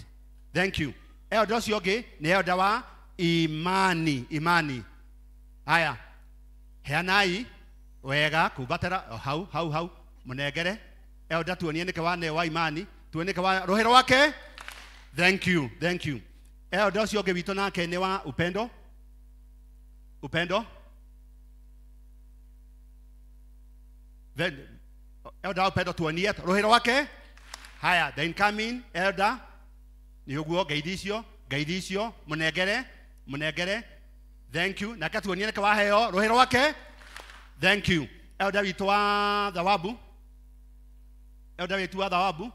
Thank you. Elder ũcio ũngĩ nĩ elder wa imani, imani. Haya. Heanai wega kumbatĩra hau hau hau mũnengere. Elder tuonie nĩkĩ wane wa imani, tuonie nĩkĩ wa rũhĩ rwake. Thank you, thank you. Elder ũcio ũngĩ witũ nake nĩ wa upendo. Upendo. Then elder upendo tuonie rũhĩ rwake. Haya, then come in, elder. Nĩ ũguo ngeithi icio, ngeithi icio, mũnengere, mũnengere. Thank you. Nake tuonie nĩkĩ waheo rũhĩ rwake. Thank you. Elder witũ wa thawabu. Elder witũ wa thawabu.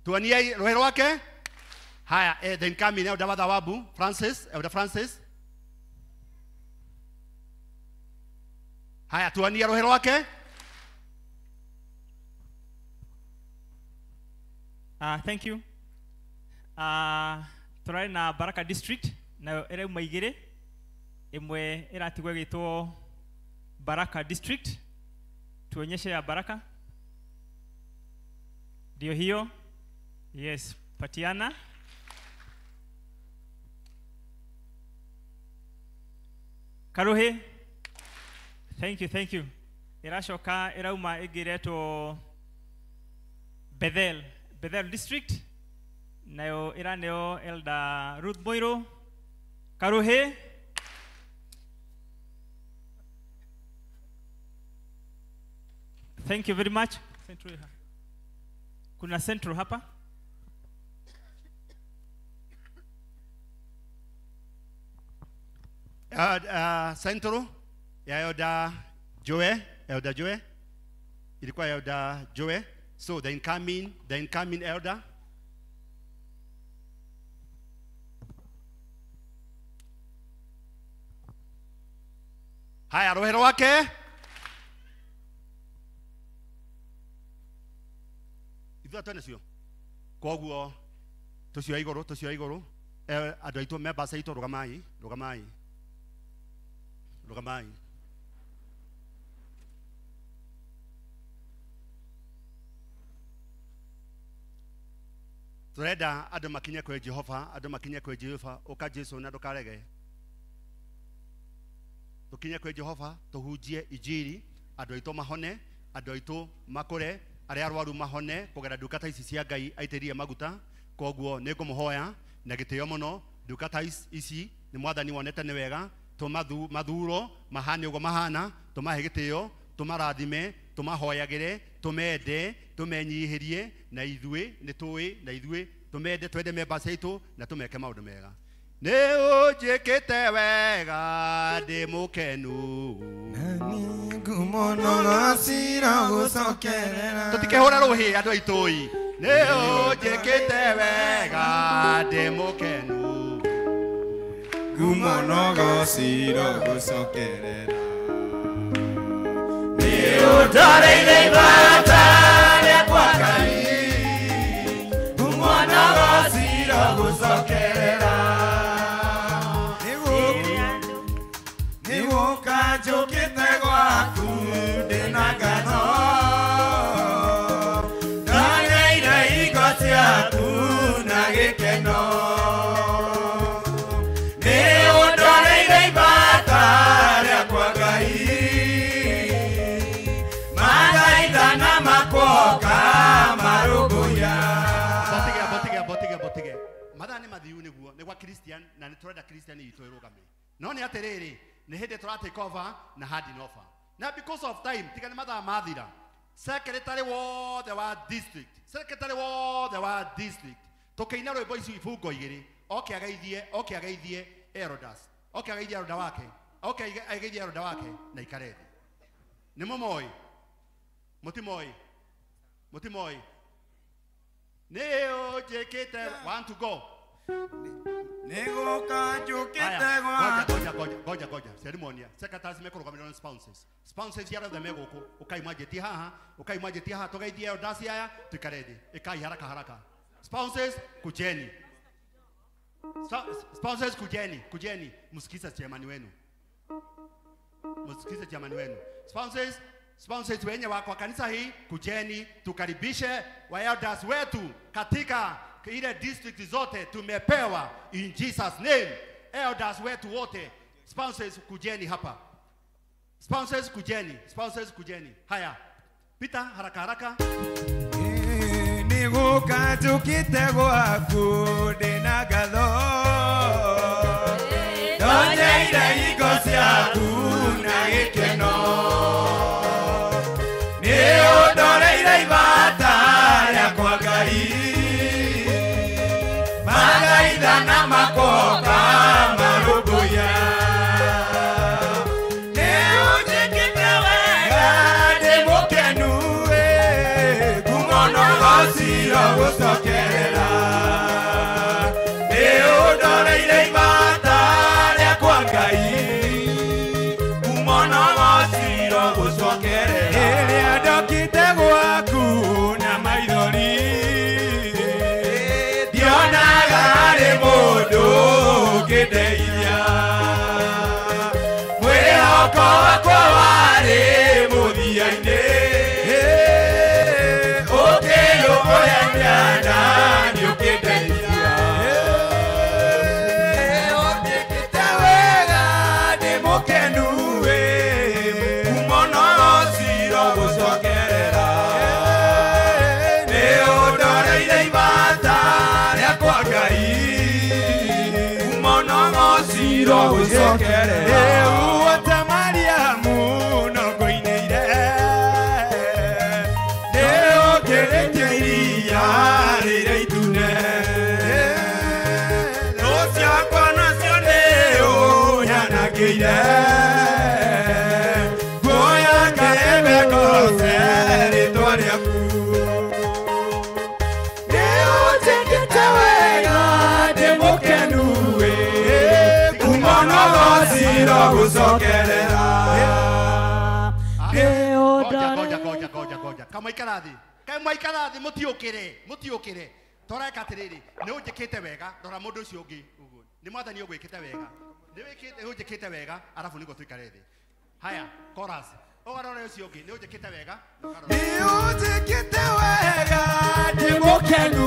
Tuonie rũhĩ rwake. Haya, then come in, elder wa thawabu, Francis, Elder Francis. Haya, tuonie rũhĩ rwake.
Thank you. Tũrarĩ na Baraka District nayo ĩrauma igĩrĩ, ĩmwe ĩratigwo ĩgĩtwo Baraka District. Tuonyeshe ya Baraka. Ndio hiyo. Yes, patiana. Karuhi. Thank you, thank you. Ĩracoka ĩrauma ĩngĩ ĩretwo Bethel, Bethel District. Nayo ĩraneo Elder Ruth Moiro. Karuhi. Thank you very much. Central. Kuna Central hapa.
Central ya Elder Joe, Elder Joe. Ilikuwa Elder Joe. So the incoming elder. Haya, rohero wake. Ithuĩ twene cio. Koguo tucio igũrũ. Andũ aitũ members aitũ rũgamai. Turenda andũ makinye kwĩ Jehova, ũka Jesu na ndũkarege. Tukinye kwĩ Jehova, tũhunjie injiri, andũ aitũ mahone, andũ aitũ makũre, arĩa arwaru mahone kũgerera ndungata ici cia Ngai aitĩrĩrie maguta. Koguo nĩ ngũmũhoya na gĩtĩo mũno, ndungata ici nĩ Mwathani wonete nĩ wega, tũmathuro mahane ũguo mahana, tũmahe gĩtĩo, tũmarathime, tũmahoyagĩre, tũmende, tũmenyihĩrie, na ithuĩ nĩ tũĩ, na ithuĩ tũmende, twende members aitũ na tũmeke maũndũ mega. Nĩ ũnjĩkĩte wega ndĩ mũkenu, tũtikĩhũra rũhĩ andũ aitũ ĩ. Nĩ ũnjĩkĩte wega ndĩ mũkenu,
ngumo no gociro gũcokerera. Nĩ ũndoreire ibata rĩakwa Ngai, ngumo no gociro gũcokerera. Nĩ gũka njũkĩte gwaku ndĩna ngatho, ndonyeire hingo ciaku na gĩkeno. Nĩ ũndoreire ibata rĩakwa Ngai, mathaitha na makuoka marũmbũiya.
Botige mathaa nĩ mathiu nĩguo nĩ gwa Christian na nĩ tũrenda Christian itũ ĩrũgame. No nĩ atĩrĩrĩ, nĩ hĩndĩ tũra take over na handing over. Na because of time, tiga nĩ mathaa mathira, secretary wothe wa district tũkĩina rwĩmbo ici ibungo igĩrĩ, oke ageithie elders, oke ageithie elder wake, oke ageithie elder wake na ikare thĩ. Nĩ mũmoĩ? Mũtimoĩ? Nĩ ũnjĩkĩte, one to go.
Nĩ gũka njũkĩte gwaku.
Ngoja. Ceremony. Secretaries mekũrũgamĩrĩrwo nĩ spouses. Spouses arĩa othe me gũkũ, ũkai mwanjĩtie haha, tũgeithie elders aya, tũikare thĩ. Ĩkai haraka haraka. Spouses kujeni. Spouses kujeni. Msikize chairman wenu. Spouses wenye wako kanisa hii, kujeni tukaribishe wa elders wetu katika ile district zote tumepewa in Jesus name. Elders wetu wote, spouses kujeni hapa. Spouses kujeni. Haya, pita haraka haraka.
Nĩ gũka njũkĩte gwaku ndĩna ngatho, ndonyeire hingo ciaku na gĩkeno. Nĩ ũndoreire ibata rĩakwa Ngai, mathaitha na makoka marũmbũiya. Nĩ ũnjĩkĩte wega ndĩ mũkenu, ngumo no gociro gũcokerera. Nĩ ũndoreire ibata rĩakwa Ngai, ngumo no gociro gũcokerera. Rĩrĩa ndokĩte gwaku na maithori, ndionaga harĩ mũndũ ũngĩndeithia. Mwĩhoko wakwa warĩ mũthia-inĩ, ũkĩrũmbũyania na nĩũkĩndeithia. Ũnjĩkĩte wega ndĩ mũkenu, ngumo no gociro gũcokerera. Nĩ ũndoreire ibata rĩakwa Ngai, ngumo no gociro gũcokerera. Rĩu ota Mariamu no ngũinĩire, nĩ ũkĩrĩtie iria rĩrĩa itune. Thũ ciakwa nacio nĩ ũnyanangĩire, nguoya ngĩmbe ngooce. gũcokerera.
Ngoja ngoja ngoja ngoja kamaikara thĩ, kamaikara thĩ, mũtiũkĩre, mũtiũkĩre. Toreka atĩrĩrĩ, nĩ ũnjĩkĩte wega, rora mũndũ ũcio ũngĩ ũguo. Nĩ mwathani ũgwĩkĩte wega, nĩ wĩkĩte, ũnjĩkĩte wega, arabu nĩguo tũikare thĩ. Haya, chorus. Ũgarore ũcio ũngĩ, nĩ ũnjĩkĩte wega.
Nĩ ũnjĩkĩte wega, ndĩ mũkenu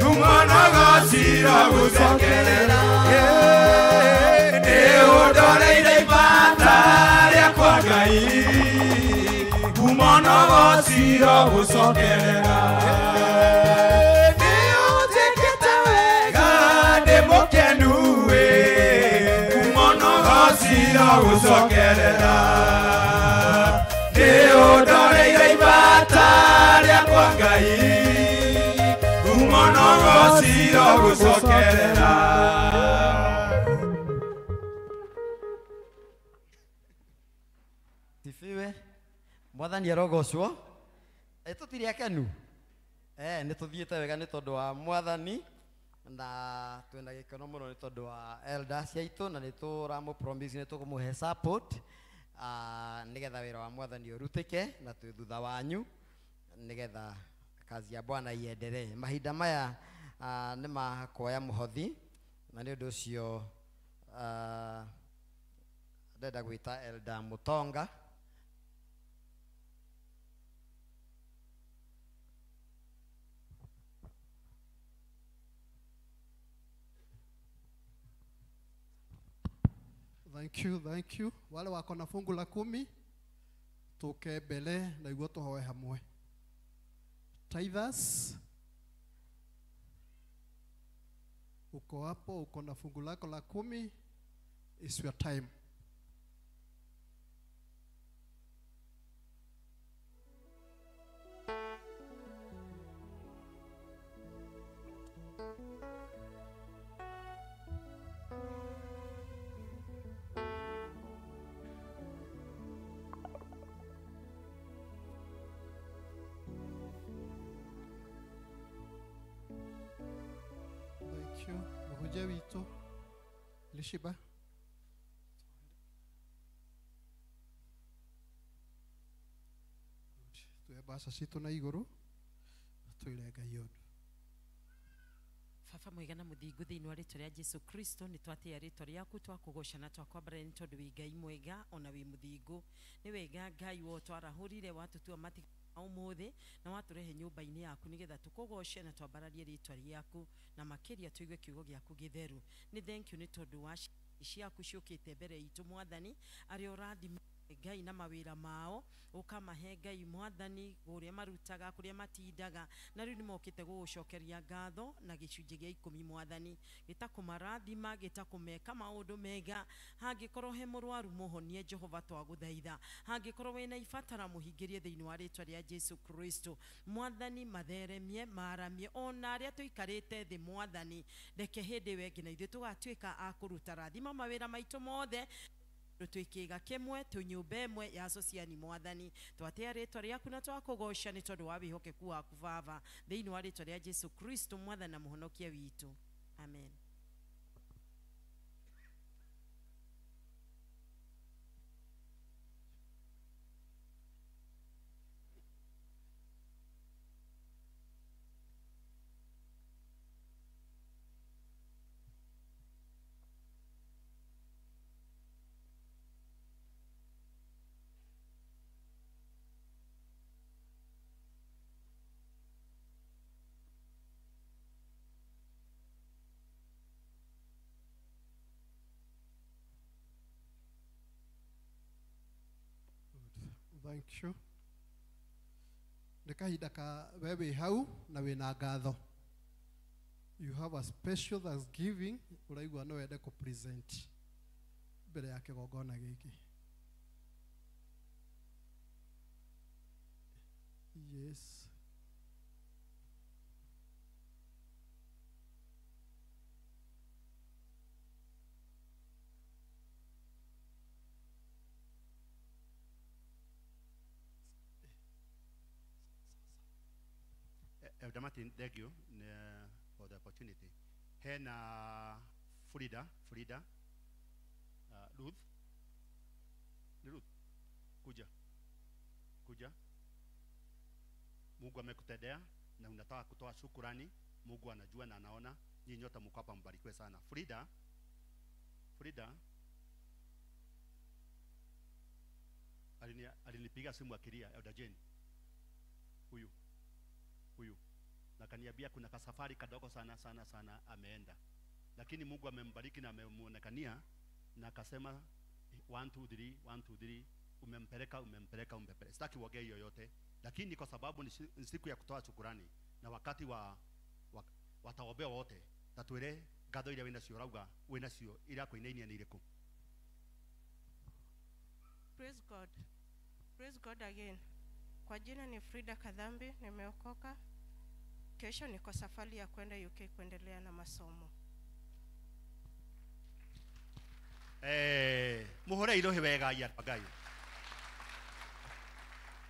ngumo na gociro gũcokerera. Nĩ ũndoreire ibata rĩakwa Ngai, ngumo na gociro gũcokerera. Nĩ ũnjĩkĩte wega, ndĩ mũkenu ngumo na gociro gũcokerera. Nĩ ũndoreire ibata rĩakwa Ngai, ngumo na gociro gũcokerera.
Sifiwe. Mwathani arogocwo. Tũtirĩ akenu. Nĩ tũthiĩte wega nĩ tondũ wa mwathani, na twĩna gĩkeno mũno nĩ tondũ wa elders aitũ, na nĩ tũramũ promise nĩ tũkũmũhe support nĩgetha wĩra wa mwathani ũrutĩke, na twĩ thutha wanyu nĩgetha kazi ya Bwana iendelee. Mahinda maya nĩ ma kuoya mũhothi, na nĩ ũndũ ũcio ndenda gwĩta Elder Mutonga.
Thank you, thank you. Wale wako na fungu la 10 tuke mbele na iguo tuhoe hamwe. Tithers, uko hapo, uko na fungu lako la 10, it's your time. Thank you. Mũhunjia witũ Elisheba. Tuoe mbaca citũ na igũrũ twĩre Ngai ũndũ.
Baba mwega na mũthingu thĩinĩ wa rĩtwa rĩa Jesu Kristo, nĩ twatĩĩa rĩtwa rĩaku, twakũgoca na twakwambararia nĩ tondũ wĩ Ngai mwega ona wĩ mũthingu. Nĩ wega Ngai wo twarahũrire watũtua matiga ũmũthĩ na watũrehe nyũmba-inĩ yaku nĩgetha tũkũgoce na twambararie rĩtwa rĩaku, na makĩria tũigue kiugo gĩaku gĩtheru. Nĩ thank you nĩ tondũ wa ciaku ciũkĩte mbere itũ mwathani, arĩa ũrathima Ngai na mawĩra mao, ũkamahe Ngai mwathani kũrĩa marutaga, kũrĩa matindaga, na rĩu nĩmokĩte gũgũcokeria ngatho na gĩcunjĩ gĩa 10 mwathani, gĩtakũmarathima, gĩtakũmeka maũndũ mega. Hangĩkorwo he mũrwaru mũhonie Jehova twagũthaitha, hangĩkorwo wĩna ibatara mũhingĩrie thĩinĩ wa rĩtwa rĩa Jesu Kristo mwathani, matheremie, maramie ona arĩa tũikarĩte thĩ mwathani, reke hĩndĩ ĩyo ĩngĩ na ithuĩ tũgatuĩka a kũruta. Rathima mawĩra maitũ mothe, twĩkĩga kĩmwe, tũnyũmba ĩmwe ya Sociani mwathani, twatĩa rĩtwa rĩaku na twakũgoca nĩ tondũ wa wĩhokeku waku Baba, thĩinĩ wa rĩtwa rĩa Jesu Kristo mwathani na mũhonokia witũ, amen.
Thank you. Nĩ kahinda ka we wĩ hau na wĩna ngatho. You have a special thanksgiving ũraigua no wende kũ present mbere ya kĩgongona gĩkĩ. Yes.
Elder Martin, thank you for the opportunity. Hena Frida, Frida. Ruth. Ni Ruth. Kuja. Kuja. Mungu amekutendea na unataka kutoa shukurani. Mungu anajua na anaona. Nyinyi nyote mko hapa, mbarikiwe sana. Frida. Frida alinipiga simu akilia, Elder Jane. Huyu. Huyu. Na kaniambia kuna kasafari kadogo sana sana sana ameenda. Lakini Mungu amembariki na amemuonekania na akasema 1 2 3 1 2 3 umempeleka umempeleka umempeleka. Sitaki uongee yoyote, lakini kwa sababu ni siku ya kutoa shukurani na wakati wa wataombea wote, tatwire ngatho iria wina cio rauga wina cio iria kuinainia ni iriku.
Praise God. Praise God again. Kwa jina ni Frida Kadhambi, nimeokoka. Kesho niko safari ya kwenda UK kuendelea na masomo.
Muhore irohe wega ya Ngai.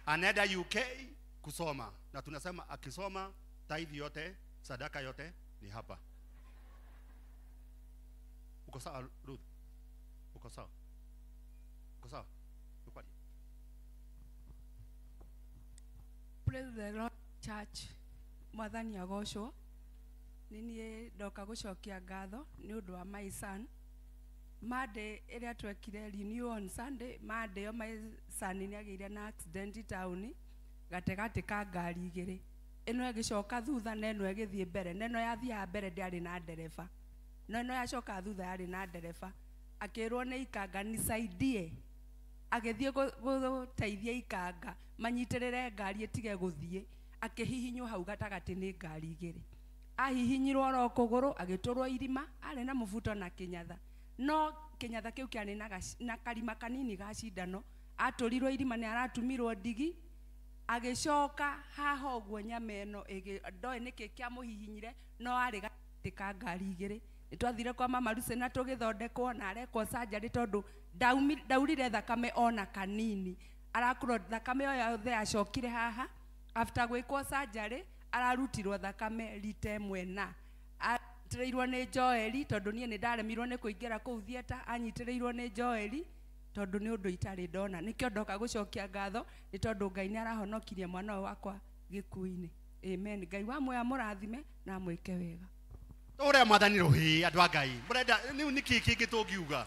Anaenda UK kusoma na tunasema akisoma tithe yote, sadaka yote ni hapa. Uko sawa Ruth? Uko sawa? Uko sawa? Uko
Praise the Lord Church. Mwathani agocwo. Nĩ niĩ ndoka gũcokia ngatho nĩ ũndũ wa my son. Monday ĩrĩa twekire renew on Sunday, Monday yo my son nĩ agĩire na accident town gatagatĩ ka ngari igĩrĩ. Ĩno ĩgĩcoka thutha na ĩno ĩgĩthiĩ mbere. Na ĩno yathiaga mbere ndĩarĩ na ndereba. No ĩno yacoka thutha yarĩ na ndereba. Akĩrwo nĩ ikanga nisaidie. Agĩthiĩ gũteithia ikanga manyitĩrĩre ngari ĩtige gũthiĩ. Akĩhihinywo hau gatagatĩ nĩ ngari igĩrĩ. Ahihinyirwo oro kũgũrũ agĩtũrwo irima, arĩ na mũbuto na kĩnyatha. No kĩnyatha kĩu kĩarĩ na karima kanini ga cindano. Atũrirwo irima nĩ aratumirwo ndigi. Agĩcoka haha ũguo nyama ĩno ndoĩ nĩkĩ kĩamũhihinyire no arĩ gatagatĩ ka ngari igĩrĩ. Nĩtwathire kwa mama Lucy na tũgĩthondekwo na arekwo surgery tondũ ndaurire thakame ona kanini. Arakurwo thakame o yothe acokire haha. After gwĩkwo surgery ararutirwo thakame rita ĩmwe na anyitĩrĩirwo nĩ Joeli tondũ niĩ nĩndaremirwo nĩ kũingĩra kũu theatre. Anyitĩrĩirwo nĩ Joeli tondũ nĩ ũndũ itarĩ ndona. Nĩkĩo ndoka gũcokia ngatho nĩ tondũ Ngai nĩarahonokirie mwana ũyũ wakwa gĩkuũ-inĩ. Amen. Ngai wa muoyo amũrathime na amwĩke wega.
Tũre mwathani rũhĩ andũ a Ngai. Mũrenda nĩ nĩkĩ kĩngĩ tũngiuga?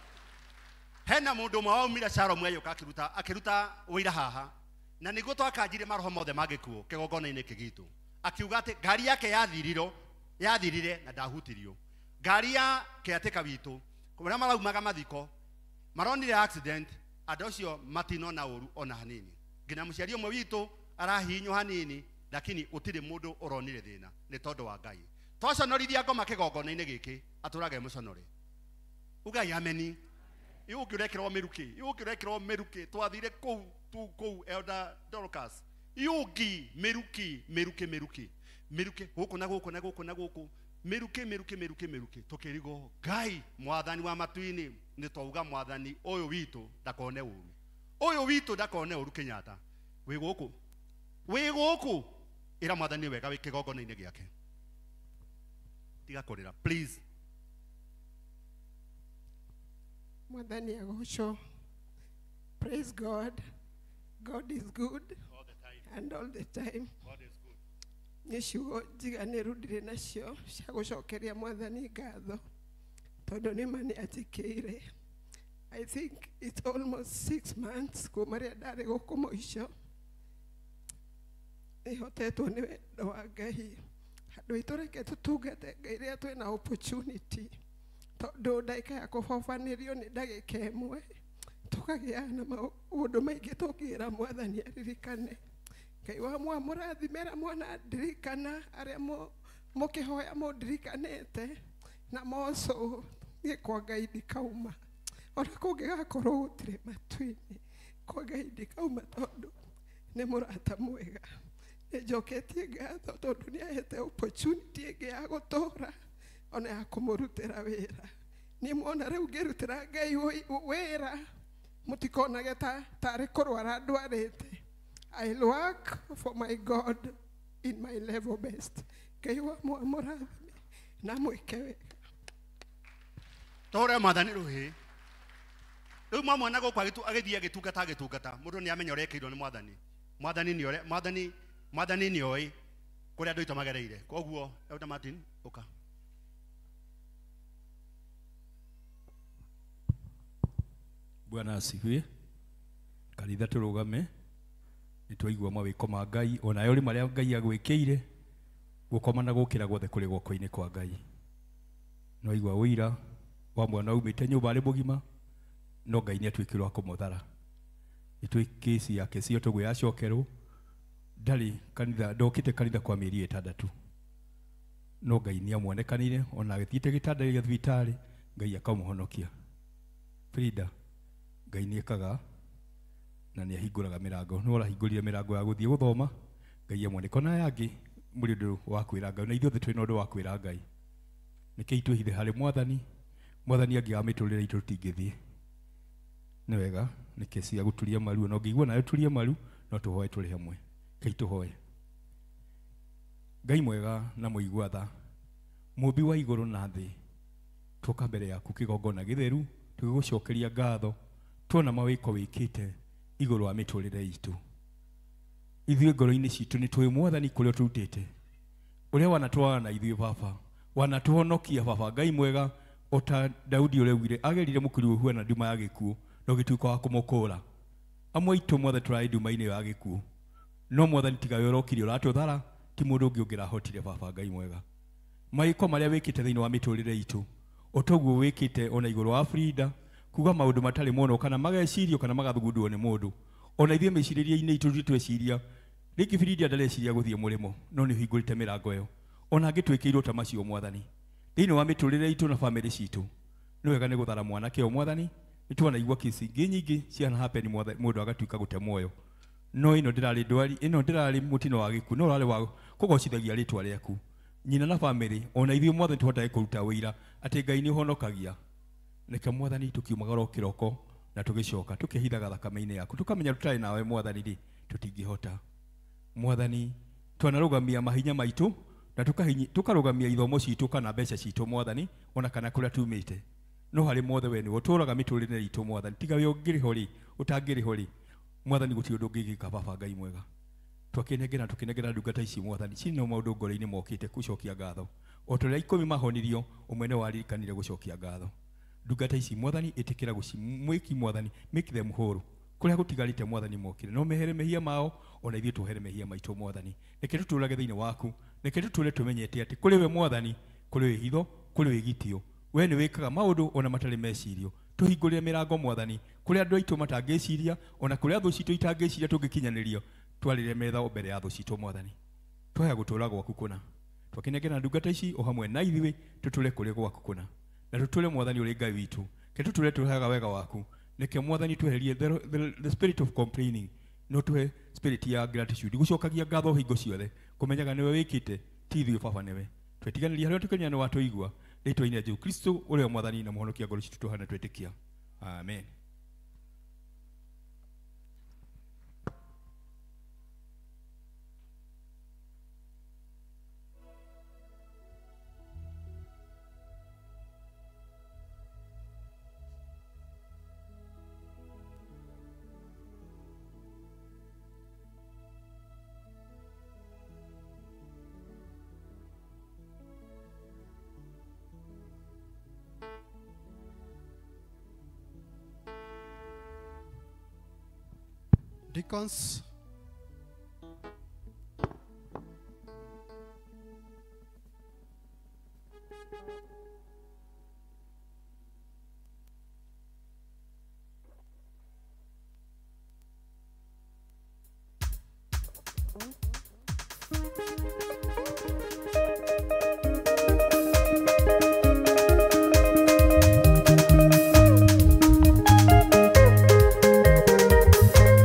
Hena mũndũ ũmwe waumire Shalom agĩũka akĩruta ũira haha. Na nĩguo twakanjire maroho mothe ma gĩkuũ kĩgongona-inĩ kĩ gitũ. Akiuga atĩ ngari yake yathirire na ndahutirio. Ngari ya kĩatĩka witũ kũrĩa maraumaga mathiko maronire accident, andũ acio matinona ũru ona hanini. Nginya mũciari ũmwe witũ arahihinywo hanini, lakini gũtirĩ mũndũ ũronire thĩna nĩ tondũ wa Ngai. Twaconorithia ngoma kĩgongona-inĩ gĩkĩ atũrage mũconore. Ugai ameni. Iũ ũngĩrekĩrwo mĩrukĩ, iũ ũngĩrekĩrwo mĩrukĩ, twathire kũu tu kũu Elder Dorcas. Iũ mĩrukĩ mĩrukĩ mĩrukĩ mĩrukĩ gũkũ na gũkũ na gũkũ na gũkũ mĩrukĩ mĩrukĩ mĩrukĩ mĩrukĩ tũkĩrigwo Ngai mwathani wa matu-inĩ nĩ twauga mwathani ũyũ witũ ndakone ũru. Ũyũ witũ ndakone ũru Kenyatta. Wĩ gũkũ. Wĩ gũkũ. Ĩra mwathani wega wĩ kĩgongona-inĩ gĩake. Tiga kũrĩra please.
Mwathani agocwo. Praise God. God is good
all the time.
And all the time.
God is good.
Nĩ ciugo njiganĩru ndirĩ nacio cia gũcokeria mwathani ngatho tondũ nĩ ma nĩ anjĩkĩire. I think it's almost 6 months kuma rĩrĩa ndarĩ gũkũ mũico. Nĩhotetwo nĩ wendo wa Ngai. Andũ aitũ reke tũtungate Ngai rĩrĩa twĩna opportunity tondũ ndagĩka ya kũbobanĩrio nĩ ndagĩka ĩmwe tũkagĩa na maũndũ maingĩ tũngĩra mwathani aririkane. Ngai wa mũrathime arĩa mwana ndirikana arĩa mũkĩhoya mũndirikanĩte na moco niĩ kwa Ngai ndikauma. Ona kũngĩgakorwo gũtirĩ matu-inĩ kwa Ngai ndikauma tondũ nĩ mũrata mwega. Nĩnjoketie ngatho tondũ nĩahete opportunity ĩngĩ ya gũtũra ona ya kũmũrutĩra wĩra. Niĩ mwona rĩu ngĩrutĩra Ngai wĩra mũtikonage tarĩ kũrwara ndwarĩte. I'll work for my God in my level best. Ngai wa mũrathime na mwĩke wega.
Tũre mwathani rũhĩ. Rĩu mamwona gũkũ agĩthiĩ agĩtungata agĩtungata, mũndũ nĩ amenya ũrĩa ekĩirwo nĩ mwathani. Mwathani nĩ ũrĩa, mwathani, mwathani nĩ oĩ kũrĩa andũ aitũ magereire. Koguo Elder Martin, ũka.
Bwana asifiwe. Kanitha tũrũgame, nĩ twaigua mawĩko ma Ngai, onayo rĩ marĩa Ngai agwĩkĩire, gũkoma na gũkĩra guothe kũrĩ guoko-inĩ kwa Ngai. No igua ũira wa mwana umĩte nyũmba arĩ mũgima, no Ngai nĩ atuĩkire wa kũmũthara. Nĩ twĩ kĩci yake cio tũguo yacokerwo, ndarĩ kanitha, ndokĩte kanitha kwa mĩeri 6. No Ngai nĩ amuonekanire, ona agĩthiĩte gĩtanda gĩa thibitarĩ, Ngai akamũhonokia. Frida, Ngai nĩ ekaga na nĩ ahingũraga mĩrango. Nĩ ũrahingũrire mĩrango ya gũthiĩ gũthoma, Ngai amuoneka. Ona aya angĩ mũrĩ ũndũ wa kwĩra Ngai, na ithuothe twĩna ũndũ wa kwĩra Ngai. Nĩkĩo twĩhithe harĩ mwathani, mwathani angĩaga mĩtũrĩre itũ tũtingĩthiĩ. Nĩ wega, nĩkĩ cia gũturia maru, na ũngĩigua nawe turie maru, no tũhoe tũrĩ hamwe. Ngai tũhoe. Ngai mwega na mũigua tha, mũmbi wa igũrũ na thĩ, twoka mbere yaku kĩgongona gĩtheru, tũgĩgũcokeria ngatho, tuona mawĩko wĩkĩte igũrũ wa mĩtũrĩre itũ. Ithuĩ ngoro-inĩ citũ nĩ tũĩ mwathani kũrĩa ũtũrutĩte, ũrĩa wanatwara na ithuĩ baba, wanatũhonokia baba. Ngai mwega, o ta Daudi ũrĩa augire, agerire mũkuru ũhuana nduma ya gĩkuũ, na ũgĩtuĩka wa kũmũkũra. Amwe aitũ mwathani tũrarĩ nduma-inĩ ya gĩkuũ, no mwathani tiga we ũrokire ũratũthara, ti mũndũ ũngĩ ũngĩrahotire baba. Ngai mwega, mawĩko marĩa wĩkĩte thĩinĩ wa mĩtũrĩre itũ, o toguo wĩkĩte ona igũrũ wa Frida, kuga maũndũ matarĩ monwo kana magecirio kana magathugundwo nĩ mũndũ. Ona ithuĩ mĩcirĩrie-inĩ itũ tweciria, rĩngĩ Frida ndareciria gũthiĩ mũrĩmo, no nĩ ũhingũrĩte mĩrango ĩyo. Ona angĩ twĩkĩirwo ta macio mwathani thĩinĩ wa mĩtũrĩre itũ na bamĩrĩ citũ. Nĩ wega nĩ gũthara mwanake ũyũ mwathani, nĩ twanaigua kĩci ingĩ nyingĩ ciana happen mũndũ agatuĩka gũte muoyo. No ĩno ndĩrarĩ ndwari, ĩno ndĩrarĩ mũtino wa gĩkuũ, no ũrarĩ wa kũgocithagia rĩtwa rĩaku. Nyina na bamĩrĩ, ona ithuĩ mwathani tũhotage kũruta ũira atĩ Ngai nĩ ũhonokagia. Reke mwathani tũkiumagara o kĩroko na tũgĩcoka tũkĩhithaga thakame-inĩ yaku, tũkamenya tũtarĩ nawe mwathani rĩ tũtingĩhota. Mwathani twanarũgamia mahinya maitũ na tũkarũgamia ithomo citũ kana mbeca citũ mwathani, ona kana kũrĩa tumĩte. No harĩ mothe we nĩwe ũtũraga mĩtũrĩre itũ mwathani, tiga we ũngĩrĩho rĩ, ũtangĩrĩho rĩ mwathani gũtirĩ ũndũ ũngĩgĩka baba. Ngai mwega, twakĩnengera tũkĩnengera ndungata ici mwathani, cina maũndũ ngoro-inĩ mokĩte gũcokia ngatho. O ta ũrĩa 10 mahonirio, ũmwe nĩ waririkanire gũcokia ngatho. Ndungata ici mwathani, ĩtĩkĩra gũcimwĩki mwathani, make them whole. Kũrĩa gũtigarĩte mwathani mokire, no mehere mehia mao, ona ithuĩ tuohere mehia maitũ mwathani. Reke tũtũũrage thĩinĩ waku, reke tũtũũre tũmenyete atĩ kũrĩ we mwathani, kũrĩ wĩhitho, kũrĩ wĩgitio. We nĩ wĩkaga maũndũ ona matarĩ mecirio. Tũhingũrĩre mĩrango mwathani, kũrĩa andũ aitũ matangĩciria, ona kũrĩa thũ citũ itangĩciria tũngĩkinyanĩrio, twarĩre metha mbere ya thũ citũ mwathani. Twoya gũtũũra gwaku kũna. Twakĩnengera ndungata ici o hamwe na ithuĩ tũtũũre kũrĩ gwaku kũna. Na tũtũũre mwathani ũrĩ Ngai witũ. Reke tũtũũre tũheaga wega waku. Reke mwathani tweherie the spirit of complaining, no tũhe spirit ya gratitude, gũcokagia ngatho hingo ciothe, kũmenyaga nĩwe wĩkĩte, ti ithuĩ baba nĩwe. Twetiganĩria harĩa tũkenya nĩ watũigua, rĩtwa-inĩ rĩa Jesũ Kristo ũrĩa mwathani na mũhonokia ngoro citũ tũhana twetĩkia. Amen.
Deacons,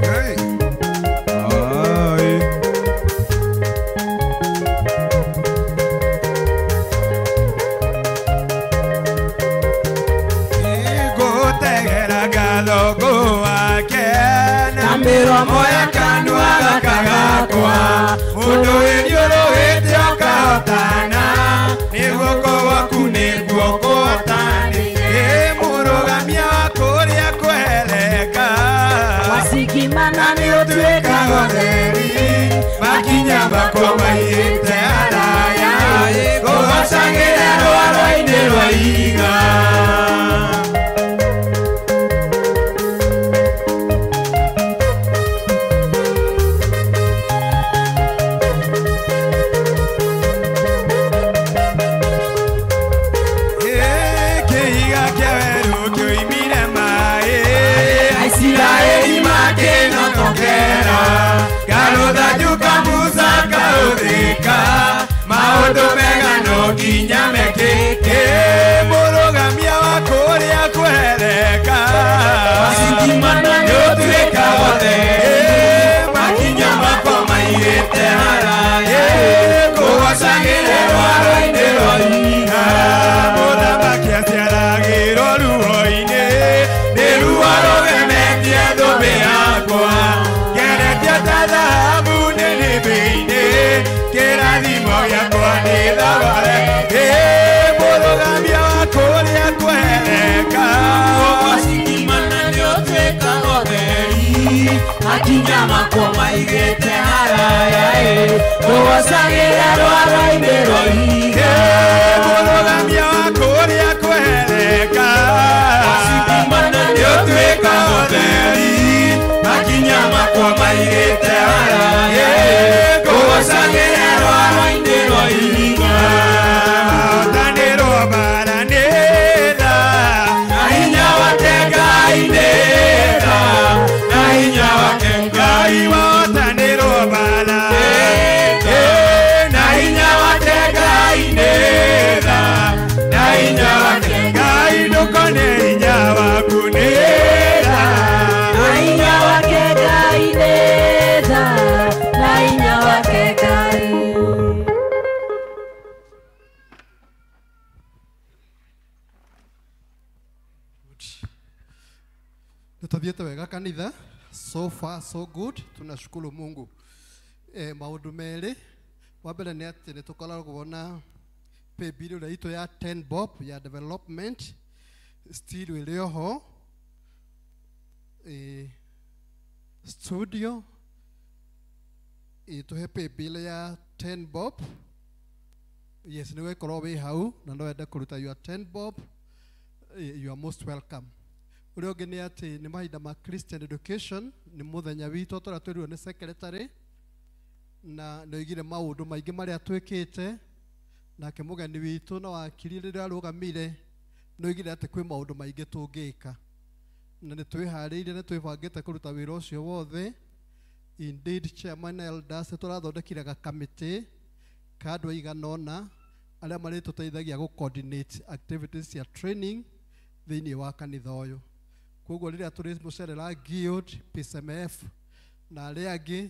Hey.
ũtuĩkaga ũtheri makinya makwa maigĩte haraya kũgocagĩra rwaro-inĩ rwa ihiga. Kĩhiga kĩa werũ kĩoimire maĩ Aisiraeli makĩnotokera karũthanju Musa kaũthĩka maũndũ mega no nginya mekĩke mũrũgamia wa kũrĩa kwehereka Wasitimana nĩũtuĩkaga ũtheri makinya makwa maigĩte haraya kũgocagĩra rwaro-inĩ rwa ihiga. Mũthamaki aciaragĩrwo ruo-inĩ nĩ ruo rũgemetie thũmbĩ yakwa ngeretie ta thahabu nĩnĩmbĩ-inĩ kĩrathimo gĩakwa nĩ thogore mũrũgamia wa kũrĩa kwehereka Wasitimana nĩũtuĩkaga ũtheri makinya makwa maigĩte haraya kũgocagĩra rwaro-inĩ rwa ihiga. Mũrũgamia wa kũrĩa kwehereka Wasitimana nĩũtuĩkaga ũtheri makinya makwa maigĩte haraya kũgocagĩra rwaro-inĩ rwa ihiga. Mahotanĩrwo mbara nĩ tha na hinya wake Ngai nĩ tha na hinya wake Ngai wahotanĩrwo mbara na hinya wake Ngai nĩ tha na hinya wake Ngai ndũkone hinya waku nĩ tha
na hinya wake Ngai nĩ tha na hinya wake Ngai.
Nĩtũthiĩte wega kanitha, so far so good, tunashukuru Mungu. Maũndũ merĩ, wa mbere nĩ atĩ nĩ tũkoragwo na pay bill ĩrĩa itũ ya 10 bob ya development still ĩrĩ oho. Studio ĩtũhe pay bill ya 10 bob. Yes, nĩ wĩkorwo wĩ hau na no wende kũruta your 10 bob, you are most welcome. Ũrĩa ũngĩ nĩ atĩ nĩ mahinda ma Christian education, nĩ mũthenya witũ tũrĩa twĩrirwo nĩ secretary na nĩ oigire maũndũ maingĩ marĩa twĩkĩte, nake mũgeni witũ na wakiri rĩrĩa arũgamire nĩ oigire atĩ kwĩ maũndũ maingĩ tũngĩka na nĩ twĩharĩirie nĩ twĩbangĩte kũruta wĩra ũcio wothe. Indeed, chairman elders nĩ tũrathondekire gakamĩtĩ ka andũ aigana ũna arĩa marĩtũteithagia gũ coordinate activities cia training thĩinĩ wa kanitha ũyũ. Koguo rĩrĩa tũrĩmũcerera Guild, PCMF na arĩa angĩ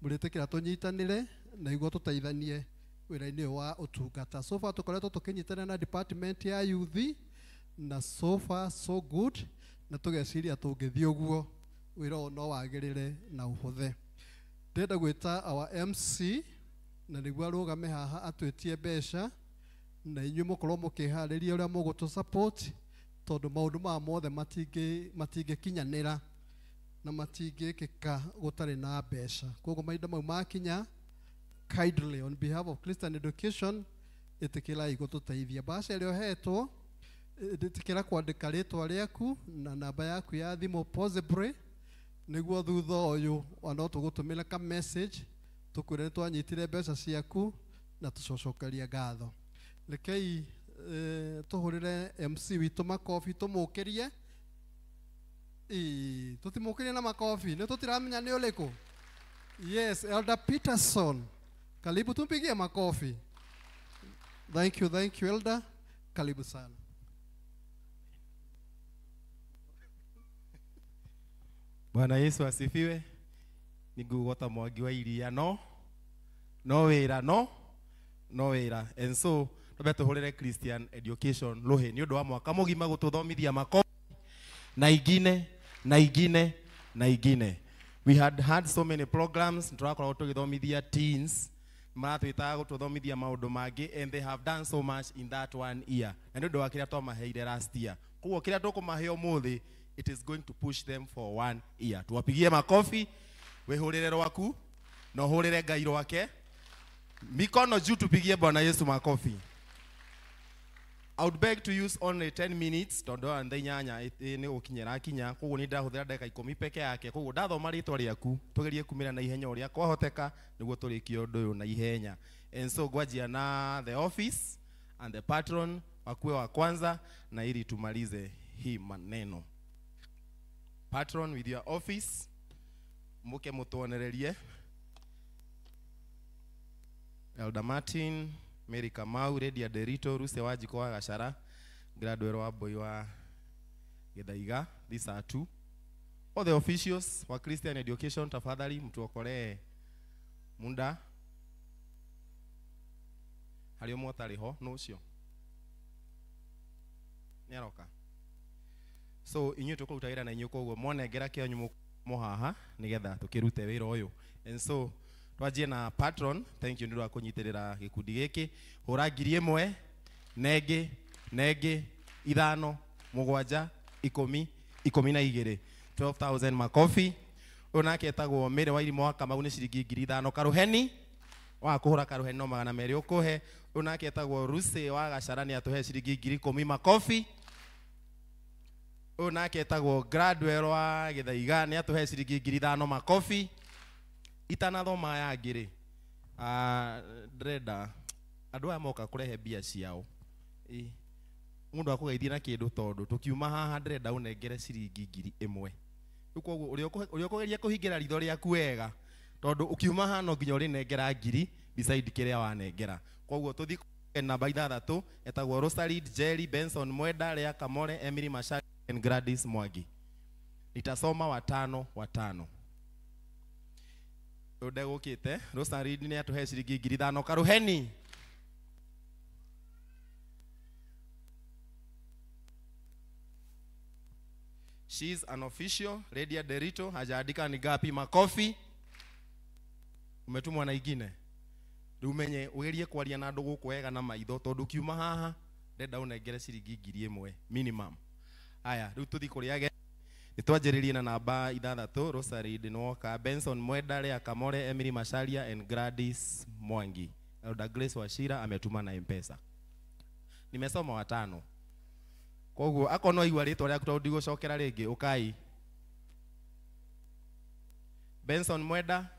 mũrĩtĩkĩra tũnyitanĩre na iguo tũteithanie wĩra-inĩ ũyũ wa ũtungata. So far tũkoretwo tũkĩnyitanĩra na department ya youth na so far so good, na tũgeciria tũngĩthiĩ ũguo wĩra ũyũ no wagĩrĩre na ũhũthe. Ndĩrenda gwĩta our MC na nĩguo arũgame haha atwĩtie mbeca na inyuĩ mũkorwo mũkĩharĩria ũrĩa mũgũtũ support tondũ maũndũ maya mothe matingĩkinyanĩra na matingĩkĩka gũtarĩ na mbeca. Koguo mahinda mau makinya, kindly on behalf of Christian education ĩtĩkĩrai gũtũteithia. Mbeca ĩrĩa ũhetwo ĩtĩkĩra kwandĩka rĩtwa rĩaku na namba yaku ya thimũ possibly, nĩguo thutha ũyũ no tũgũtũmĩre ka message tũkwĩre nĩ twanyitire mbeca ciaku na tũcocokerie ngatho. Rekei tũhũrĩre MC witũ makobi tũmũkĩrie. Tũtimũkĩrie na makobi nĩ tũtiramenya nĩ ũrĩkũ. Yes, Elder Peterson, karibu, tumpigie makofi. Thank you Elder, karibu sana.
Bwana Yesu asifiwe. Nigugota mwangi wa iria no wĩra no wĩra. And so twambe tũhũrĩre Christian education rũhĩ nĩ ũndũ wa mwaka mũgima gũtũthomithia makobi na ingine na ingine na ingine. We had had so many programs tũrakoragwo tũgĩthomithia teens maratwĩtaga gũtũthomithia maũndũ mangĩ, and they have done so much in that one year. Na nĩ ũndũ wa kĩrĩa twamaheire last year. Koguo kĩrĩa tũkũmahe ũmũthĩ, it is going to push them for 1 year. Tuwapigie makofi Wihurire rwaku na uhurire Ngai rwake. Mikono juu, tupigie Bwana Yesu makofi. I would beg to use only 10 minutes tondu aya thaa inyanya nĩ gũkinyĩra kinya, koguo nĩ ndahũthĩra ndagĩka 10 peke yake. Koguo ndathoma rĩtwa rĩaku tũgerie kumĩra na ihenya ũrĩa kwahoteka nĩguo tũrĩkie ũndũ ũyũ na ihenya. And so ngwanjia na the office and the patron wakuwe wa kwanza, na ili tumalize hii maneno. Patron with your office, muke mutuonererie. Elder Martin, Mary Kamau, Redia Derito, Ruse Wajiko wa Gachara, Gladwell wa Boy wa Githaiga. These are two. All the officials wa Christian Education, tafadhali mtuokolee munda. Harĩ ũmwe ũtarĩ ho, nũ ũcio? Nĩ aroka. So inyuĩ tũkũruta wĩra na inyuĩ, koguo mwanengera kĩanyu mũhaha nĩgetha tũkĩrute wĩra ũyũ. And so twanjie na patron. Thank you nĩ ũndũ wa kũnyitĩrĩra gĩkundi gĩkĩ. Hũra 1000, nengĩ, nengĩ, 5, 7, 10, 12, 12,000 makofi. Ũyũ nake etagwo Mary wa Irimũ wa Kamau, nĩ ciringi 5,000. Karuheni wa kũhũra karuheni no 200 ũkũhe. Ũyũ nake etagwo Ruse wa Gachara, nĩ atũhe ciringi 10,000 makofi. Ũyũ nake etagwo Gladwell wa Githaiga, nĩ atũhe ciringi 5,000 makofi. Itanathoma aya angĩ rĩ, ndĩrenda andũ aya moka kũrehe mbia ciao. Mũndũ akũgeithie na kĩndũ, tondũ tũkiuma haha ndĩrenda ũnengere ciringi 1000. Rĩu koguo ũrĩa ũkũgeria kũhingĩra ritho rĩaku wega, tondũ ũkiuma haha no nginya ũrĩnengera 1000 beside kĩrĩa wanengera. Koguo tũthiĩ namba 6, etagwo Rosalie Jerry, Benson Mwenda, Lea Kamore, Emily Mashari and Gladys Mwangi. Nitasoma watano watano. Ũyũ ndegũkĩte Rosalie nĩ atũhe ciringi 5,000. Karuheni. She's an official. Lydia Derito hajaandika ni ngapi. Makofi. Umetumwa na ingine. Rĩu umenye ugerie kwaria na andũ gũkũ wega na maitho, tondũ ukiuma haha ndenda ũnengere ciringi 1000 minimum. Aya, rĩu tũthiĩ kũrĩ ageni. Nĩtwanjĩrĩrie na namba 6, Rosalie Nwoka, Benson Mwenda, Lea Kamore, Emily Macharia and Gladys Mwangi. Elder Grace Wachira ametuma na M-Pesa. Nimesoma watano. Koguo akorwo no igua rĩtwa rĩaku tondũ ndigũcokera rĩngĩ, ũkai. Benson Mwenda,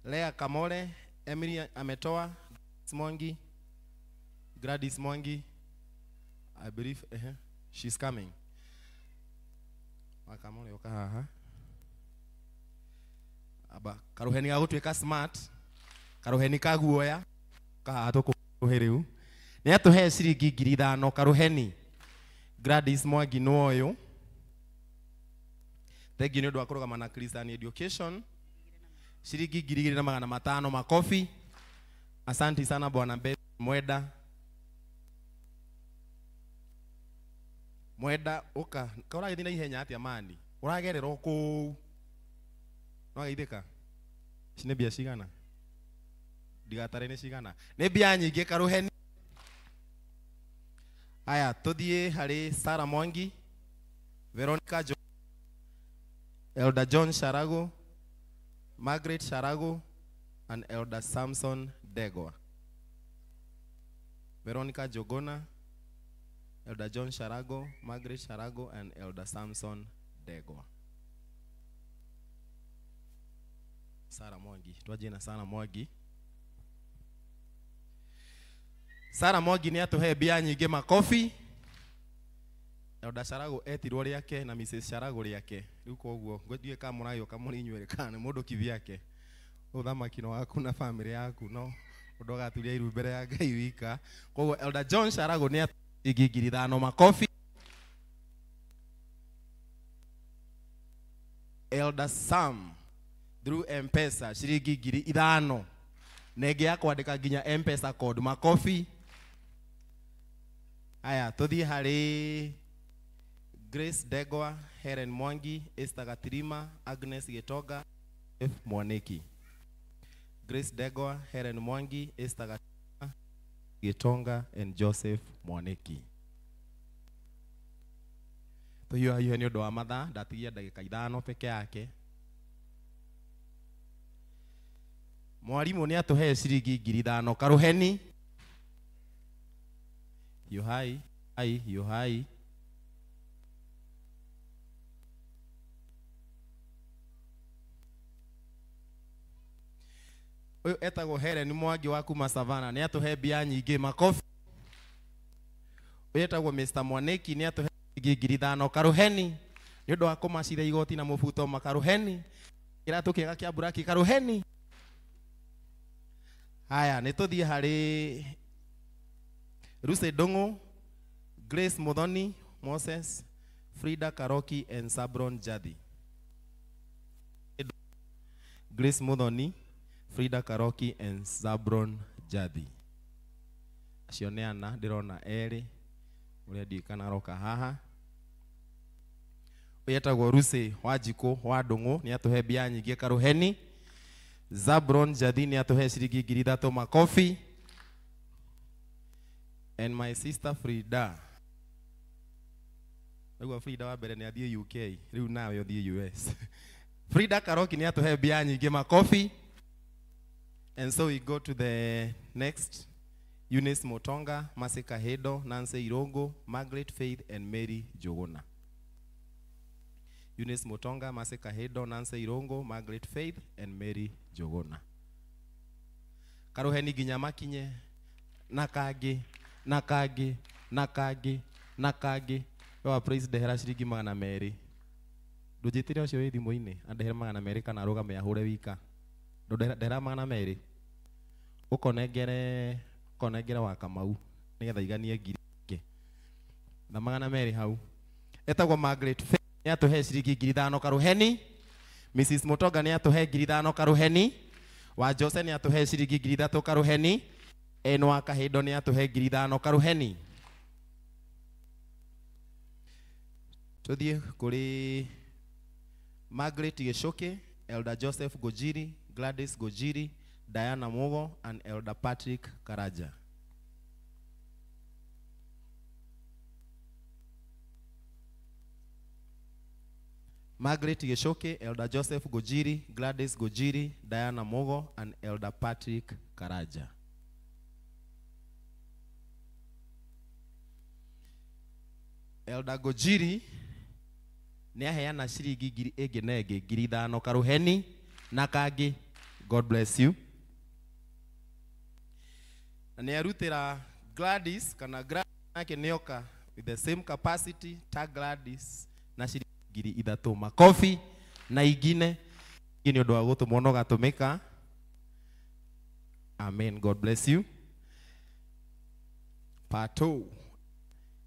Lea Kamore, Emily ametoa, Mwangi, Gladys Mwangi. I believe she's coming. Wakamore oka haha. Aba karuheni ga gũtuĩka smart, karuheni ka guoya, kahaha tũkũhe rĩu. Nĩ atũhe ciringi 5,000 karuheni. Gladys Mwangi nĩ ũyũ. Thank you nĩ ũndũ wa kũrũgama na Christian Education. Ciringi 2,500 makofi. Asante sana Bwana Mwenda. Mwenda uka ka ũragĩthiĩ na ihenya atĩa mani, ũragerera o kũu no geithĩka. Ici nĩ mbia cigana? Ndigatare nĩ cigana, nĩ mbia nyingĩ karuheni. Aya, tũthiĩ harĩ Sarah Mwangi, Veronica Jo, Elder John Sharago, Margaret Sharago and Elder Samson Degwa. Veronica Jogona, Elder John Sharago, Margaret Sharago and Elder Samson Degwa. Sarah Mwangi, twanjie na Sarah Mwangi. Sarah Mwangi nĩ atũhe mbia nyingĩ makofi. Elder Sharago etirwo rĩake na Mrs Sharago rĩake. Rĩu koguo ndiũĩ kana mũragĩũka mũrĩ inyuerĩ kana nĩ mũndũ kivyake. Ũthamaki no waku na family yaku, no ũndũ ũgaturia iru mbere ya Ngai wika. Koguo Elder John Sharago nĩ 5,000 makofi. Elder Sam through M-Pesa ciringi 5,000. Nenge ya kwandĩka nginya M-Pesa code makofi. Aya, tũthiĩ harĩ Grace Degwa, Helen Mwangi, Esther Gatirima, Agnes Gitoga, F Mwaniki. Grace Degwa, Helen Mwangi, Esther Gatirima, Gitonga and Joseph Mwaniki. Tũhiũhahiũhe nĩ ũndũ wa mathaa, ndatigia ndagĩka 5 peke yake. Mwarimũ nĩ atũhe ciringi 5,000 karuheni. Hiũhai, ai, hiũhai. Ũyũ etagwo Helen Mwangi wa kuma Savana, nĩ atũhe mbia nyingĩ, makobi. Ũyũ etagwo Mr. Mwaniki, nĩ atũhe ciringi 5,000 karuheni. Nĩ ũndũ wa kũmacira igoti na mũbuto makaruheni. Kĩratũ kĩega kĩa mburaki karuheni. Haya, nĩ tũthiĩ harĩ Lucy Ndung'u, Grace Muthoni, Moses, Frida Karoki and Sabron Jadi. Grace Muthoni, Frida Karoki and Zabron Jadi. Acio nĩ ana ndĩrona erĩ ũrĩa ndiũĩ kana aroka haha. Ũyũ etagwo Lucy Wanjikũ wa Ndung'u, nĩ atũhe mbia nyingĩ karuheni. Zabron Jadi nĩ atũhe ciringi 3,000 makobi. And my sister Frida. Rĩu Frida wa mbere nĩ athiĩ UK, rĩu nawe ũthiĩ US. Frida Karoki nĩ atũhe mbia nyingĩ makobi. And so we go to the next. Eunice Motonga, Mercy Kahedo, Nancy Irongo, Margaret Faith, and Mary Jogona. Eunice Motonga, Mercy Kahedo, Nancy Irongo, Margaret Faith, and Mary Jogona. Karuheni nginya makinye, na kangĩ, na kangĩ, na kangĩ, na kangĩ. Wa praise ndehera ciringi 200. Ndũnjĩtĩre ũcio wĩ thimũ-inĩ, andehere 200 kana arũgame ahũre wika. Ndehera 200. Ũkonengere, ũkonengere wa Kamau nĩgetha iganie ngiri ĩngĩ. Na 200 hau. Etagwo Margaret Faith, nĩ atũhe ciringi 5,000 karuheni. Mrs. Mutonga nĩ atũhe 5,000 karuheni. Wa Jose nĩ atũhe ciringi 3,000 karuheni. Enwa Kahindo nĩ atũhe 5,000 karuheni. Tũthiĩ kũrĩ Margaret Gichuki, Elder Joseph Gojiri, Gladys Gojiri, Diana Mugo, and Elder Patrick Karaja. Margaret Gichuki, Elder Joseph Gojiri, Gladys Gojiri, Diana Mugo, and Elder Patrick Karaja. Elder Gojiri nĩ aheana ciringi ngiri ĩngĩ na ĩngĩ 5,000 karuheni na kangĩ. God bless you. Na nĩ arutĩra Gladys kana Gladys nake nĩoka with the same capacity ta Gladys na ciringi 3,000 makobi na ingine nĩ ũndũ wa gũtũmwo no gatũmĩka. Amen. God bless you. Pato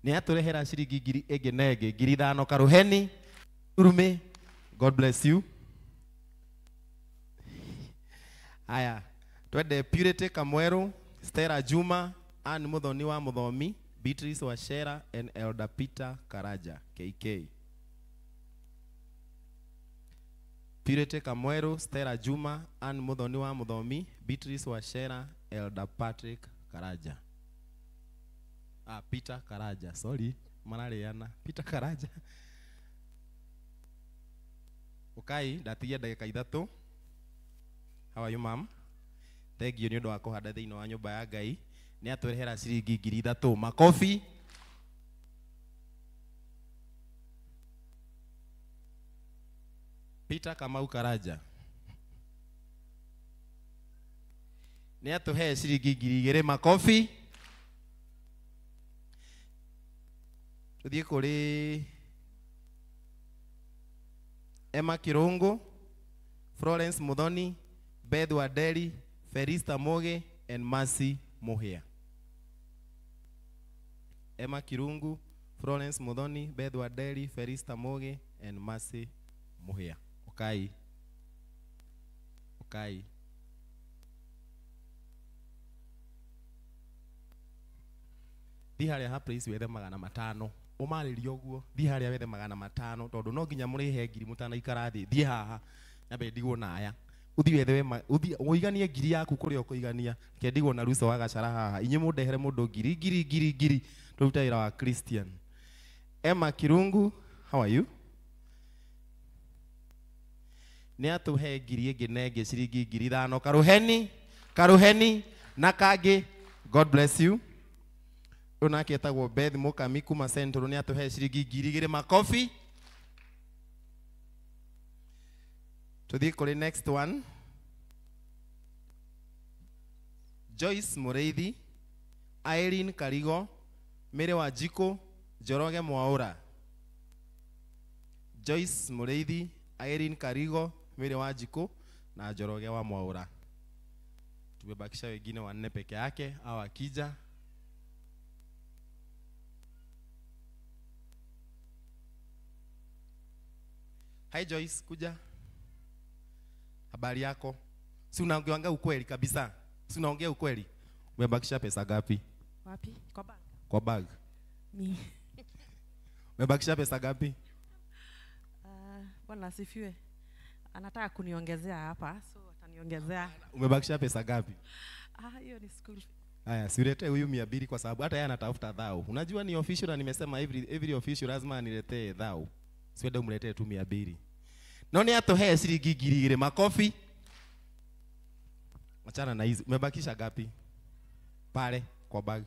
nĩ atũrehera ciringi ngiri ĩngĩ na ĩngĩ 5,000 karuheni urume. God bless you. Aya, twende Purity Kamweru, Stella Juma, Ann Muthoni wa Muthomi, Beatrice Wachera, and Elder Peter Karaja, KK. Purity Kamweru, Stella Juma, Ann Muthoni wa Muthomi, Beatrice Wachera, Elder Patrick Karaja. Ah, Peter Karaja, sorry, marariana. Peter Karaja. Ukai, ndatigia ndagĩka 3. How are you, ma'am? Thank you nĩ ũndũ wa kũhanda thĩinĩ wa nyũmba ya Ngai. Nĩ atũrehera ciringi 3,000 makobi. Peter Kamau Karaja nĩ atũhe ciringi 2,000 makobi. Tũthiĩ kũrĩ Emma Kirungu, Florence Muthoni, Beth Waderi, Felista Moge, and Mercy Muhia. Emma Kirungu, Florence Muthoni, Beth Waderi, Felista Moge, and Mercy Muhia. Ukai. Ukai. Thiĩ harĩa ha praise wethe 500. Ũmarĩrie ũguo, thiĩ harĩa wethe 500 tondũ no nginya mũrĩhe ngiri mũtanaikara thĩ. Thiĩ haha nyambe ndigwo na aya. Ũthiĩ wethe ũthiĩ ũiganie ngiri yaku kũrĩa ũkũigania. Reke ndigwo na Ruso wa Gacara haha. Inyuĩ mũndehere mũndũ ngiri ngiri ngiri ngiri tũrute wĩra wa Christian. Emma Kirungu, How are you? Nĩ atũhe ngiri ĩngĩ na ĩngĩ ciringi 5,000. Karuheni, karuheni na kangĩ. God bless you. Ũyũ nake etagwo Beth Mukami kuma Central, nĩ atũhe ciringi 2,000. Makofi. Tuthiĩ kũrĩ next one. Joyce Mureithi, Irene Karigo, Mary Wanjikũ, Njoroge Mwaũra. Joyce Mureithi, Irene Karigo, Mary Wanjikũ na Njoroge wa Mwaũra. Tumebakisha wengine wanne peke yake au akija. Hi Joyce, kuja. Habari yako? Si unaongea ukweli kabisa? Si unaongea ukweli? Umebakisha pesa ngapi?
Wapi? Kwa bag.
Kwa bag.
Mi.
Umebakisha pesa ngapi?
Bwana asifiwe. Anataka kuniongezea hapa, so ataniongezea.
Umebakisha pesa ngapi?
Ah, hiyo ni school.
Haya, siuletee huyu 200 kwa sababu hata yeye anatafuta dhao. Unajua ni official na nimesema every official lazima aniletee dhao. Siwende umletee tu 200. No ni atohe ciringi 2,000. Makofi. Achana na hizi. Umebakisha ngapi? Pale kwa bag.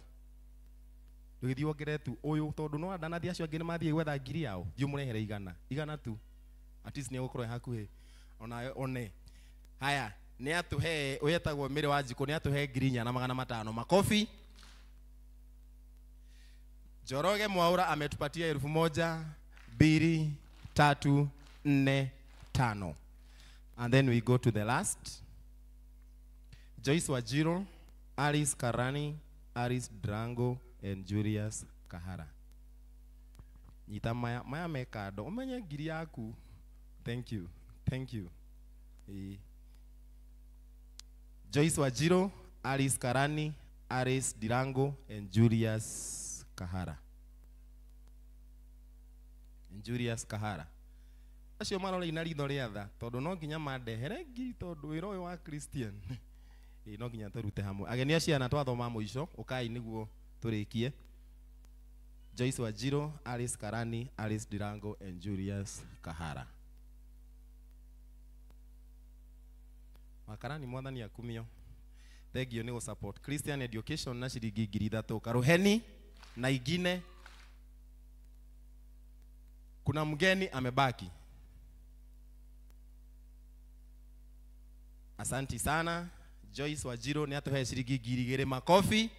Ndũgĩthiĩ wongerere tu ũyũ tondũ no andanathi acio angĩ nĩmathiĩ gwetha ngiri yao. Thiĩ ũmũrehere igana. Igana tu. At least nĩegũkorwo e hakuhĩ. Onawe one. Haya, nĩ atũhe ũyũ etagwo Mary Wanjikũ, nĩ atũhe 4,500. Makofi. Njoroge Mwaũra ametupatia 1,000, 2, 3, 4, 5. And then we go to the last. Joyce Wajiro, Alice Karani, Alice Drango, and Julius Kahara. Nyita maya, maya mekado. Umenye ngiri yaku. Thank you. Thank you. Joyce Wajiro, Alice Karani, Alice Dirango, and Julius Kahara. And Julius Kahara. Acio marora ina ritho rĩa tha tondũ no nginya mandehere ngiri tondũ wĩra ũyũ wa Christian. No nginya tũrute hamwe. Ageni a ciana twathoma mũico, ũkai nĩguo tũrĩkie. Joyce Wajiro, Alice Karani, Alice Dirango, and Julius Kahara. Makarani mwathani akumio. Thengio nĩ gũ-support Christian Education na ciringi 3,000. Karuheni na ingine. Kuna mgeni amebaki. Asanti sana. Joyce Wajiro nĩ atũhe ciringi 2,000. Makofi.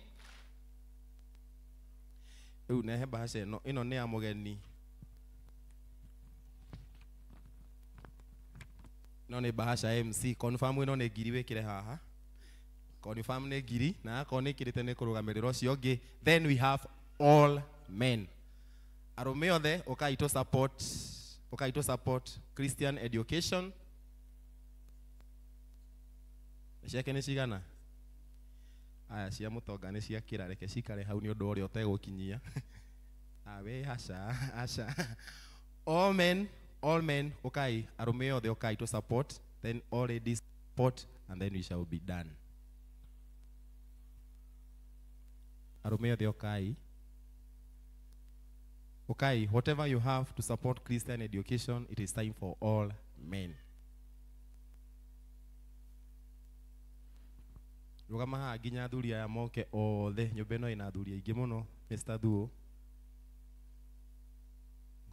Rĩu nehe bahasha ĩno, ĩno nĩ ya mũgeni. Ĩno nĩ bahasha MC. Confirm ĩno nĩ ngiri wĩkĩre haha. Confirm nĩ ngiri na akorwo nĩ ĩkĩrĩte nĩ kũrũgamĩrĩra ũcio ũngĩ. Then we have all men. Arũme othe ũkai tũ support, ũkai tũ support Christian Education. Ciake nĩ cigana? Aya cia mũtonga nĩ ciakĩra, reke cikare hau nĩ ũndũ ũrĩa ũtegũkinyia. Awe aca, aca. All men, ũkai, arũme othe ũkai to support, then all ladies support, and then we shall be done. Arũme othe ũkai. Ũkai, whatever you have to support Christian education, it is time for all men. Rũgama haha nginya athuri aya moke othe, nyũmba ĩno ĩna athuri aingĩ mũno, Mr. Thuo.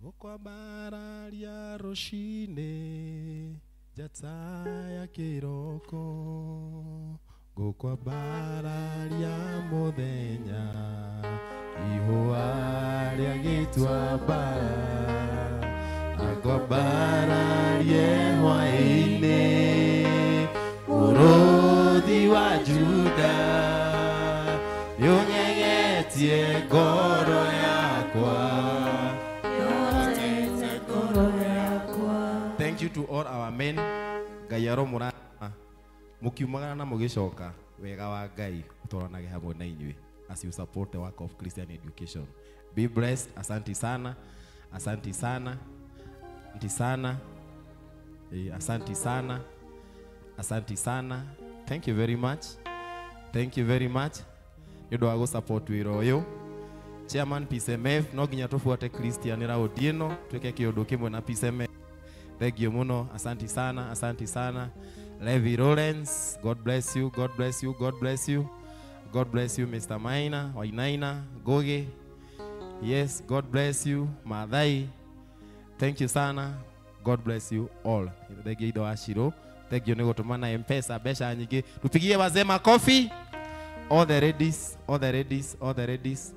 Ngũkwambararia rũcinĩ njata ya kĩroko, ngũkwambararia mũthenya ihũa rĩa gĩtuamba, na ngwambararie hwaĩ-inĩ mũrũthi wa Juda, nĩũnyenyetie ngoro yakwa. Thank you to all our men. Ngai aromũrathima mũkiumagara na mũgĩcoka, wega wa Ngai ũtwaranage hamwe na inyuĩ as you support the work of Christian education. Be blessed. Asante sana. Asante sana. Asante sana. Asante sana. Asante sana. Thank you very much. Thank you very much. Nĩ ũndũ wa gũ support wĩra ũyũ. Chairman PCMF, no nginya tufuate Christian raundi ĩno twĩke kĩũndũ kĩmwe na PCMF. Thank you muno, asanti sana, asanti sana. Levi Lawrence, God bless you, God bless you, God bless you. God bless you, Mr. Maina, Wainaina, Goge. Yes, God bless you, Mathai. Thank you sana. God bless you all. Thank you Ido Ashiro. Thank you nĩ gũtũma na M-Pesa mbeca nyingĩ. Tupigie wazee makofi. All the ladies, all the ladies, all the ladies.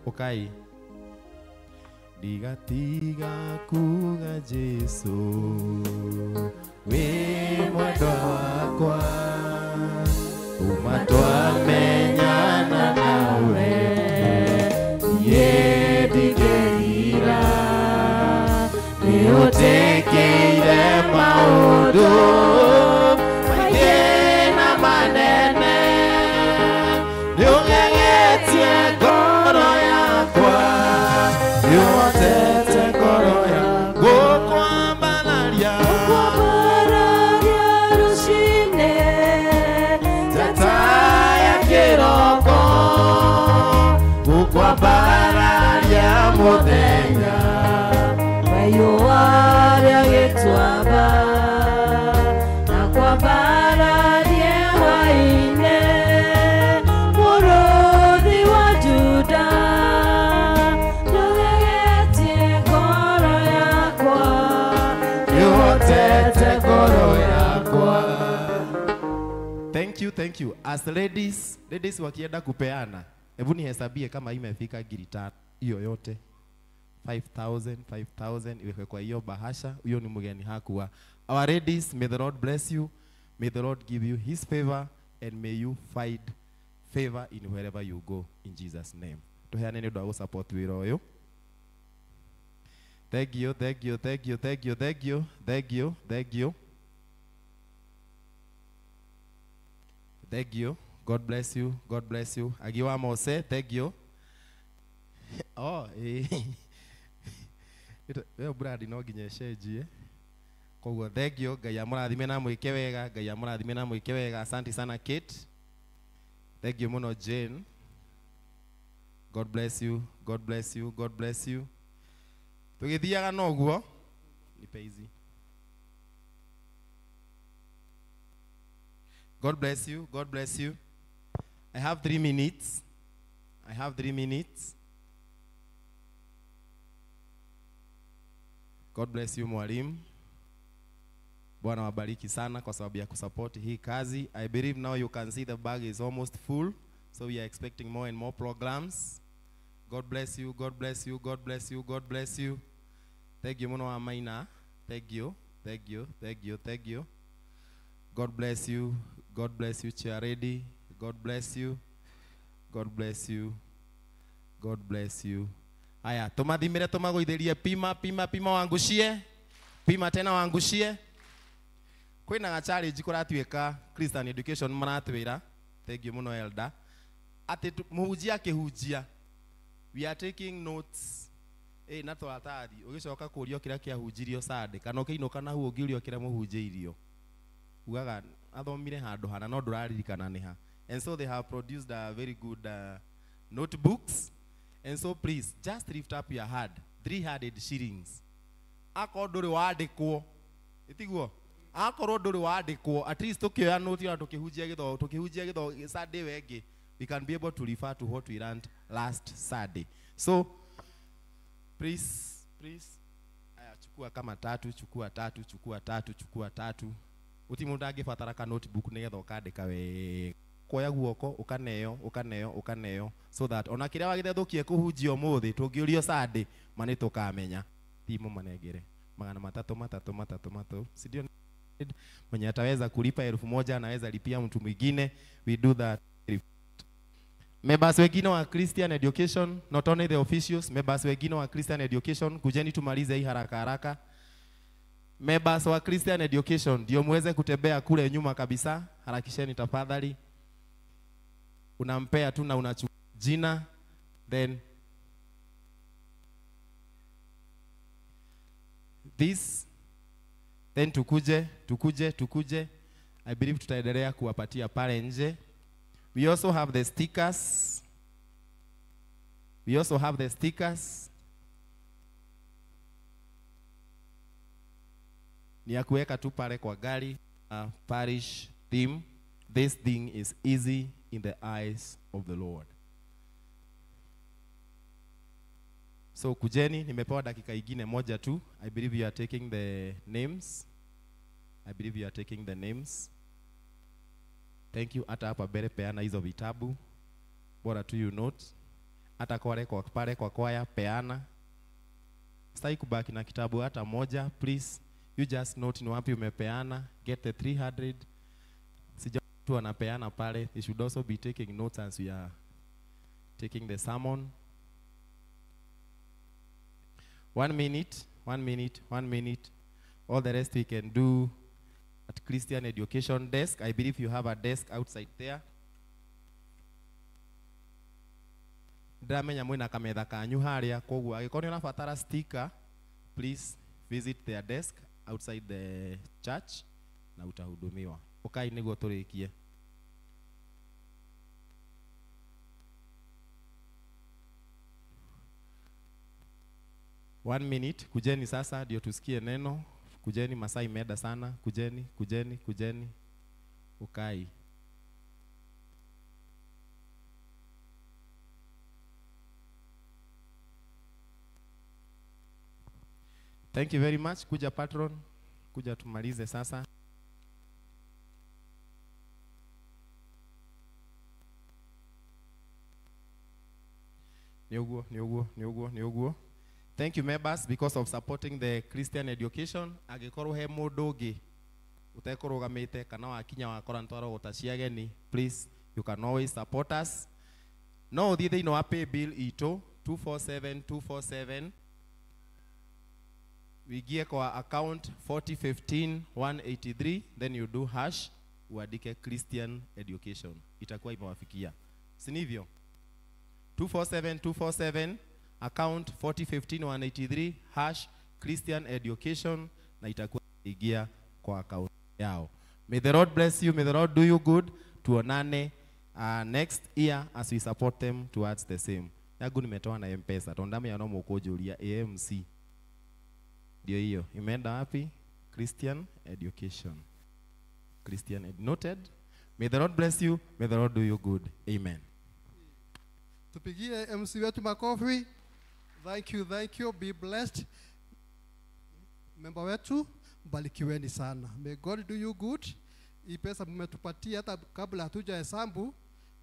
Ukai. Ndigatiga kuga Jesu wĩ mwendwa wakwa, uma twamenyana nawe niĩ ndingĩrira, nĩũnjĩkĩire maũndũ maingĩ na manene, nĩũgegetie ngoro yakwa, nĩũhotete ngoro yakwa gũkwambararia, gũkwambararia rũcinĩ njata ya kĩroko, gũkwambararia mũthenya
riũa rĩa gĩtuamba, na kwambararie hwaĩ-inĩ mũrũthi wa Juda, nĩũgegetie ngoro yakwa,
nĩũhotete ngoro yakwa. Thank you, thank you. As ladies, ladies wakienda kupeana, hebu nihesabie kama imefika ngiri tano hiyo yote. 5,000, 5,000 iwekwe kwa hiyo bahasha. Huyo ni mgeni hakuwa. Our ladies, may the Lord bless you. May the Lord give you his favor, and may you find favor in wherever you go, in Jesus' name. Tuheane nĩ ũndũ wa gũsupport wĩra ũyũ. Thank you, thank you, thank you, thank you, thank you, thank you, thank you. Thank you. God bless you. God bless you. Agiwa Mose, thank you. Oh, eh. Ĩyo brand no nginya ĩcenjie. Koguo thank you, Ngai amũrathime na mwĩke wega, Ngai amũrathime na mwĩke wega. Asante sana Kate. Thank you muno Jane. God bless you. God bless you. God bless you. Tũgĩthiaga no ũguo. Nipe hizi. God bless you. God bless you. I have 3 minutes. I have 3 minutes. God bless you mwalimu. Bwana wabariki sana kwa sababu ya kusupport hii kazi. I believe now you can see the bag is almost full. So we are expecting more and more programs. God bless you. God bless you. God bless you. God bless you. Thank you muno Amaina. Thank you. Thank you. Thank you. Thank you. God bless you. God bless you, Charity. God bless you. God bless you. God bless you. Aya, tumathimire tumagũithĩrie, pima pima pima wangucie, pima tena wangucie. Kwĩna ga challenge kũratuĩka Christian Education maratwĩra, thank you muno elder, atĩ mũhunjia akĩhunjia, we are taking notes na tũratathi, ũgĩcoka kũũrio kĩrĩa kĩahunjirio Sunday, kana ũkĩinũka na hau ũngĩũrio kĩrĩa mũhunjĩirio, ugaga athomire handũ hana no ndũraririkana nĩ ha. And so they have produced a very good notebooks. And so please, just lift up your hand, 300 shillings. Akorwo ndũrĩ wandĩkwo, ĩtiguo? Akorwo ndũrĩ wandĩkwo, at least tũkĩoya note ona tũkĩhunjia gĩthomo, tũkĩhunjia gĩthomo Sunday ĩyo ĩngĩ, we can be able to refer to what we learned last Sunday. So, please, please, aya, chukua kama tatu, chukua tatu, chukua tatu, chukua tatu. Uti mũndũ angĩbatara ka notebook nĩgetha ũkandĩka wega. Kuoya guoko ukaneo ukaneo ukaneo, so that ona kĩrĩa wagĩthethũkie kũhunjia ũmũthĩ tũngĩũrio Sunday ma nĩ tũkamenya. Timu manengere magana matatu matatu matatu matatu, si ndio? Mwenye ataweza kulipa 1000 anaweza lipia mtu mwingine. We do that. Members wengine wa Christian Education, not only the officials, members wengine wa Christian Education, kujeni tumalize hii haraka haraka. Members wa Christian Education ndio muweze kutembea kule nyuma kabisa, harakisheni tafadhali. Unampea tu na unachukua jina, then this, then tukuje tukuje tukuje. I believe tutaendelea kuwapatia pale nje. We also have the stickers. We also have the stickers. Ni ya kuweka tu pale kwa gari, parish theme. This thing is easy in the eyes of the Lord. So kujeni, nimepewa dakika ingine moja tu. I believe you are taking the names. I believe you are taking the names. Thank you. Hata hapa mbele peana hizo vitabu. Bora tu you note. Hata kwa pale kwa kwaya peana. Sitaki kubaki na kitabu hata moja, please. You just note ni wapi umepeana. Get the 300. Sija tu anapeana pale. They should also be taking notes as we are taking the sermon. 1 minute, 1 minute, 1 minute. All the rest we can do at Christian Education Desk. I believe you have a desk outside there. Ndamenya mwina kametha kanyu haria, koguo angĩkorwo nĩ ũrabatara sticker, please visit their desk outside the church na utahudumiwa. Ukai nĩguo tũrĩkie. One minute, kujeni sasa ndio tusikie neno. Kujeni, masaa imeenda sana. Kujeni, kujeni, kujeni. Ukai. Thank you very much. Kuja patron, kuja tumalize sasa. Ni uguo, ni uguo, ni uguo, ni uguo. Thank you members because of supporting the Christian education. Angĩkorwo he mũndũ ũngĩ ũtekũrũgamĩte kana wakinya wakora nĩtwarogota cia ageni, please you can always support us. No ũthiĩ thĩinĩ wa pay bill itũ 247247, uingie kwa account 4015183, then you do hash uandike Christian education, itakuwa imewafikia, si ndivyo? 247247 account 4015183 hash Christian education, na itakuwa ingia kwa account yao. May the Lord bless you, may the Lord do you good. Tuonane next year as we support them towards the same. Yangu nimetoa na M-Pesa, tondame ya nomo kujulia AMC. Ndio hiyo. Imeenda wapi? Christian education. Christian noted. May the Lord bless you, may the Lord do you good. Amen.
Tupigie MC wetu makofi. Thank you, thank you. Be blessed. Member wetu, mbarikiweni sana. May God do you good. Hii pesa mmetupatia hata kabla hatuja hesabu,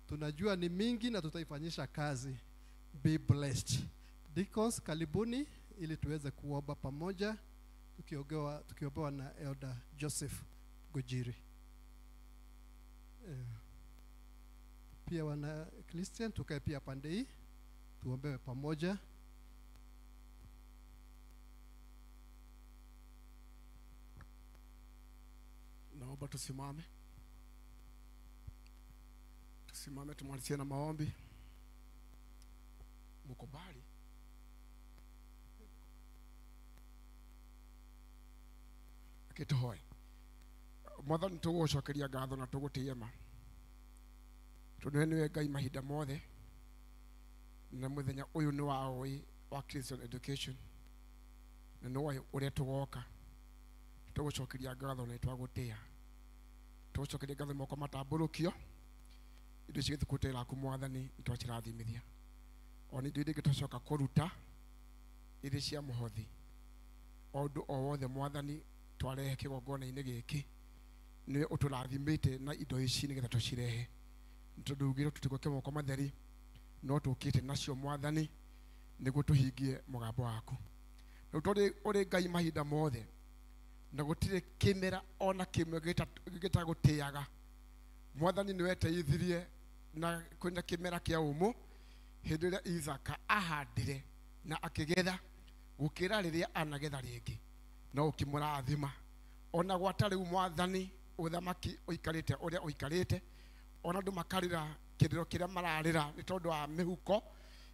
tunajua ni mingi na tutaifanyisha kazi. Be blessed. Deacons, karibuni ili tuweze kuomba pamoja tukiombewa na Elder Joseph Gojiri. Pia wana Christian tukae pia pande hii tuombewe pamoja.
Naomba tusimame. Tusimame tumalizie na maombi. Mkubali. Akituhoe. Mwathani tũgũcokeria ngatho na tũgũtĩe ma. Tondũ we nĩwe Ngai mahinda mothe, na mũthenya ũyũ nĩ wa ũĩ wa Christian education, na nĩ woĩ ũrĩa tũgoka. Tũgũcokeria ngatho na twagũtĩa. Tũgũcokeria ngatho moko matambũrũkio, indo ici gĩthukũte raku Mwathani nĩtwacirathimithia. Ona indo iria ingĩ tũcoka kũruta irĩ cia mũhothi, o ũndũ o wothe Mwathani twarehe kĩgongona-inĩ gĩkĩ, nĩwe ũtũrathimĩte na indo ici nĩgetha tũcirehe. Tondũ ugire tũtigũke moko matheri, no tũkĩte nacio Mwathani nĩguo tũhingie mũgambo waku. Rĩu tondũ ũrĩ Ngai mahinda mothe, na gũtirĩ kĩmera ona kĩmwe gĩtagũtĩaga, Mwathani nĩwe teithirie na kwĩna kĩmera kĩa ũmũ hĩndĩ ĩrĩa Isaka ahandire na akĩgetha gũkĩra rĩrĩa anagetha rĩngĩ, no ũkĩmũrathima. Ona gwata rĩu Mwathani ũthamaki ũikarĩte ũrĩa ũikarĩte, ona andũ makarĩra kĩrĩro kĩrĩa mararĩra nĩ tondũ wa mĩhuko,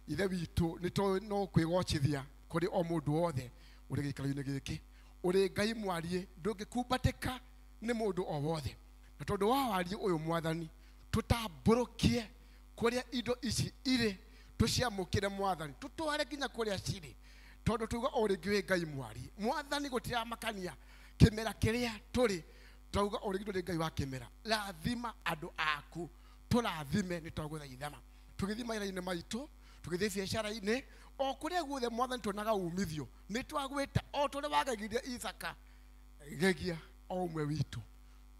Ithe witũ nĩ tũĩ no kwĩgocithia kũrĩ o mũndũ wothe ũrĩ gĩikaro-inĩ gĩkĩ. Ũrĩ Ngai mwarie, ndũngĩkumbatĩka nĩ mũndũ o wothe. Na tondũ wa warie ũyũ Mwathani, tũtambũrũkie kũrĩa indo ici irĩ, Tũciamũkĩre mwathani, tũtware nginya kũrĩa cirĩ, tondũ tuga o rĩngĩ wĩ Ngai mwari. Mwathani gũtiramakania kĩmera kĩrĩa tũrĩ, twauga o rĩngĩ ndũrĩ Ngai wa kĩmera. Rathima andũ aku, tũrathime nĩ twagũthaithana. Tũgĩthiĩ mawĩra-inĩ maitũ, tũgĩthiĩ biacara-inĩ, o kũrĩa guothe mwathani tuonaga umithio, nĩ twagwĩta o ta ũrĩa wagegirie Isaka, gegia o ũmwe witũ.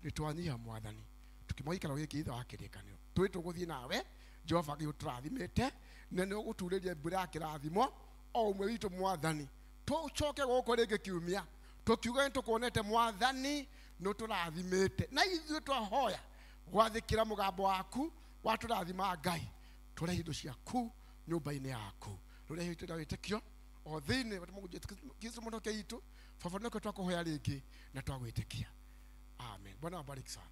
Nĩ twanyiha mwathani, tũkĩmwa gĩikaro gĩkĩ ithe wa kĩrĩkanĩro. Tũĩ tũgũthiĩ nawe, Jehova Ngai ũtũrathimĩte, na nĩ ũgũturĩria mbura ya kĩrathimo o ũmwe witũ mwathani. Tũcoke gũkũ rĩngĩ kiumia, tũkiuga nĩ tũkuonete mwathani, nĩ ũtũrathimĩte. Na ithuĩ twahoya gwathĩkĩra mũgambo waku, watũrathima Ngai, tũrehe indo ciaku nyũmba-inĩ yaku. Tũrehe indo wĩtĩkio o thĩinĩ wa Kristo mũnoke witũ. Baba nĩkĩo twakũhoya rĩngĩ na twagwĩtĩkia. Amen. Bwana awabariki sana.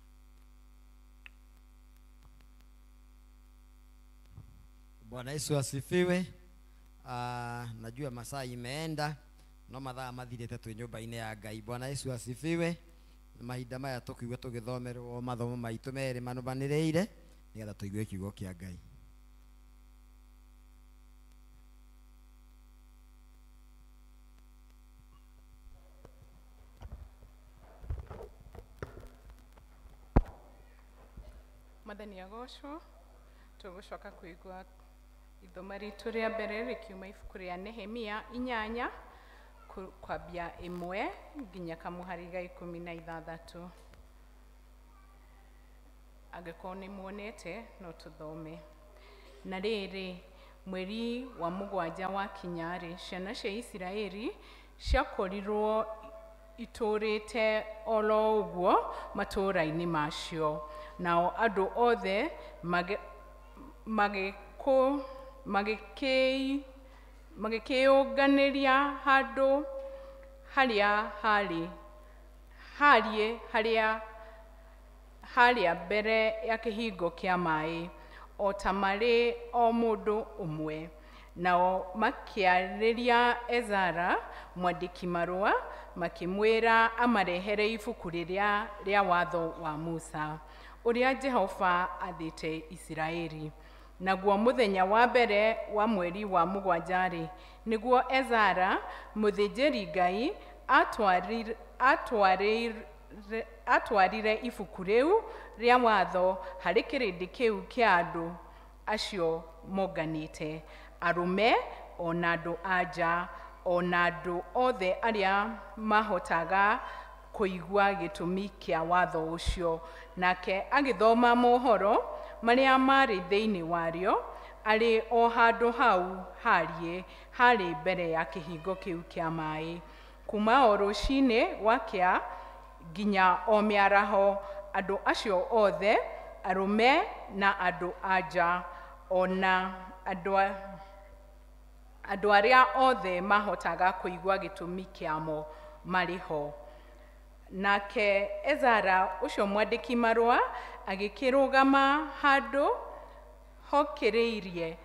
Bwana Yesu asifiwe. Najua masaa imeenda, no mathaa mathirĩte twĩ nyũmba-inĩ ya Ngai. Bwana Yesu asifiwe. Mahinda maya tũkĩigua tũgĩthomerwo mathomo maitũ merĩ manũmanĩrĩire nĩgetha tũigue kiugo kĩa Ngai.
Mwathani agocwo. Tũgũcoka kũigua ithoma ritũ rĩa mbere rĩkiuma ibuku rĩa Nehemia 8 kwambia 1 nginya kamũhari ga 16. Angĩkorwo nĩ muonete no tũthome. Na rĩrĩ, mweri wa 7 wakinya-rĩ, ciana cia Isiraeli ciakorirwo itũrĩte oro ũguo matũũra-inĩ macio. Nao andũ othe magĩkĩũnganĩria handũ harĩa hariĩ harĩa mbere ya kĩhingo kĩa maĩ, o ta marĩ o mũndũ ũmwe. Nao makĩarĩria Ezara mwandĩki marũa, makĩmwĩra amarehere ibuku rĩrĩa rĩa watho wa Musa, ũrĩa Jehova athĩte Isiraeli. Naguo mũthenya wa mbere wa mweri wa 7-rĩ, nĩguo Ezara mũthĩnjĩri-Ngai atwarire ibuku rĩu rĩa watho harĩ kĩrĩndĩ kĩu kĩa andũ acio monganĩte, arũme o na andũ a nja, o na andũ othe arĩa mahotaga kũigua gĩtũmi kĩa watho ũcio. Nake agĩthoma mohoro marĩa marĩ thĩinĩ warĩo arĩ o handũ hau hariĩ harĩ mbere ya kĩhingo kĩu kĩa maĩ. Kuma o rũcinĩ gwakĩa nginya o mĩaraho, andũ acio othe, arũme na andũ a nja, o na andũ arĩa othe mahotaga kũigua gĩtũmi kĩamo marĩ ho. Nake Ezara ũcio mwandĩki marũa agĩkĩrũgama handũ hokĩrĩirie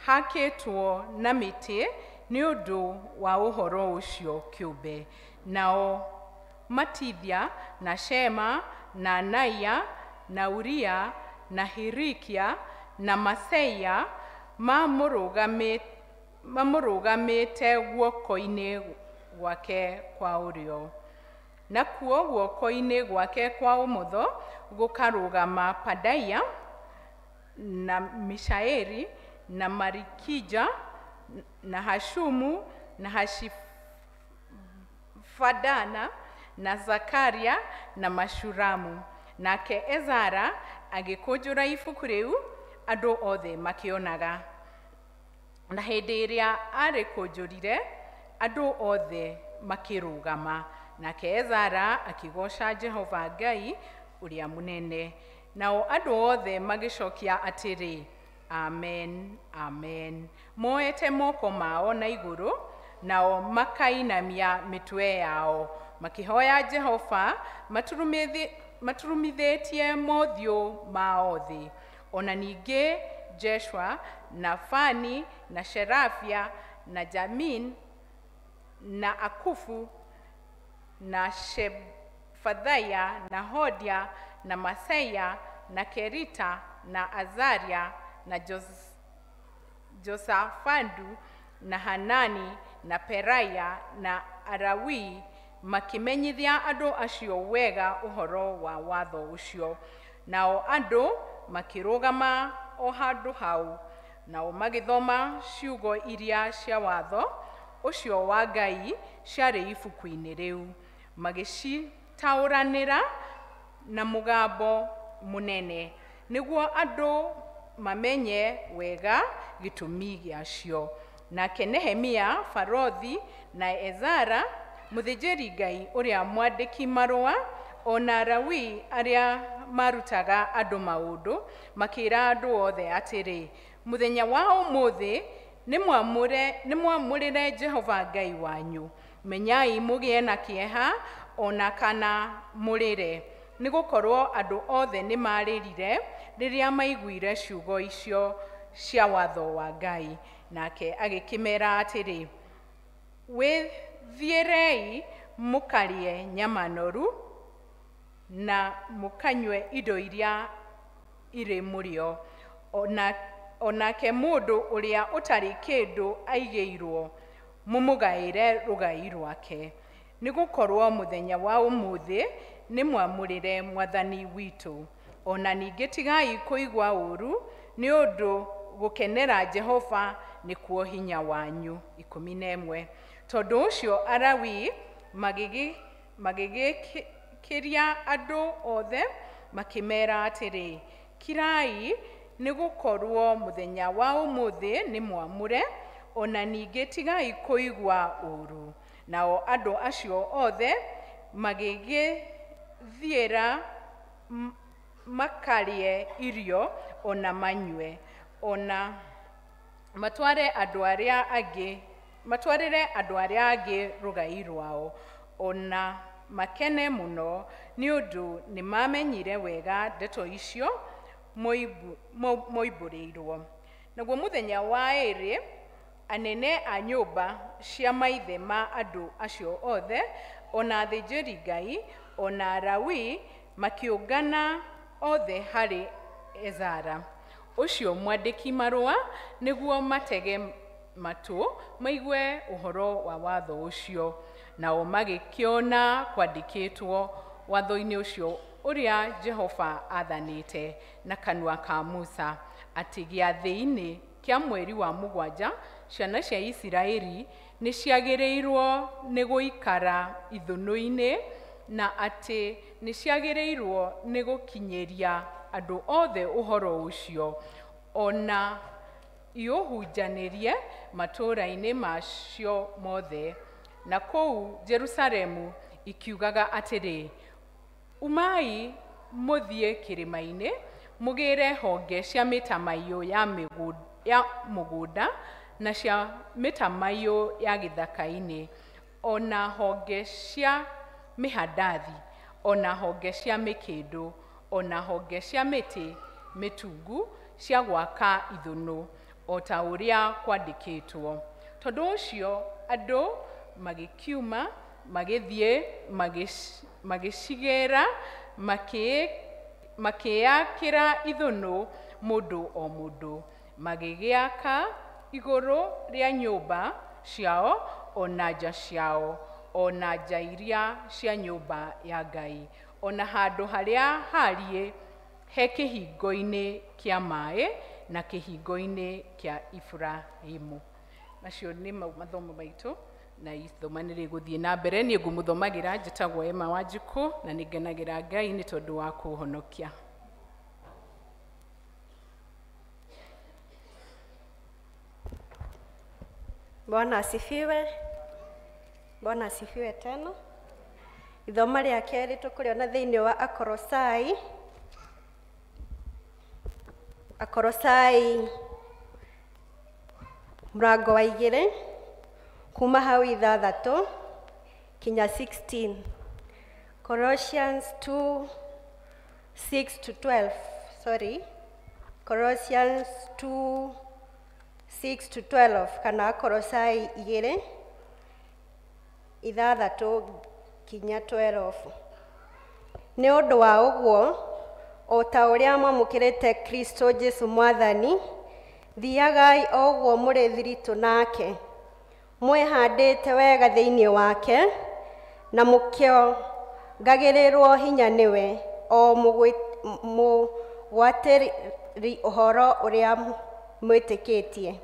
hakĩtwo na mĩtĩ nĩ ũndũ wa ũhoro ũcio kĩũmbe. Nao Matithia na Shema na Anaya na Uria na Hirikia na Maseia mamũrũgamĩte guoko-inĩ gwake kwa ũrĩo, nakuo guoko-inĩ gwake kwa ũmotho gũkarũgama Padaia na Mishaeli na Marikija na Hashumu na Hashifadana na Zakaria na Mashuramu. Nake Ezara agĩkũnjũra ibuku rĩu andũ othe makĩonaga. Na hĩndĩ ĩrĩa arĩkũnjũrire, andũ othe makĩrũgama. Nake Ezara akĩgooca Jehova Ngai ũrĩa mũnene. Nao andũ othe magĩcokia atĩrĩ, Amen, amen, moete moko mao na igũrũ, nao makainamia mĩtwe yao, makĩhoya Jehova maturumithĩtie mothiũ mao thĩ. Ona ningĩ Jeshua na Fani na Sherafia na Jamin na Akufu na Shefathaya na Hodia na Maseia na Kerita na Azaria na Josafadu na Hanani na Peraya na Arawi makĩmenyithia andũ acio wega ũhoro wa watho ũcio. Nao andũ makĩrũgama o handũ hau, nao magĩthoma ciugo iria cia watho ũcio wa Ngai ciarĩ ibuku-inĩ rĩu, magĩcitaũranĩra na mũgambo mũnene nĩguo andũ mamenye wega gĩtũmi gĩacio. Nake Nehemia barothi na Ezara mũthĩnjĩri-Ngai ũrĩa mwandĩki marũa o na Alawii arĩa marutaga andũ maũndũ makĩra andũ othe atĩrĩ, mũthenya wa ũmũthĩ nĩ mwamũrĩre Jehova Ngai wanyu. Menyai mũgĩe na kĩeha o na kana mũrĩre, nĩ gũkorwo andũ othe nĩ marĩrire rĩrĩa maiguire ciugo icio cia watho wa Ngai. Nake agĩkĩmera atĩrĩ, wĩthiĩrei mũkarĩe nyama noru na mũkanyue indo iria irĩ mũrĩo, onake mũndũ ũrĩa ũtarĩ kĩndũ aigĩirwo mũmũgaĩre rũgai rwake, nĩ gũkorwo mũthenya wa ũmũthĩ nĩ mwamũrĩre Mwathani witũ. Ona ningĩ tigai kũigua ũũru, nĩ ũndũ gũkenera Jehova nĩkuo hinya wanyu. 11. Tondũ ũcio Alawii magĩgĩkĩria andũ othe makĩmera atĩrĩ, kirai, nĩ gũkorwo mũthenya wa ũmũthĩ nĩ mwamũre, ona ningĩ tigai kũigua ũũru. Nao andũ acio othe magĩgĩthiĩra makarĩe irio ona manyue, ona matwarĩre andũ arĩa angĩ rũgai rwao, ona makene mũno, nĩ ũndũ nĩ mamenyire wega ndeto icio moimbũrĩirwo. Naguo mũthenya wa ĩĩrĩ, anene a nyũmba cia maithe ma andũ acio othe, ona athĩnjĩri-Ngai, ona Alawii makĩũngana othe harĩ Ezara ũcio mwandĩki marũa, nĩguo matege matũ maigue ũhoro wa watho ũcio. Nao magĩkĩona kwandĩkĩtwo watho-inĩ ũcio ũrĩa Jehova aathanĩte na kanua ka Musa, atĩ gĩathĩ-inĩ kĩa mweri wa mũgwanja ciana cia Isiraeli nĩ ciagĩrĩirwo nĩ gũikara ithũnũ-inĩ, na atĩ nĩ ciagĩrĩirwo nĩ gũkinyĩria andũ othe ũhoro ũcio, ona iũhunjanĩrie matũũra-inĩ macio mothe na kũu Jerusalemu, ikiugaga atĩrĩ, umai mũthiĩ kĩrĩma-inĩ mũgĩre honge cia mĩtamaiyũ ya mũgũnda na cia mĩtamaiyũ ya gĩthaka-inĩ, ona honge cia mĩhandathi, ona honge cia mĩkĩndũ, ona honge cia mĩtĩ mĩtungu cia gwaka ithũnũ, o ta ũrĩa kwandĩkĩtwo. Tondũ ũcio andũ magĩkiuma magĩthiĩ magĩcigĩra makĩĩakĩra ithũnũ mũndũ o mũndũ, magĩgĩaka igũrũ rĩa nyũmba ciao ona nja ciao, ona nja iria cia nyũmba ya Ngai, ona handũ harĩa haariĩ he kĩhingo-inĩ kĩa maĩ na kĩhingo-inĩ kĩa Iburahĩmu. Macio nĩ mathomo maitũ, na ithoma nĩ rĩgũthiĩ na mbere. Niĩ ngũmũthomagĩra, njĩtagwo Emma Wanjikũ, na nĩ ngenagĩra Ngai nĩ tondũ wa kũhonokia.
Bwana asifiwe. Bwana asifiwe tena. Ithoma rĩa kerĩ tũkũrĩona thĩinĩ wa Akorosai. Akorosai mũrango wa 2 kuma hau 6 kinya 16. Colossians 2 6 to 12. Sorry. Colossians 2 6 to 12 kana Akorosai 2 6 kinya 12. Nĩ ũndũ wa ũguo, o ta ũrĩa mwamũkĩrĩte Kristo Jesu Mwathani, Thiagai o ũguo mũrĩ thiritũ nake, mwĩhandĩte wega thĩinĩ wake, na mũkĩongagĩrĩrwo hinya nĩwe, o mũgwatĩri ũhoro ũrĩa mwĩtĩkĩtie,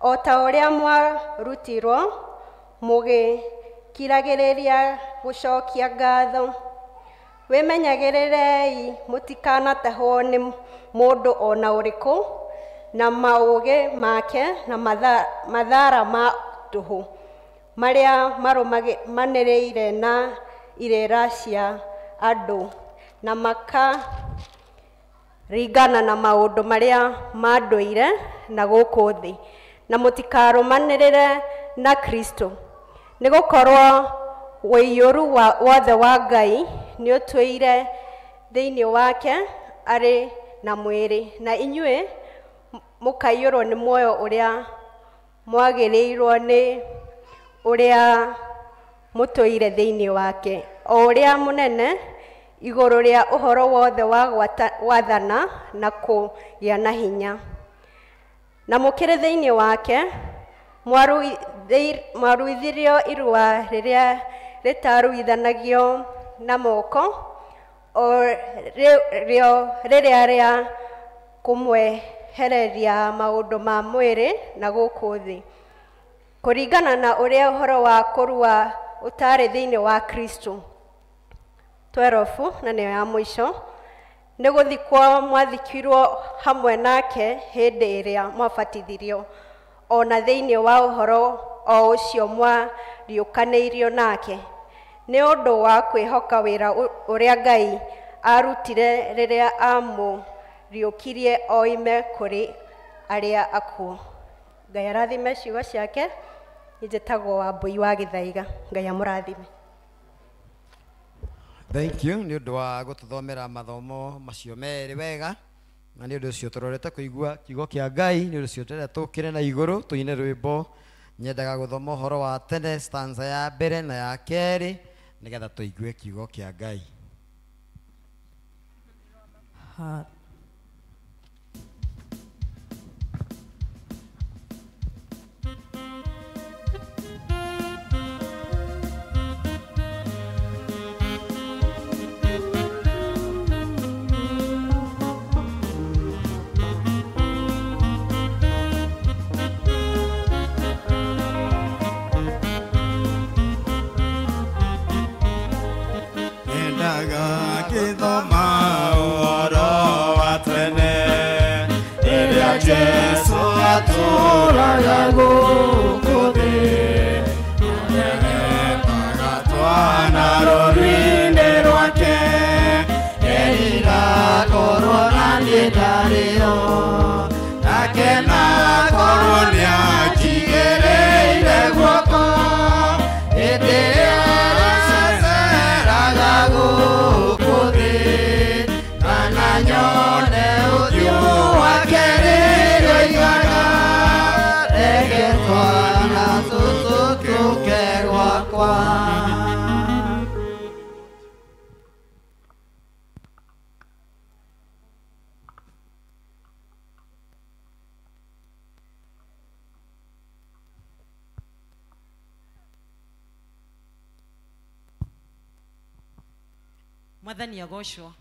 o ta ũrĩa mwarutirwo, mũgĩkiragĩrĩria gũcokia ngatho. Wĩmenyagĩrĩrei mũtikanatahwo nĩ mũndũ o na ũrĩkũ na maũgĩ make na mathara ma tũhũ marĩa marũmanĩrĩire na irĩra cia andũ, na makaringana na maũndũ marĩa ma ndũire na gũkũ thĩ, na mũtikarũmanĩrĩre na Kristo, nĩgũkorwo ũiyũru wothe wa Ngai nĩũtũire thĩinĩ wake arĩ na mwĩrĩ, na inyuĩ mũkaiyũrwo nĩ muoyo ũrĩa mwagĩrĩirwo nĩ ũrĩa mũtũire thĩinĩ wake, o ũrĩa mũnene igũrũ rĩa ũhoro wothe wa gwathana na kũgĩa na hinya. Na mũkĩrĩ thĩinĩ wake mwaruithirio irua rĩrĩa rĩtaruithanagio na moko, o rĩo rĩrĩa rĩa kũmwehereria maũndũ ma mwĩrĩ na gũkũ thĩ, kũringana na ũrĩa ũhoro wa kũrua ũtarĩ thĩinĩ wa Kristo. 12 na nĩyo ya mũico, nĩ gũthikwo mwathikirwo hamwe nake hĩndĩ ĩrĩa mwabatithirio, o na thĩinĩ wa ũhoro o ũcio mwariũkanĩirio nake, nĩ ũndũ wa kwĩhoka wĩra ũrĩa Ngai aarutire rĩrĩa aamũriũkirie oime kũrĩ arĩa akuũ. Ngai arathime ciugo ciake. Njĩtagwo Wambui wa Gĩthaiga. Ngai amũrathime.
Thank you nĩ ũndũ wa gũtũthomera mathomo macio merĩ wega, na nĩ ũndũ ũcio tũrorete kũigua kiugo kĩa Ngai. Nĩ ũndũ ũcio tũrenda tũkĩre na igũrũ tũine rwĩmbo. Nyendaga gũthoma ũhoro wa tene stanza ya mbere na ya kerĩ nĩgetha tũigue kiugo kĩa Ngai.
Jesu atũraga gũkũ thĩ, etaga twana rũruinĩ rwake, nderira korwo na niĩ ndarĩo, ndakena korwo nĩanjigĩrĩire guoko, hĩndĩ ĩrĩa aceraga gũkũ thĩ, kana nyone ũthiũ wake
Mwathani agocwo.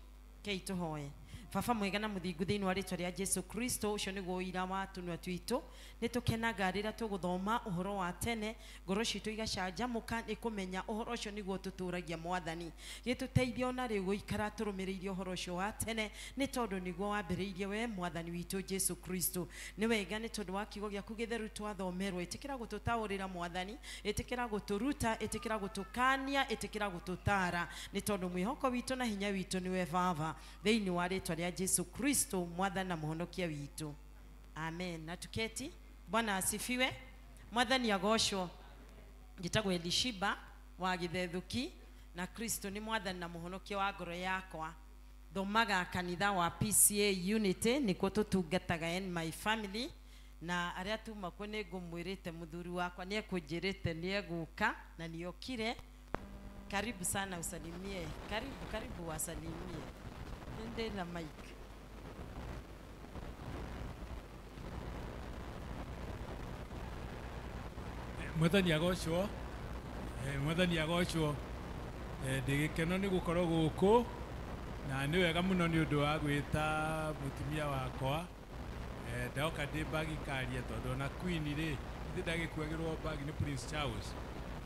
Kei tũhoe. Baba mwega na mũthingu thĩinĩ wa rĩtwa rĩa Jesu Kristo, ũcio nĩguo ũira wa tũnua twitũ. Nĩ tũkenaga rĩrĩa tũgũthoma ũhoro wa tene, ngoro citũ igacanjamũka nĩ kũmenya ũhoro ũcio nĩguo tũtũragia Mwathani. Gĩtũteithie ona rĩu gũikara tũrũmĩrĩire ũhoro ũcio wa tene, nĩ tondũ nĩguo wambĩrĩirie we Mwathani witũ Jesu Kristo. Nĩ wega nĩ tondũ wa kiugo gĩaku gĩtheru twathomerwo. Ĩtĩkĩra gũtũtaũrĩra Mwathani, ĩtĩkĩra gũtũruta, ĩtĩkĩra gũtũkania, ĩtĩkĩra gũtũtaara, nĩ tondũ mwĩhoko witũ na hinya witũ nĩwe Baba, thĩinĩ wa rĩtwa rĩa Jesu Kristo Mwathani na Mũhonokia witũ. Amen. Na tuketi. Bwana asifiwe. Mwathani agocwo. Njĩtagwo Elishiba wa Gĩthethuki, na Kristo nĩ Mwathani na Mũhonokia wa ngoro yakwa. Thomaga kanitha wa PCA Unity, nĩkuo tũtungataga in my family, na arĩa tuma kuo nĩ ngũmwĩrĩte mũthuri wakwa nĩ ekũnjĩrĩte nĩ egũka na nĩokire. Karibu sana, usalimie. Karibu, karibu wasalimie. Nende na mic.
Mwathani agocwo. Mwathani agocwo. Ndĩ gĩkeno nĩ gũkorwo gũkũ na nĩ wega mũno nĩ ũndũ wa gwĩta mũtumia wakwa. Ndoka ndĩ bagi karia tondũ ona Queen rĩ ithe ndagĩkuagĩrwo bagi nĩ Prince Charles,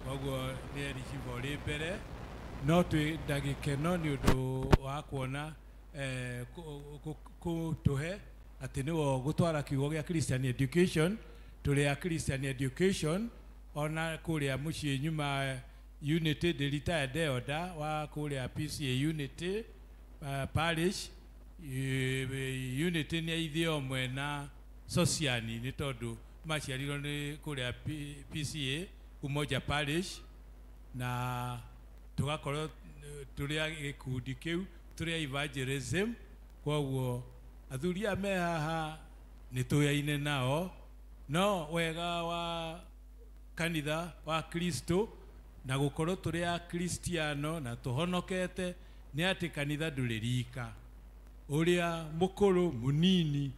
koguo nĩ ericiba ũrĩ mbere, no twĩ ndagĩkeno nĩ ũndũ wa kuona kũtũhe atĩ nĩwe gũtwara kiugo gĩa Christian education. Tũrĩ a Christian education ona kũrĩa mũciĩ nyuma Unity, the retired elder wa kũrĩa PCA Unity parish. Unity nĩ ithe omwe na Sociani nĩ tondũ maciarirwo nĩ kũrĩa PCA Umoja Parish, na tũgakorwo tũrĩ a gĩkundi kĩu tũrĩ a evangelism. Koguo athuri aya me haha nĩ tũyaine nao, no wega wa kanitha wa Kristo na gũkorwo tũrĩ a Kristiano na tũhonokete nĩ atĩ kanitha ndũrĩ rika, ũrĩa mũkũrũ mũnini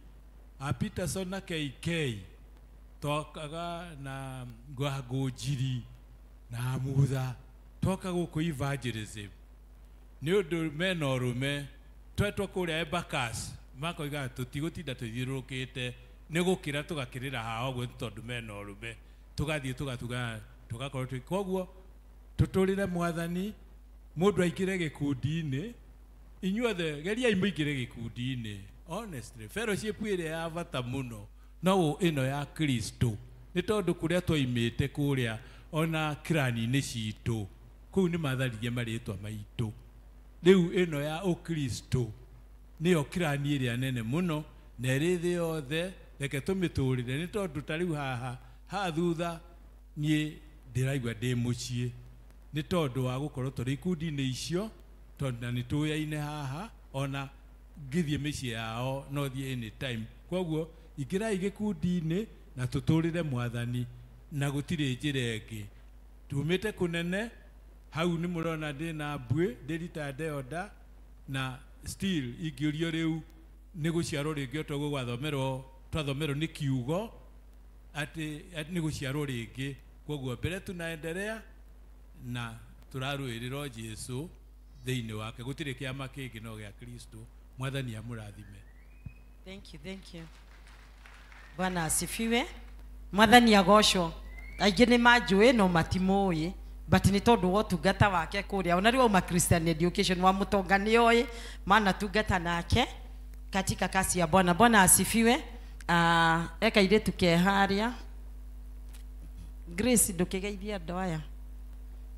a Peterson na KK twakaga na Ngwangũnjiri na Mutha twoka gũkũ evangelism nĩ ũndũ mena ũrũme twetwo kũrĩa Embakasi makoiga tũtigũtinda tũthiũrũrũkĩte nĩ gũkĩra tũgakĩrĩra haha ũguo tondũ mena ũrũme tũgathiĩ tũgatuga tũgakorwo twĩ. Koguo tũtũrĩre Mwathani, mũndũ aingĩre gĩkundi-inĩ, inyuothe geriai mũingĩre gĩkundi-inĩ. Honestly, fellowship ĩrĩa ya bata mũno no ĩno ya Kristo, nĩ tondũ kũrĩa twaimĩte kũrĩa ona kirani-inĩ citũ kũu nĩ matharirie marĩtwa maitũ. Rĩu ĩno ya ũkristo nĩyo kirani ĩrĩa nene mũno na ĩrĩ thĩ yothe, reke tũmĩtũrĩre nĩ tondũ ta rĩu haha haha thutha niĩ ndĩraigua ndĩ mũciĩ nĩ tondũ wa gũkorwo tũrĩ ikundi-inĩ icio, tondũ na nĩ tũyaine haha ona ngĩthiĩ mĩciĩ yao no thiĩ anytime. Koguo ingĩrai gĩkundi-inĩ na tũtũrĩre Mwathani na gũtirĩ njĩra ĩngĩ. Tumĩte kũnene hau nĩ mũrona ndĩna mbuĩ ndĩ retired elder na still ingĩũrio rĩu nĩ gũciarwo rĩngĩ o toguo gwathomerwo twathomerwo nĩ kiugo atĩ nĩ gũciarwo rĩngĩ. Koguo mbere tunaendelea na tũrarũĩrĩra Jesu thĩinĩ wake, gũtirĩ kĩama kĩngĩ no gĩa Kristo. Mwathani amũrathime.
Thank you, thank you. Bwana asifiwe. Mwathani agocwo. Aingĩ nĩ manjũĩ no matimũĩ, but nĩ tondũ wa ũtungata wake kũrĩa ona rĩu auma Christian education wa mũtonga nĩoĩ mana tungata nake katika kasi ya Bwana. Bwana asifiwe. Eka airĩtu ke harĩa Grace ndũkĩgeithie andũ aya,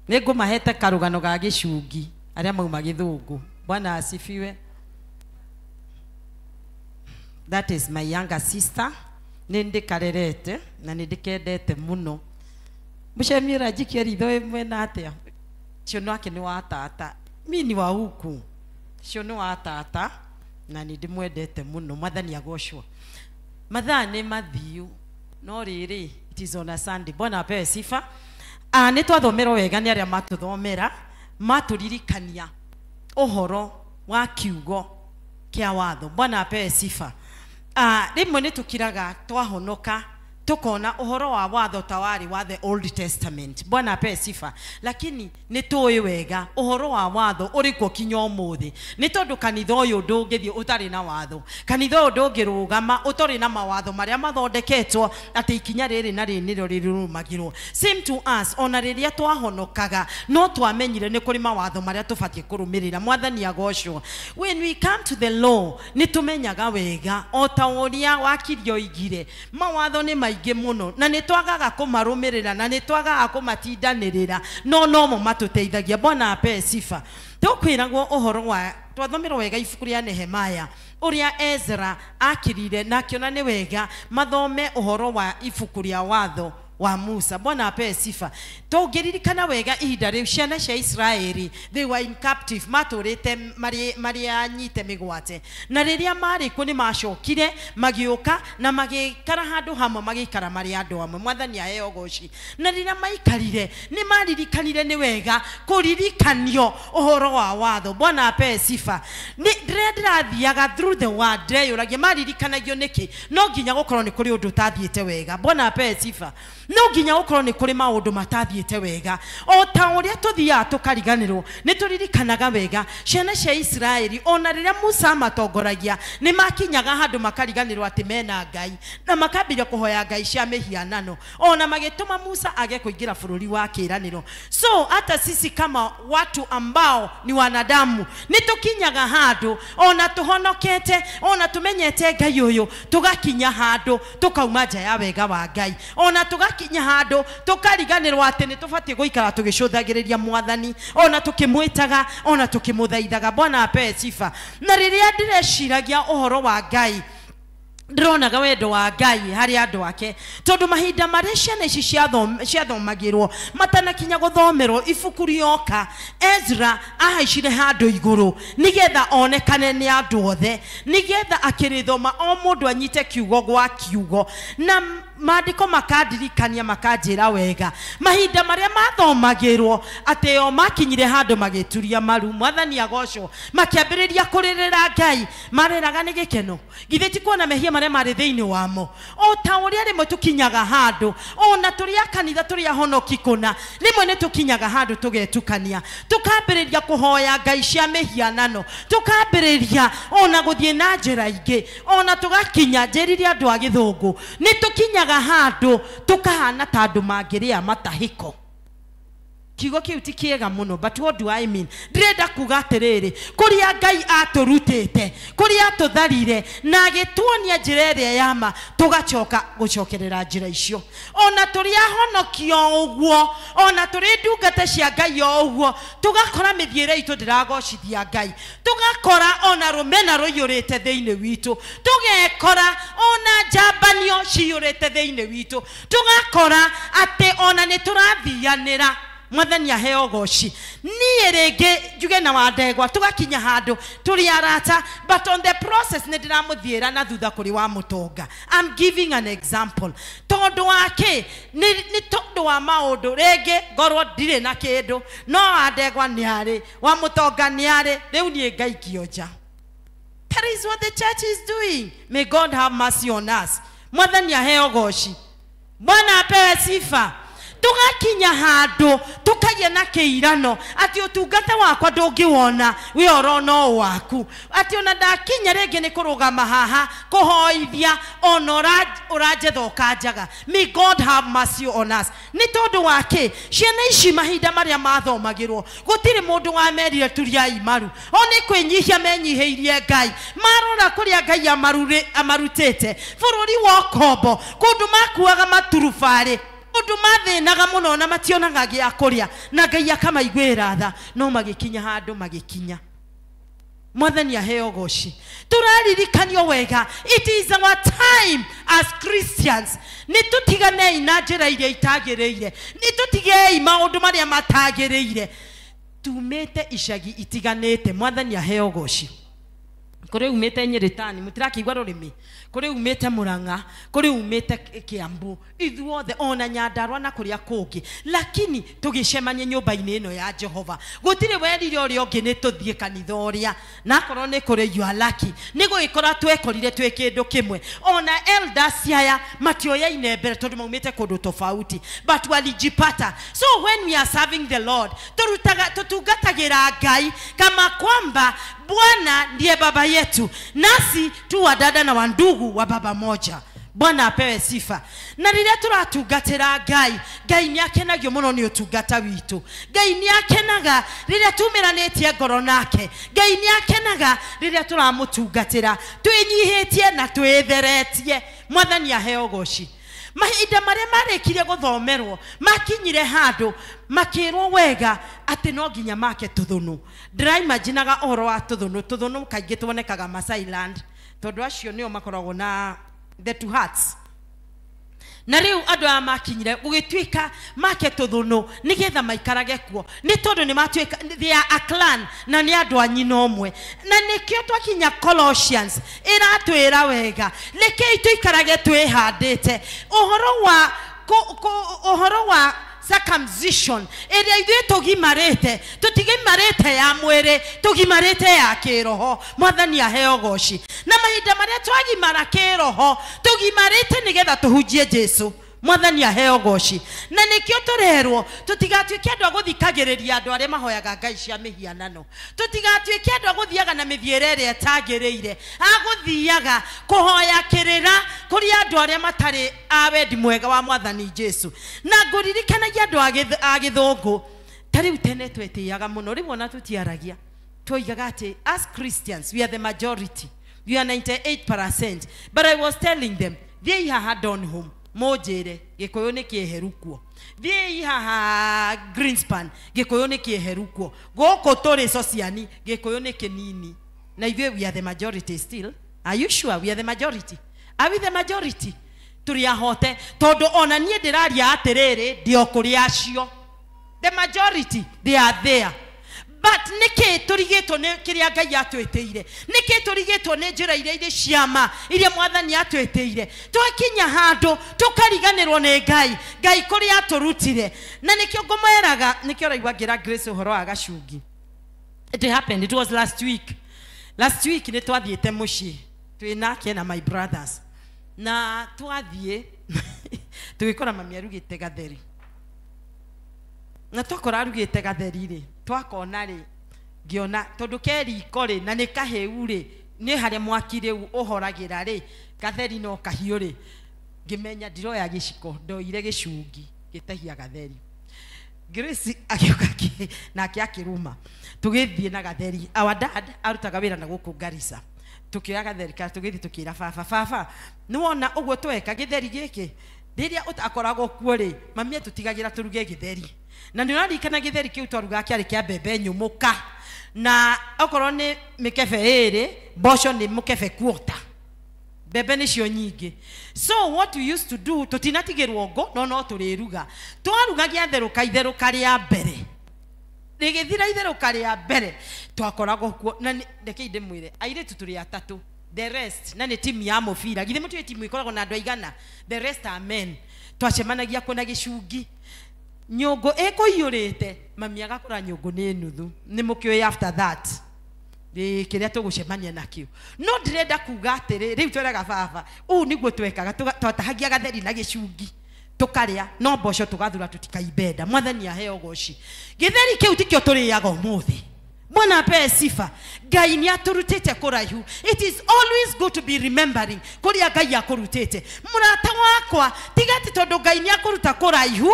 nĩ ngũmahete karũgano ga gĩcungi arĩa mauma gĩthũngũ. Bwana asifiwe. That is my younger sister. Nĩ ndĩkarerete na nĩ ndĩkendete mũno. Mũcemi ũranjikia ritho wĩ mwena atĩa? Ũcio nake nĩ wa tata, mi ni wa huku. Ũcio nĩ wa tata na nĩ ndĩmwendete mũno. Mwathani agocwo. Mathaa nĩ mathiu no rĩrĩ, it is on a Sunday. Bwana apewe sifa. Nĩ twathomerwo wega nĩ arĩa matũthomera, matũririkania ũhoro wa kiugo kĩa watho. Bwana apewe sifa. Rĩmwe nĩ tũkiraga twahonoka tukona ũhoro wa watho tawari wa the Old Testament. Bwana apewe sifa. Lakini nĩ tũĩ wega ũhoro wa watho ũrĩ kuo kinya ũmũthĩ, nĩ tondũ kanitha ũyũ ndũngĩthiĩ ũtarĩ na watho, kanitha ũyũ ndũngĩrũgama ũtarĩ na mawatho marĩa mathondeketwo atĩ ikinya rĩrĩ na rĩrĩ nĩrĩo rĩrũmagĩrwo. Same to us, ona rĩrĩa twahonokaga no twamenyire nĩ kũrĩ mawatho marĩa tũbatiĩ kũrũmĩrĩra. Mwathani agocwo. When we come to the law, nĩ tũmenyaga wega o ta ũrĩa wakiri oigire, mawatho nĩ maingĩ mũno na nĩ twagaga kũmarũmĩrĩra na nĩ twagaga kũmatindanĩrĩra, no nomo matũteithagia. Bwana apewe sifa. Tũkwĩragwo ũhoro wa twathomerwo wega ibuku rĩa Nehemaya ũrĩa Ezra akirire na akĩona nĩ wega mathome ũhoro wa ibuku rĩa watho wa Musa. Bwana apewe sifa. Tũngĩririkana wega ihinda rĩu ciana cia Israeli, they were in captive, matũrĩte marĩ anyite mĩgwate, na rĩrĩa marĩ kuo nĩ macokire magĩũka na magĩikara handũ hamwe, magĩikara marĩ andũ amwe. Mwathani aheo ũgoci. Na rĩrĩa maikarire nĩ maririkanire nĩ wega kũririkanio ũhoro wa watho. Bwana apewe sifa. Nĩ rĩrĩa ndĩrathiaga through the word ndĩreyũragia maririkanagio nĩkĩ, no nginya gũkorwo nĩ kũrĩ ũndũ ũtathiĩte wega. Bwana apewe sifa. No nginya ũkorwo nĩ kũrĩ maũndũ matathiĩte wega. O ta ũrĩa tũthiaga tũkariganĩrwo, nĩ tũririkanaga wega ciana cia Isiraeli ona rĩrĩa Musa amatongoragia nĩ makinyaga handũ makariganĩrwo atĩ mena Ngai na makambĩrĩria kũhoya ngai cia mĩhianano, ona magĩtũma Musa age kũingĩra bũrũri wa kĩĩranĩro. So hata sisi kama watu ambao ni wanadamu nĩ tũkinyaga handũ ona tũhonokete, ona tũmenyete Ngai ũyũ, tũgakinya handũ tũkauma nja ya wega wa Ngai, ona tũgakinya handũ tũkariganĩrwo atĩ nĩ tũbatiĩ gũikara tũgĩcũthagĩrĩria Mwathani, ona tũkĩmwĩtaga, ona tũkĩmũthaithaga. Bwana apewe sifa. Na rĩrĩa ndĩreciragia ũhoro wa Ngai, ndĩronaga wendo wa Ngai harĩ andũ ake, tondũ mahinda marĩa ciana ici ciathomagĩrwo matanakinya gũthomerwo ibuku rĩoka, Ezra ahaicire handũ igũrũ nĩgetha onekane nĩ andũ othe, nĩgetha akĩrĩthoma o mũndũ anyite kiugo gwa kiugo. Na maandĩko makandirikania makanjĩra wega mahinda marĩa mathomagĩrwo atĩ o makinyire handũ magĩturia maru. Mwathani agocwo, makĩambĩrĩria kũrĩrĩra Ngai, marĩraga nĩ gĩkeno. Githĩ ti kuona mehia marĩa marĩ thĩinĩ wamo? O ta ũrĩa rĩmwe tũkinyaga handũ, ona tũrĩ a kanitha tũrĩ ahonoki kũna, rĩmwe nĩ tũkinyaga handũ tũgetukania, tũkambĩrĩria kũhoya ngai cia mĩhianano, tũkambĩrĩria ona gũthiĩ na njĩra ingĩ, ona tũgakinya njĩrire andũ a gĩthũngũ, nĩ tũkinyaga handũ tũkahana ta andũ mangĩrĩa matahĩko. Kiugo kĩu ti kĩega mũno, but what do I mean? Ndĩrenda kuga atĩrĩrĩ, kũrĩa Ngai atũrutĩte, kũrĩa atũtharire na agĩtuonia njĩra ĩrĩa ya ma, tũgacoka gũcokerera njĩra icio. Ona tũrĩ ahonokio ũguo, ona tũrĩ ndungata cia Ngai o ũguo, tũgakora mĩthiĩre itũ ndĩragocithia Ngai, tũgakora ona rũmena rũiyũrĩte thĩinĩ witũ, tũgekora ona njambanio ciyũrĩte thĩinĩ witũ, tũgakora atĩ ona nĩ tũrathianĩra. Mwathani aheo goci. Niĩ rĩngĩ njuge na wandegwa tũgakinya handũ tũrĩ arata, but on the process nĩ ndĩramũthiĩra na thutha kũrĩ wa mũtonga. I'm giving an example. Tondũ wa kĩ? Nĩ tondũ wa maũndũ rĩngĩ ngorwo ndirĩ na kĩndũ, no wandegwa nĩ arĩ, wa mũtonga nĩ arĩ, rĩu niĩ ngaikio nja. That is what the church is doing. May God have mercy on us. Mwathani aheo goci. Bwana apewe sifa. Tũgakinya handũ tũkagĩa na kĩirano atĩ ũtungata wakwa ndũngĩwona wĩ oro no waku, atĩ ona ndakinya rĩngĩ nĩ kũrũgama haha kũhoithia ona ũranjetha ũkanjaga. May God have mercy on us. Nĩ tondũ wa kĩ? Ciana ici mahinda marĩa mathomagĩrwo gũtirĩ mũndũ wamerire turiai maru, o nĩ kwĩnyihia menyihĩirie Ngai, marora kũrĩa Ngai amarutĩte bũrũri wa ũkombo, kũndũ makuaga maturubarĩ, undu mathĩnaga mũno na mationaga gĩa kũrĩa, na Ngai akamaiguĩra tha, no magĩkinya handũ magĩkinya. Mwathani aheo goci. Tũraririkanio wega, it is our time as Christians. Nĩ tũtiganei na njĩra iria itagĩrĩire, nĩ tũtigei maũndũ marĩa matagĩrĩire. Tumĩte icagi itiganĩte. Mwathani aheo goci. Kũrĩ umĩte Nyĩrĩtani, mũtirakĩigua rũrĩmĩ, kũrĩ umĩte Mũrang'a, kũrĩ umĩte Kĩambu, ithuothe ona Nyandarua na kũrĩa kũngĩ, lakini tũgĩcemania nyũmba-inĩ ĩno ya Jehova. Gũtirĩ werire ũrĩa ũngĩ nĩ tũthiĩ kanitha ũrĩa, na akorwo nĩ kũrĩ you are lucky, nĩ gũgĩkora twekorire twĩ kĩndũ kĩmwe. Ona elders aya matioyaine mbere tondũ maumĩte kũndũ tofauti, but walijipata. So when we are serving the Lord, tũtungatagĩra Ngai kama kwamba Bwana ndiye baba yetu, nasi tu wadada na wandugu wa baba moja. Bwana apewe sifa. Na rĩrĩa tũratungatĩra Ngai, Ngai nĩ akenagio mũno nĩ ũtungata witũ. Ngai nĩ akenaga rĩrĩa tumĩranĩtie ngoro nake. Ngai nĩ akenaga rĩrĩa tũramũtungatĩra twĩnyihĩtie na twĩtheretie. Mwathani aheo goci. Mahinda marĩa marĩkirie gũthomerwo makinyire handũ makĩrwo wega atĩ no nginya make tũthũnũ. Ndĩraimaginaga ũhoro wa tũthũnũ. Tũthũnũ kaingĩ tuonekaga Masailand, tondũ acio nĩo makoragwo na the two hearts. Na rĩu andũ aya makinyire gũgĩtuĩka make tũthũnũ nĩgetha maikarage kuo, nĩ tondũ nĩ matuĩka they are a clan na nĩ andũ a nyina ũmwe. Na nĩkĩo twakinya Colossians ĩratwĩra wega, rekei tũikarage twĩhandĩte ũhoro wa circumcision ĩrĩa ithuĩ tũgimarĩte, tũtigimarĩte ya mwĩrĩ, tũgimarĩte ya kĩroho. Mwathani aheo goci. Na mahinda marĩa twagimara kĩroho, tũgimarĩte nĩgetha tũhunjie Jesu. Mwathani aheo goci. Na nĩkĩo tũrerwo tũtigatuĩke andũ a gũthikagĩrĩria andũ arĩa mahoyaga ngai cia mĩhianano. Tũtigatuĩke andũ a gũthiaga na mĩthiĩre ĩrĩa ĩtagĩrĩire, agũthiaga kũhoya kĩrĩra kũrĩ andũ arĩa matarĩ a wendi mwega wa Mwathani Jesu. Na ngũririkanagia andũ a gĩthũngũ ta rĩu tene twetĩaga mũno, rĩu ona tũtiaragia, twoigaga atĩ as Christians we are the majority, we are 98%. But I was telling them, thiĩi haha Donholm mũnjĩre gĩkũyũ nĩ kĩeheru kuo, thiĩi haha Greenspan gĩkũyũ nĩ kĩeheru kuo, gũkũ tũrĩ Sociani gĩkũyũ nĩ kĩnini, na ithuĩ we are the majority still. Are you sure we are the majority? Are we the majority? Tũrĩ ahote, tondũ ona niĩ ndĩraria atĩrĩrĩ, ndĩ o kũrĩ acio. The majority, they are there. But nĩkĩ tũrigĩtwo nĩ kĩrĩa Ngai atwĩtĩire? Nĩkĩ tũrigĩtwo nĩ njĩra iria irĩ ciama iria Mwathani atwĩtĩire? Twakinya handũ tũkariganĩrwo nĩ Ngai, Ngai kũrĩa atũrutire. Na nĩkĩo ngũmwĩraga, nĩkĩo ũraigua ngĩra Grace ũhoro wa gacungi. It happened, it was last week. Last week nĩ twathiĩte mũciĩ twĩ nake na my brothers, na twathiĩ tũgĩkora mami arugĩte gatheri. Na twakora arugĩte gatheri rĩ, twakona rĩ, ngĩona tondũ ke riko rĩ, na nĩ kahĩu rĩ, nĩ harĩa mwaki rĩu ũhoragĩra rĩ, gatheri no kahiũ rĩ, ngĩmenya ndiroya gĩciko, ndoire gĩcungi gĩtahia gatheri. Grace agĩũka nake akĩruma, tũgĩthiĩ na gatheri. Our dad arutaga wĩra na gũkũ Garissa. Tũkĩoya gatheri ka tũgĩthiĩ tũkĩra baba, baba nĩwona ũguo tweka gĩtheri gĩkĩ, rĩrĩa ũtakoragwo kuo rĩ, mami atũtigagĩra tũruge gĩtheri. Na nĩ ũraririkana gĩtheri kĩu twarugaga kĩarĩ kĩa mbembe nyũmũka, na okorwo nĩ mĩkebe ĩrĩ, mboco nĩ mũkebe quarter, mbembe nĩcio nyingĩ. So what we used to do, tũtinatigĩrwo ngũ, no no tũrĩruga. Twaruga gĩatherũka itherũka rĩa mbere, rĩgĩthira itherũka rĩa mbere, twakoragwo kuo. Na rekei ndĩmwĩre, airĩtu tũrĩ atatũ, the rest, na nĩ timu ya mũbira, githĩ mũtiũĩ timu ĩkoragwo na andũ aigana, the rest are men. Twacemanagia kuo na gĩcungi, nyũngũ ĩkũiyũrĩte, mami agakora nyũngũ nĩ nuthu. Nĩ mũkĩũĩ after that kĩrĩa tũgũcemania nakĩo. No ndĩrenda kuga atĩrĩ, rĩu tweraga baba, ũũ nĩguo twekaga, twatahagia gatheri na gĩcungi tũkarĩa, no mboco tũgathura tũtikaibenda. Mwathani aheo goci. Gĩtheri kĩu tikĩo tũrĩaga ũmũthĩ. Bwana apewe sifa. Ngai nĩ atũrutĩte kũraihu. It is always good to be remembering kũrĩa Ngai akũrutĩte. Mũrata wakwa, tiga atĩ tondũ Ngai nĩ akũruta kũraihu,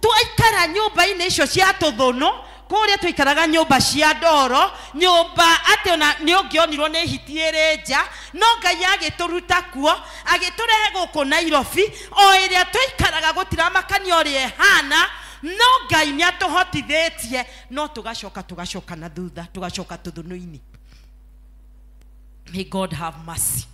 twaikara nyũmba-inĩ icio cia tũthũnũ, kũrĩa tũikaraga nyũmba cia ndoro, nyũmba atĩ ona nĩ ũngĩonirwo nĩ hiti ĩrĩ nja, no Ngai agĩtũruta kuo, agĩtũrehe gũkũ Nairobi, o ĩrĩa tũikaraga gũtiramakania ũrĩa ĩhana, no Ngai nĩ atũhotithĩtie, no tũgacoka tũgacoka na thutha, tũgacoka tũthũnũ-inĩ. May God have mercy.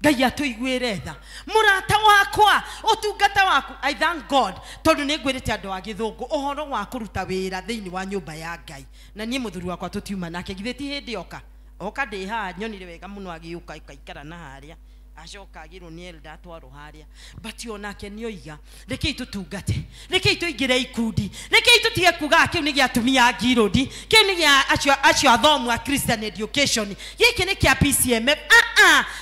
Ngai atũiguĩre tha. Mũrata wakwa, ũtungata waku, I thank God tondũ nĩ ngwĩrĩte andũ a gĩthũngũ ũhoro wa kũruta wĩra thĩinĩ wa nyũmba ya Ngai. Na niĩ mũthuri wakwa tũtiuma nake, githĩ ti hĩndĩ oka oka ndĩ haha, nyonire wega mũno agĩũka ikaikara na harĩa, acoka agĩrwo nĩ elder atwarwo harĩa, but onake nĩ oiga rekei tũtungate, rekei tũingĩre ikundi, rekei tũtige kuga kĩu nĩ gĩa atumia a Ngirũndi, kĩu nĩ gĩa acio athomu a Christian education, gĩkĩ nĩ kĩa PCMF.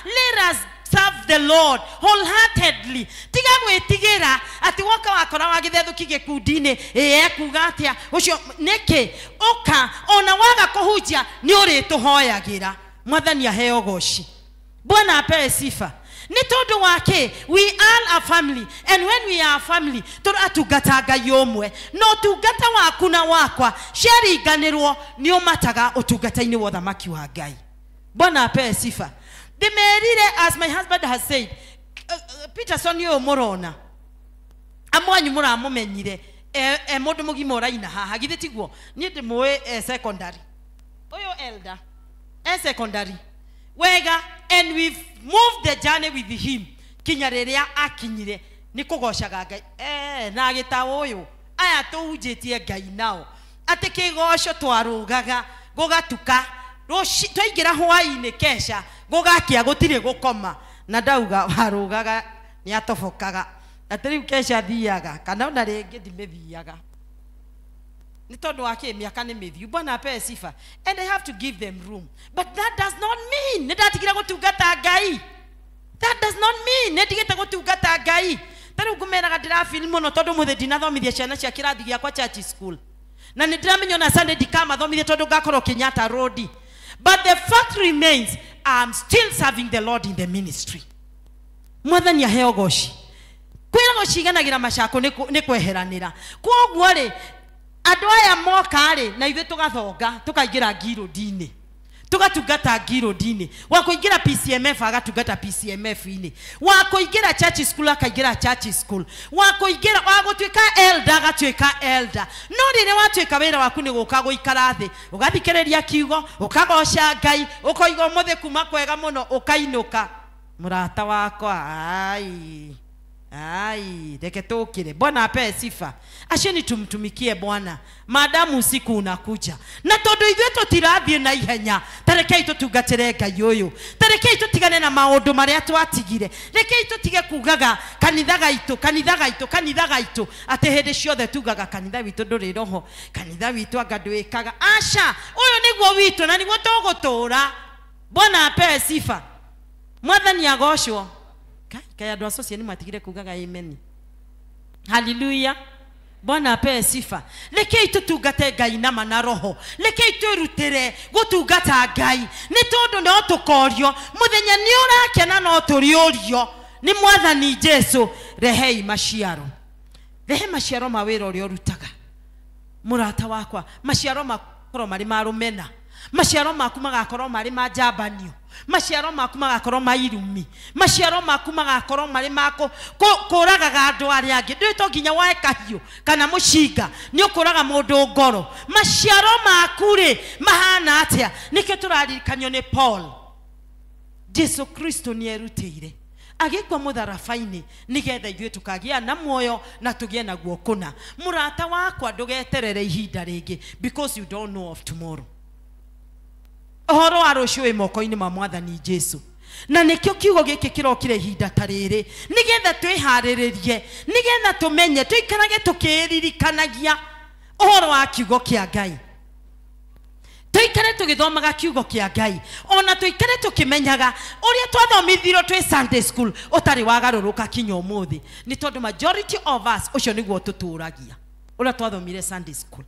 Let us serve the Lord wholeheartedly. Tiga gwĩtigĩra atĩ woka wakora wagĩthethũki gĩkundi-inĩ, ĩ ekuga atĩa ũcio nĩkĩ, ũka ona waga kũhunjia nĩ ũrĩtũhoyagĩra. Mwathani aheo goci. Bwana apewe sifa. Nĩ tondũ wake, we are a family, and when we are a family, tũratungata Ngai ũmwe. Na ũtungata waku na wakwa ciaringanĩrwo nĩ ũmataga ũtungata-inĩ wa ũthamaki wa Ngai. Bwana apewe sifa. Ndĩmerire, as my husband has said, Peterson ũyũ mũrona, amwanyu mũramũmenyire, e mũndũ mũgima ũraina haha, githĩ tiguo? Niĩ ndĩmũĩ e secondary. Ũyũ elder, e secondary. Wega, and we've moved the journey with him kinya rĩrĩa akinyire nĩ kũgocaga Ngai. Na gĩtaũ ũyũ aya tũhunjĩtie Ngai nao, atĩ kĩgoco twarũgaga gũgatuka, twaingĩra hwaĩ-inĩ kesha gũgakĩa gũtirĩ gũkoma, na ndauga warũgaga nĩ atobokaga, atĩ rĩu kesha thiaga kana ona rĩngĩ ndimĩthiaga nĩ tondũ wa kĩ, mĩaka nĩ mĩthiu. Bwana apewe sifa. And I have to give them room, but that does not mean nĩ ndatigire gũtungata Ngai. That does not mean nĩ ndigĩte gũtungata Ngai. Ta rĩu ngũmeraga ndĩrafeel mũno tondũ mũthĩ ndinathomithia ciana cia kĩrathi gĩakwa church school. Na nĩ ndĩramenya ona Sunday ndikamathomithia tondũ ngakorwo Kenyatta Road. But the fact remains, I'm still serving the Lord in the ministry. Mwathani aheo goci. Kwĩragwo ciganagĩra macako nĩ kweheranĩra. Kwoguo rĩ, andũ aya moka rĩ, na ithuĩ tũgathonga, tũkaingĩra ngirũndi-inĩ. Tũgatungata ngirũndi-inĩ. Wa kũingĩra PCMF agatungata PCMF-inĩ. Wa kũingĩra church school akaingĩra church school. Wa kũingĩra, wa gũtuĩka elder agatuĩka elder. No rĩrĩa watuĩka wĩra waku nĩ gũka gũikara thĩ, ũgathikĩrĩria kiugo, ũkagoca Ngai, ũkoiga ũmũthĩ kuma kwega mũno, ũkainũka. Mũrata wakwa, ai. Ai, reke tũkĩre. Bwana apewe sifa. Acheni tumtumikie Bwana. Maadamu usiku unakuja. Na tondũ ithuĩ tũtirathiĩ na ihenya, ta rekei tũtungatĩre Ngai ũyũ. Ta rekei tũtigane na maũndũ marĩa twatigire. Rekei tũtige kugaga kanitha gaitũ, kanitha gaitũ, kanitha gaitũ. Atĩ hĩndĩ ciothe tugaga kanitha witũ ndũrĩ roho, kanitha witũ anga ndwĩkaga. Aca, ũyũ nĩguo witũ na nĩguo tũgũtũra. Bwana apewe sifa. Mwathani agocwo. Kaya andũ acio nĩ matigire kugaga amen. Hallelujah. Bwana apewe sifa. Rekei tũtungate Ngai na ma na roho. Rekei twĩrutĩre gũtungata Ngai. Nĩ tondũ no tũkorio mũthenya nĩ ũrakena no tũrĩũrio nĩ Mwathani Jesu. Rehei maciaro. Rehe maciaro ma wĩra ũrĩa ũrutaga. Mũrata wakwa, maciaro makorwo marĩ ma rũmena. Maciaro maku magakorwo marĩ ma njambanio. Maciaro maku magakorwo ma irumi. Maciaro maku magakorwo marĩ ma kũragaga andũ arĩa angĩ. Ndũĩ to nginya woe kahiũ kana mũcinga, nĩ ũkũraga mũndũ ngoro. Maciaro maku rĩ mahana atĩa? Nĩkĩo tũraririkanio nĩ Paul. Jesu Kristo nĩ erutĩire agĩkua mũtharaba-inĩ nĩgetha ithuĩ tũkagĩa na muoyo na tũgĩe naguo kũna. Mũrata wakwa, ndũgeterere ihinda rĩngĩ, because you don't know of tomorrow. Ũhoro wa rũciũ wĩ moko-inĩ ma Mwathani Jesu. Na nĩkĩo kiugo gĩkĩ kĩrokire ihinda ta rĩrĩ, nĩgetha twĩharĩrĩrie, nĩgetha tũmenye, tũikarage tũkĩĩririkanagia ũhoro wa kiugo kĩa Ngai. Tũikare tũgĩthomaga kiugo kĩa Ngai, ona tũikare tũkĩmenyaga ũrĩa twathomithirio twĩ Sunday school ũtarĩ wagarũrũka kinya ũmũthĩ. Nĩ tondũ majority of us ũcio nĩguo tũtũragia, ũrĩa twathomire Sunday school,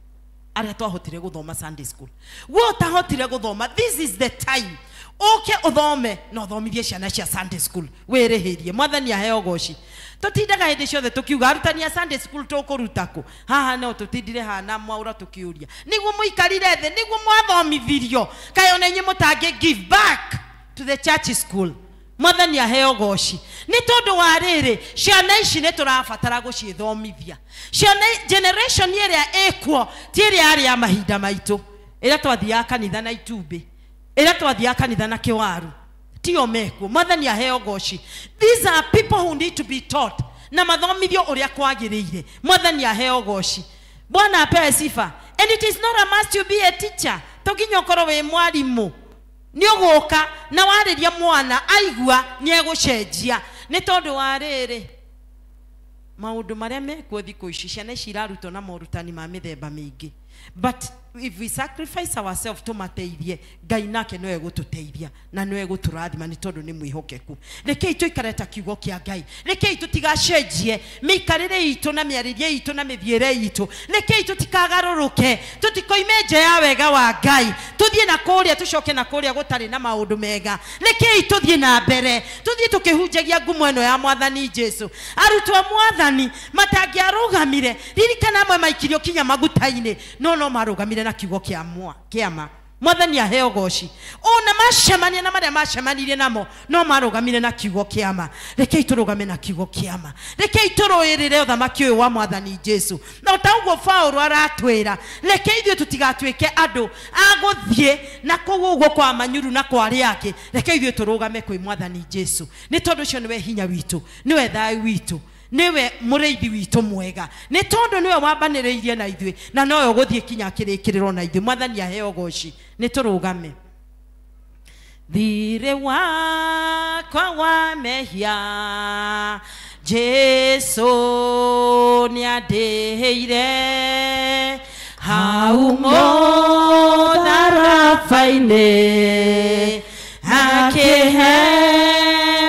arĩa twahotire gũthoma Sunday school. We ũtahotire gũthoma, this is the time ũke ũthome na ũthomithie ciana cia Sunday school, wĩrĩhĩrie. Mwathani aheo goci. Tũtindaga hĩndĩ ciothe tũkiuga arutani a Sunday school tũkũruta kũ? Haha no tũtindire haha na mwaũra tũkĩũria, nĩguo mũikarire thĩ, nĩguo mwathomithirio, kaĩ ona inyuĩ mũtangĩ give back to the church school. Mwathani aheo goci. Nĩ tondũ wa rĩrĩ, ciana ici nĩ tũrabatara gũciĩthomithia. Ciana generation ĩrĩa ĩkuo ti ĩrĩa yarĩ ya mahinda maitũ, ĩrĩa twathiaga kanitha na itumbĩ, ĩrĩa twathiaga kanitha na kĩwaru, tio mekuo. Mwathani aheo goci. These are people who need to be taught na mathomithio ũrĩa kwagĩrĩire. Mwathani aheo goci. Bwana apewe sifa. And it is not a must to be a teacher. To nginya ũkorwo wĩ mwarimũ. Nĩ ũgũka na warĩria mwana aigua nĩ egũcenjia. Nĩ tondũ wa rĩrĩ, maũndũ marĩa mekuo thikũ ici, ciana ici irarutwo na morutani ma mĩthemba mĩingĩ. But if we sacrifice ourselves tũmateithie, Ngai nake no egũtũteithia na no egũtũrathima nĩ tondũ nĩ mwĩhokeku. Rekei tũikare ta kiugo kĩa Ngai. Rekei tũtigacenjie mĩikarĩre itũ na mĩarĩrie itũ na mĩthiĩre itũ. Rekei tũtikagarũrũke, tũtikoime nja ya wega wa Ngai, tũthiĩ na kũrĩa tũcoke na kũrĩa gũtarĩ na maũndũ mega. Rekei tũthiĩ na mbere, tũthiĩ tũkĩhunjagia ngumo ĩno ya Mwathani Jesu. Arutwo a Mwathani matangĩarũgamire, ririkana amwe maikirio kinya maguta-inĩ, no no marũgamire na kiugo kĩa ma. Mwathani aheo goci. Ona macemania na marĩa macemanirie namo, no marũgamire na kiugo kĩa ma. Rekei tũrũgame na kiugo kĩa ma. Rekei tũrũĩrĩre ũthamaki ũyũ wa Mwathani Jesu. Na ta ũguo Paũlũ aratwĩra, rekei ithuĩ tũtigatuĩke andũ a gũthiĩ na kũu ũguo kwa manyuru na kwa arĩa angĩ. Rekei ithuĩ tũrũgame kwĩ Mwathani Jesu. Nĩ tondũ ũcio nĩwe hinya witũ, nĩwe thayũ witũ, niwe mũrĩithi witũ mwega. Nĩ tondũ niwe wambanĩrĩirie na ithuĩ na nowe ũgũthiĩ kinya kĩrĩkĩrĩro na ithuĩ. Mwathani aheo goci. Nĩ tũrũgame. Thirĩ wakwa wa mehia Jesu nĩandĩhĩire hau mũtharaba-inĩ, akĩhe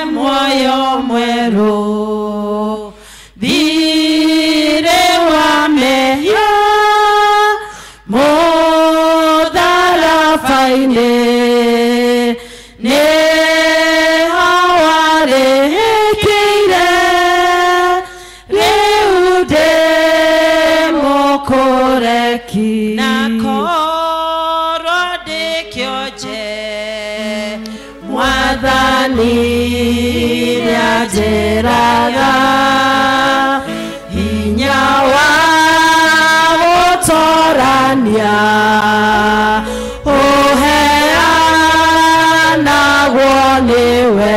muoyo mwerũ.
Mũtharaba-inĩ nĩho warĩkĩire rĩu ndĩ mũkũreki
na korwo ndĩ kĩonje
Mwathani nĩanjĩraga hinya wa gũtorania ũheanagwo nĩwe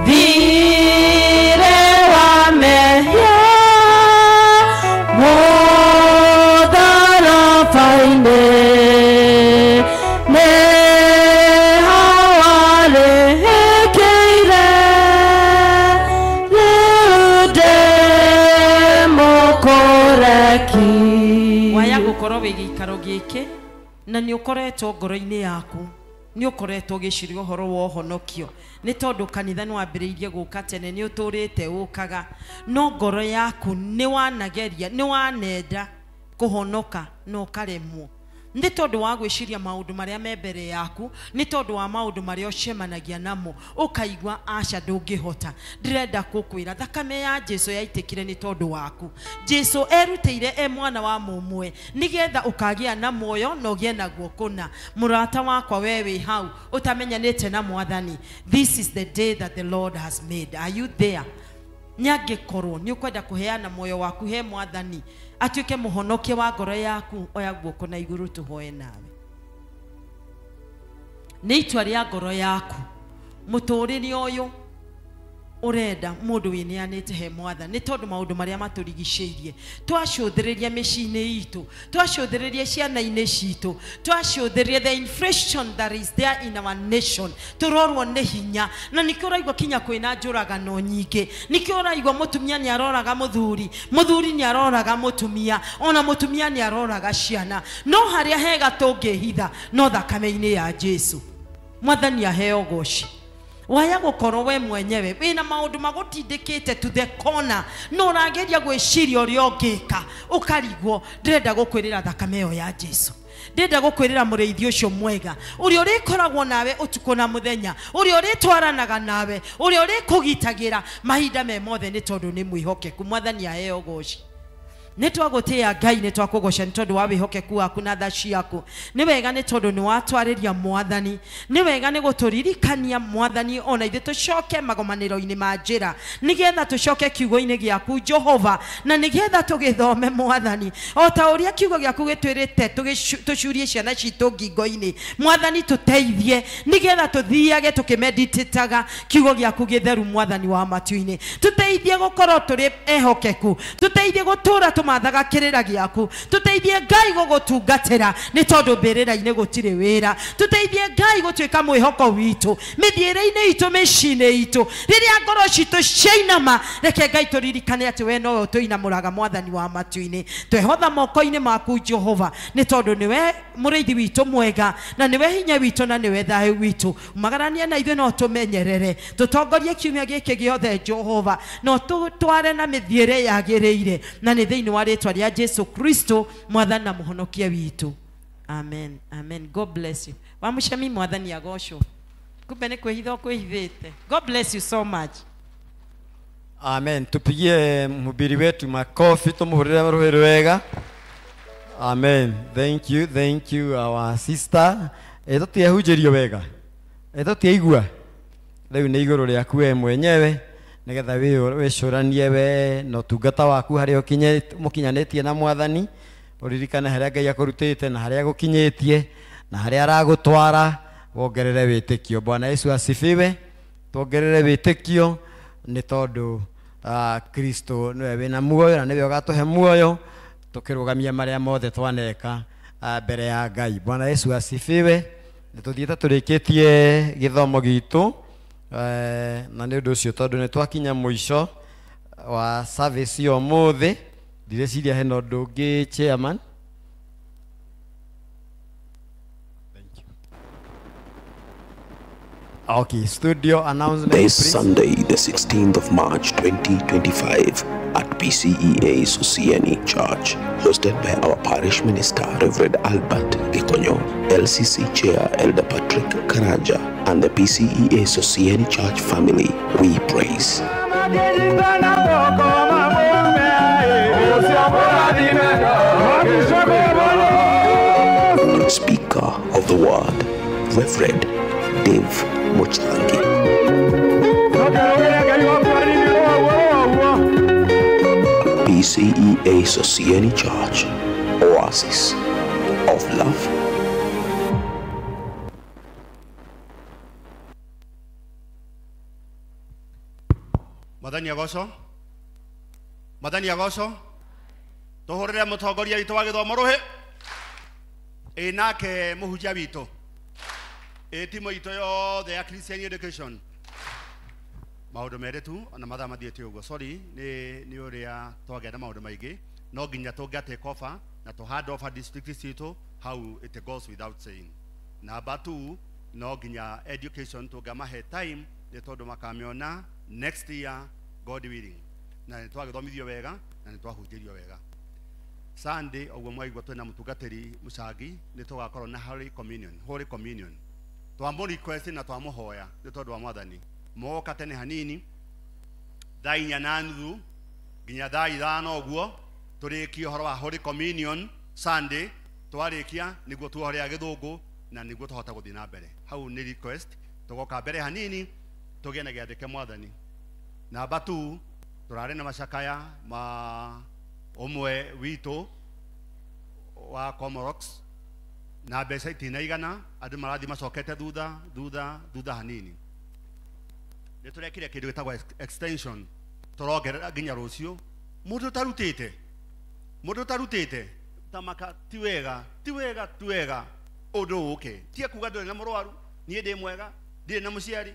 thirĩ wa mehia mũtharaba-inĩ nĩho warĩkĩire rĩu ndĩ mũkũreki.
Waya gũkorwo wĩ gĩikaro gĩkĩ na nĩ ũkoretwo ngoro-inĩ yaku nĩ ũkoretwo ũgĩciria ũhoro wa ũhonokio nĩ tondũ kanitha nĩ wambĩrĩirie gũka tene nĩ ũtũrĩte ũkaga no ngoro yaku nĩ wanageria nĩ wanenda kũhonoka na ũkaremwo nĩ tondũ wa gwĩciria maũndũ marĩa me mbere yaku nĩ tondũ wa maũndũ marĩa ũcemanagia namo ũkaigua aca ndũngĩhota. Ndĩrenda gũkwĩra thakame ya Jesu yaitĩkire nĩ tondũ waku. Jesu erutĩire e mwana wa mũmwe nĩgetha ũkagĩa na muoyo na ũgĩe naguo kũna. Mũrata wakwa we wĩ hau ũtamenyanĩte na Mwathani, this is the day that the Lord has made. Are you there? Nĩangĩkorwo nĩ ũkwenda kũheana muoyo waku he Mwathani atuĩke mũhonokia wa ngoro yaku, oya guoko na igũrũ tũhoe nawe. Nĩ itua rĩa ngoro yaku mũtũrĩre ũyũ ũrenda mũndũ wĩneanĩte he Mwathani nĩ tondũ maũndũ marĩa matũrigicĩirie twacũthĩrĩria mĩciĩ-inĩ itũ, twacũthĩrĩria ciana-inĩ citũ, twacũthĩrĩria the inflation that is there in our nation, tũrorwo nĩ hinya na nĩkĩo ũraigua kinya kwĩna njũragano nyingĩ, nĩkĩo ũraigua mũtumia nĩ aroraga mũthuri, mũthuri nĩ aroraga mũtumia, ona mũtumia nĩ aroraga ciana. No harĩa hega tũngĩhitha no thakame-inĩ ya Jesu. Mwathani aheo goci. Waya gũkorwo we mwenyewe wĩna maũndũ magũtindĩkĩte to the corner no ũrageria gwĩciria ũrĩa ũngĩka ũkarigwo. Ndĩrenda gũkwĩrĩra thakame ĩyo ya Jesu, ndĩrenda gũkwĩrĩra mũrĩithi ũcio mwega ũrĩa ũrĩkoragwo nawe ũtukũ na mũthenya, ũrĩa ũrĩtwaranaga nawe, ũrĩa ũrĩkũgitagĩra mahinda me mothe nĩ tondũ nĩ mwĩhokeku. Mwathani aheo goci. Nĩ twagũtĩĩa Ngai, nĩ twakũgoca nĩ tondũ wa wĩhokeku waku na tha ciaku. Nĩ wega nĩ tondũ nĩ watwarĩria Mwathani, nĩ wega nĩ gũtũririkania Mwathani ona ithuĩ tũcoke magomanĩro-inĩ ma njĩra nĩgetha tũcoke kiugo-inĩ gĩaku Jehova, na nĩgetha tũgĩthome Mwathani o ta ũrĩa kiugo gĩaku gĩtwĩrĩte tũcurie ciana citũ ngingo-inĩ. Mwathani tũteithie nĩgetha tũthiage tũkĩmeditĩtaga kiugo gĩaku gĩtheru Mwathani wa matu-inĩ. Tũteithie gũkorwo tũrĩ ehokeku, tũteithie gũtũũra tũmathaga kĩrĩra gĩaku, tũteithie Ngai gũgũtungatĩra nĩ tondũ mbĩrĩra-inĩ gũtirĩ wĩra, tũteithie Ngai gũtuĩka mwĩhoko witũ mĩthiĩre-inĩ itũ mĩciĩ-inĩ itũ. Rĩrĩa ngoro citũ ciainama, reke Ngai tũririkane atĩ we nowe ũtũinamũraga Mwathani wa matu-inĩ. Twehotha moko-inĩ maku Jehova nĩ tondũ nĩwe mũrĩithi witũ mwega na nĩwe hinya witũ na nĩwe thayũ witũ. Umagaranie na ithuĩ no tũmenyerere, tũtongorie kiumia gĩkĩ gĩothe Jehova, no tũtware na mĩthiĩre yagĩrĩire, na nĩ thĩinĩ wa rĩtwa rĩa Jesu Kristo Mwathani na mũhonokia witũ. Amen, amen. God bless you. Wamucemi Mwathani agocwo. Kumbe nĩ kwĩhitha ũkwĩhithĩte. God bless you so much.
Amen. Tupigie mhubiri wetu makofi, tumuhurire ruhi rwega. Amen. Thank you, thank you our sister. Tũtiehunjĩrio wega, tũtiaigua. Rĩu nĩ igũrũ rĩaku we mwenyewe nĩgetha wĩcũranie we na ũtungata waku harĩa mũkinyanĩtie na Mwathani, ũririkane harĩa Ngai akũrutĩte na harĩa agũkinyĩtie na harĩa aragũtwara, wongerere wĩtĩkio. Bwana Yesu asifiwe. Tuongerere wĩtĩkio nĩ tondũ Kristo nĩwe wĩna muoyo na nĩwe ũgatũhe muoyo tũkĩrũgamia marĩa mothe twaneka mbere ya Ngai. Bwana Yesu asifiwe. Nĩ tũthiĩte tũrĩkĩtie gĩthomo gitũ na nĩ ũndũ ũcio tondũ nĩ twakinya mũico wa service ya ũmũthĩ, ndireciria hena ũndũ ũngĩ chairman. Thank you. Okay, studio announcement.
This Sunday, the 16th of March 2025 at PCEA Sosiani Church, hosted by our parish minister, Reverend Albert Gikonyo, LCC Chair Elder Patrick Karanja, and the PCEA Sosiani Church family. We praise. Speaker of the Word, Reverend Dave Muchangi. PCEA Sosiani Church, Oasis of Love.
Mwathani agocwo, Mwathani agocwo, tuhurire mutongoria witũ wa gĩthomo rũhĩ, ĩ nake mũhunjia witũ, ĩ timu itũ yothe ya Christian Education. Maũndũ merĩ tu ona mathaa mathiĩte ũguo, sorry nĩ ũrĩa twagĩa na maũndũ maingĩ, no nginya tũngĩa take over na tũ hand over district citũ hau, it goes without saying. Number 2, no nginya education tũngĩamahe time nĩ tondũ makamĩona next year God willing, na nĩ twagĩthomithio wega na nĩ twahunjĩrio wega. Sunday ũguo mwaigua twĩna mũtungatĩri Mũcangi, nĩ tũgakorwo na Holy Communion, Holy Communion. Twamũ request na twamũhoya nĩ tondũ wa Mwathani moka tene hanini thaa 4:30 nginya thaa 5 ũguo tũrĩkie ũhoro wa Holy Communion Sunday. Twarĩkia nĩguo tuohorea gĩthũngũ na nĩguo tũhote gũthiĩ na mbere. Hau nĩ request, tũgoka mbere hanini tũgĩe na gĩathĩ kĩa Mwathani. Namba 2, tũrarĩ na macakaya ma ũmwe witũ wa Comorox na mbeca itinaigana, andũ marathiĩ macokete thutha thutha thutha hanini. Nĩ tũrekire kĩndũ gĩtagwo extension, tũrongerera nginya rũciũ. Mũndũ ũtarutĩte, mũndũ ũtarutĩte tamaka, ti wega, ti wega, ti wega ũndũ ũke. Ti kuga ndũrĩ na mũrwaru, niĩ ndĩ mwega, ndirĩ na mũciari,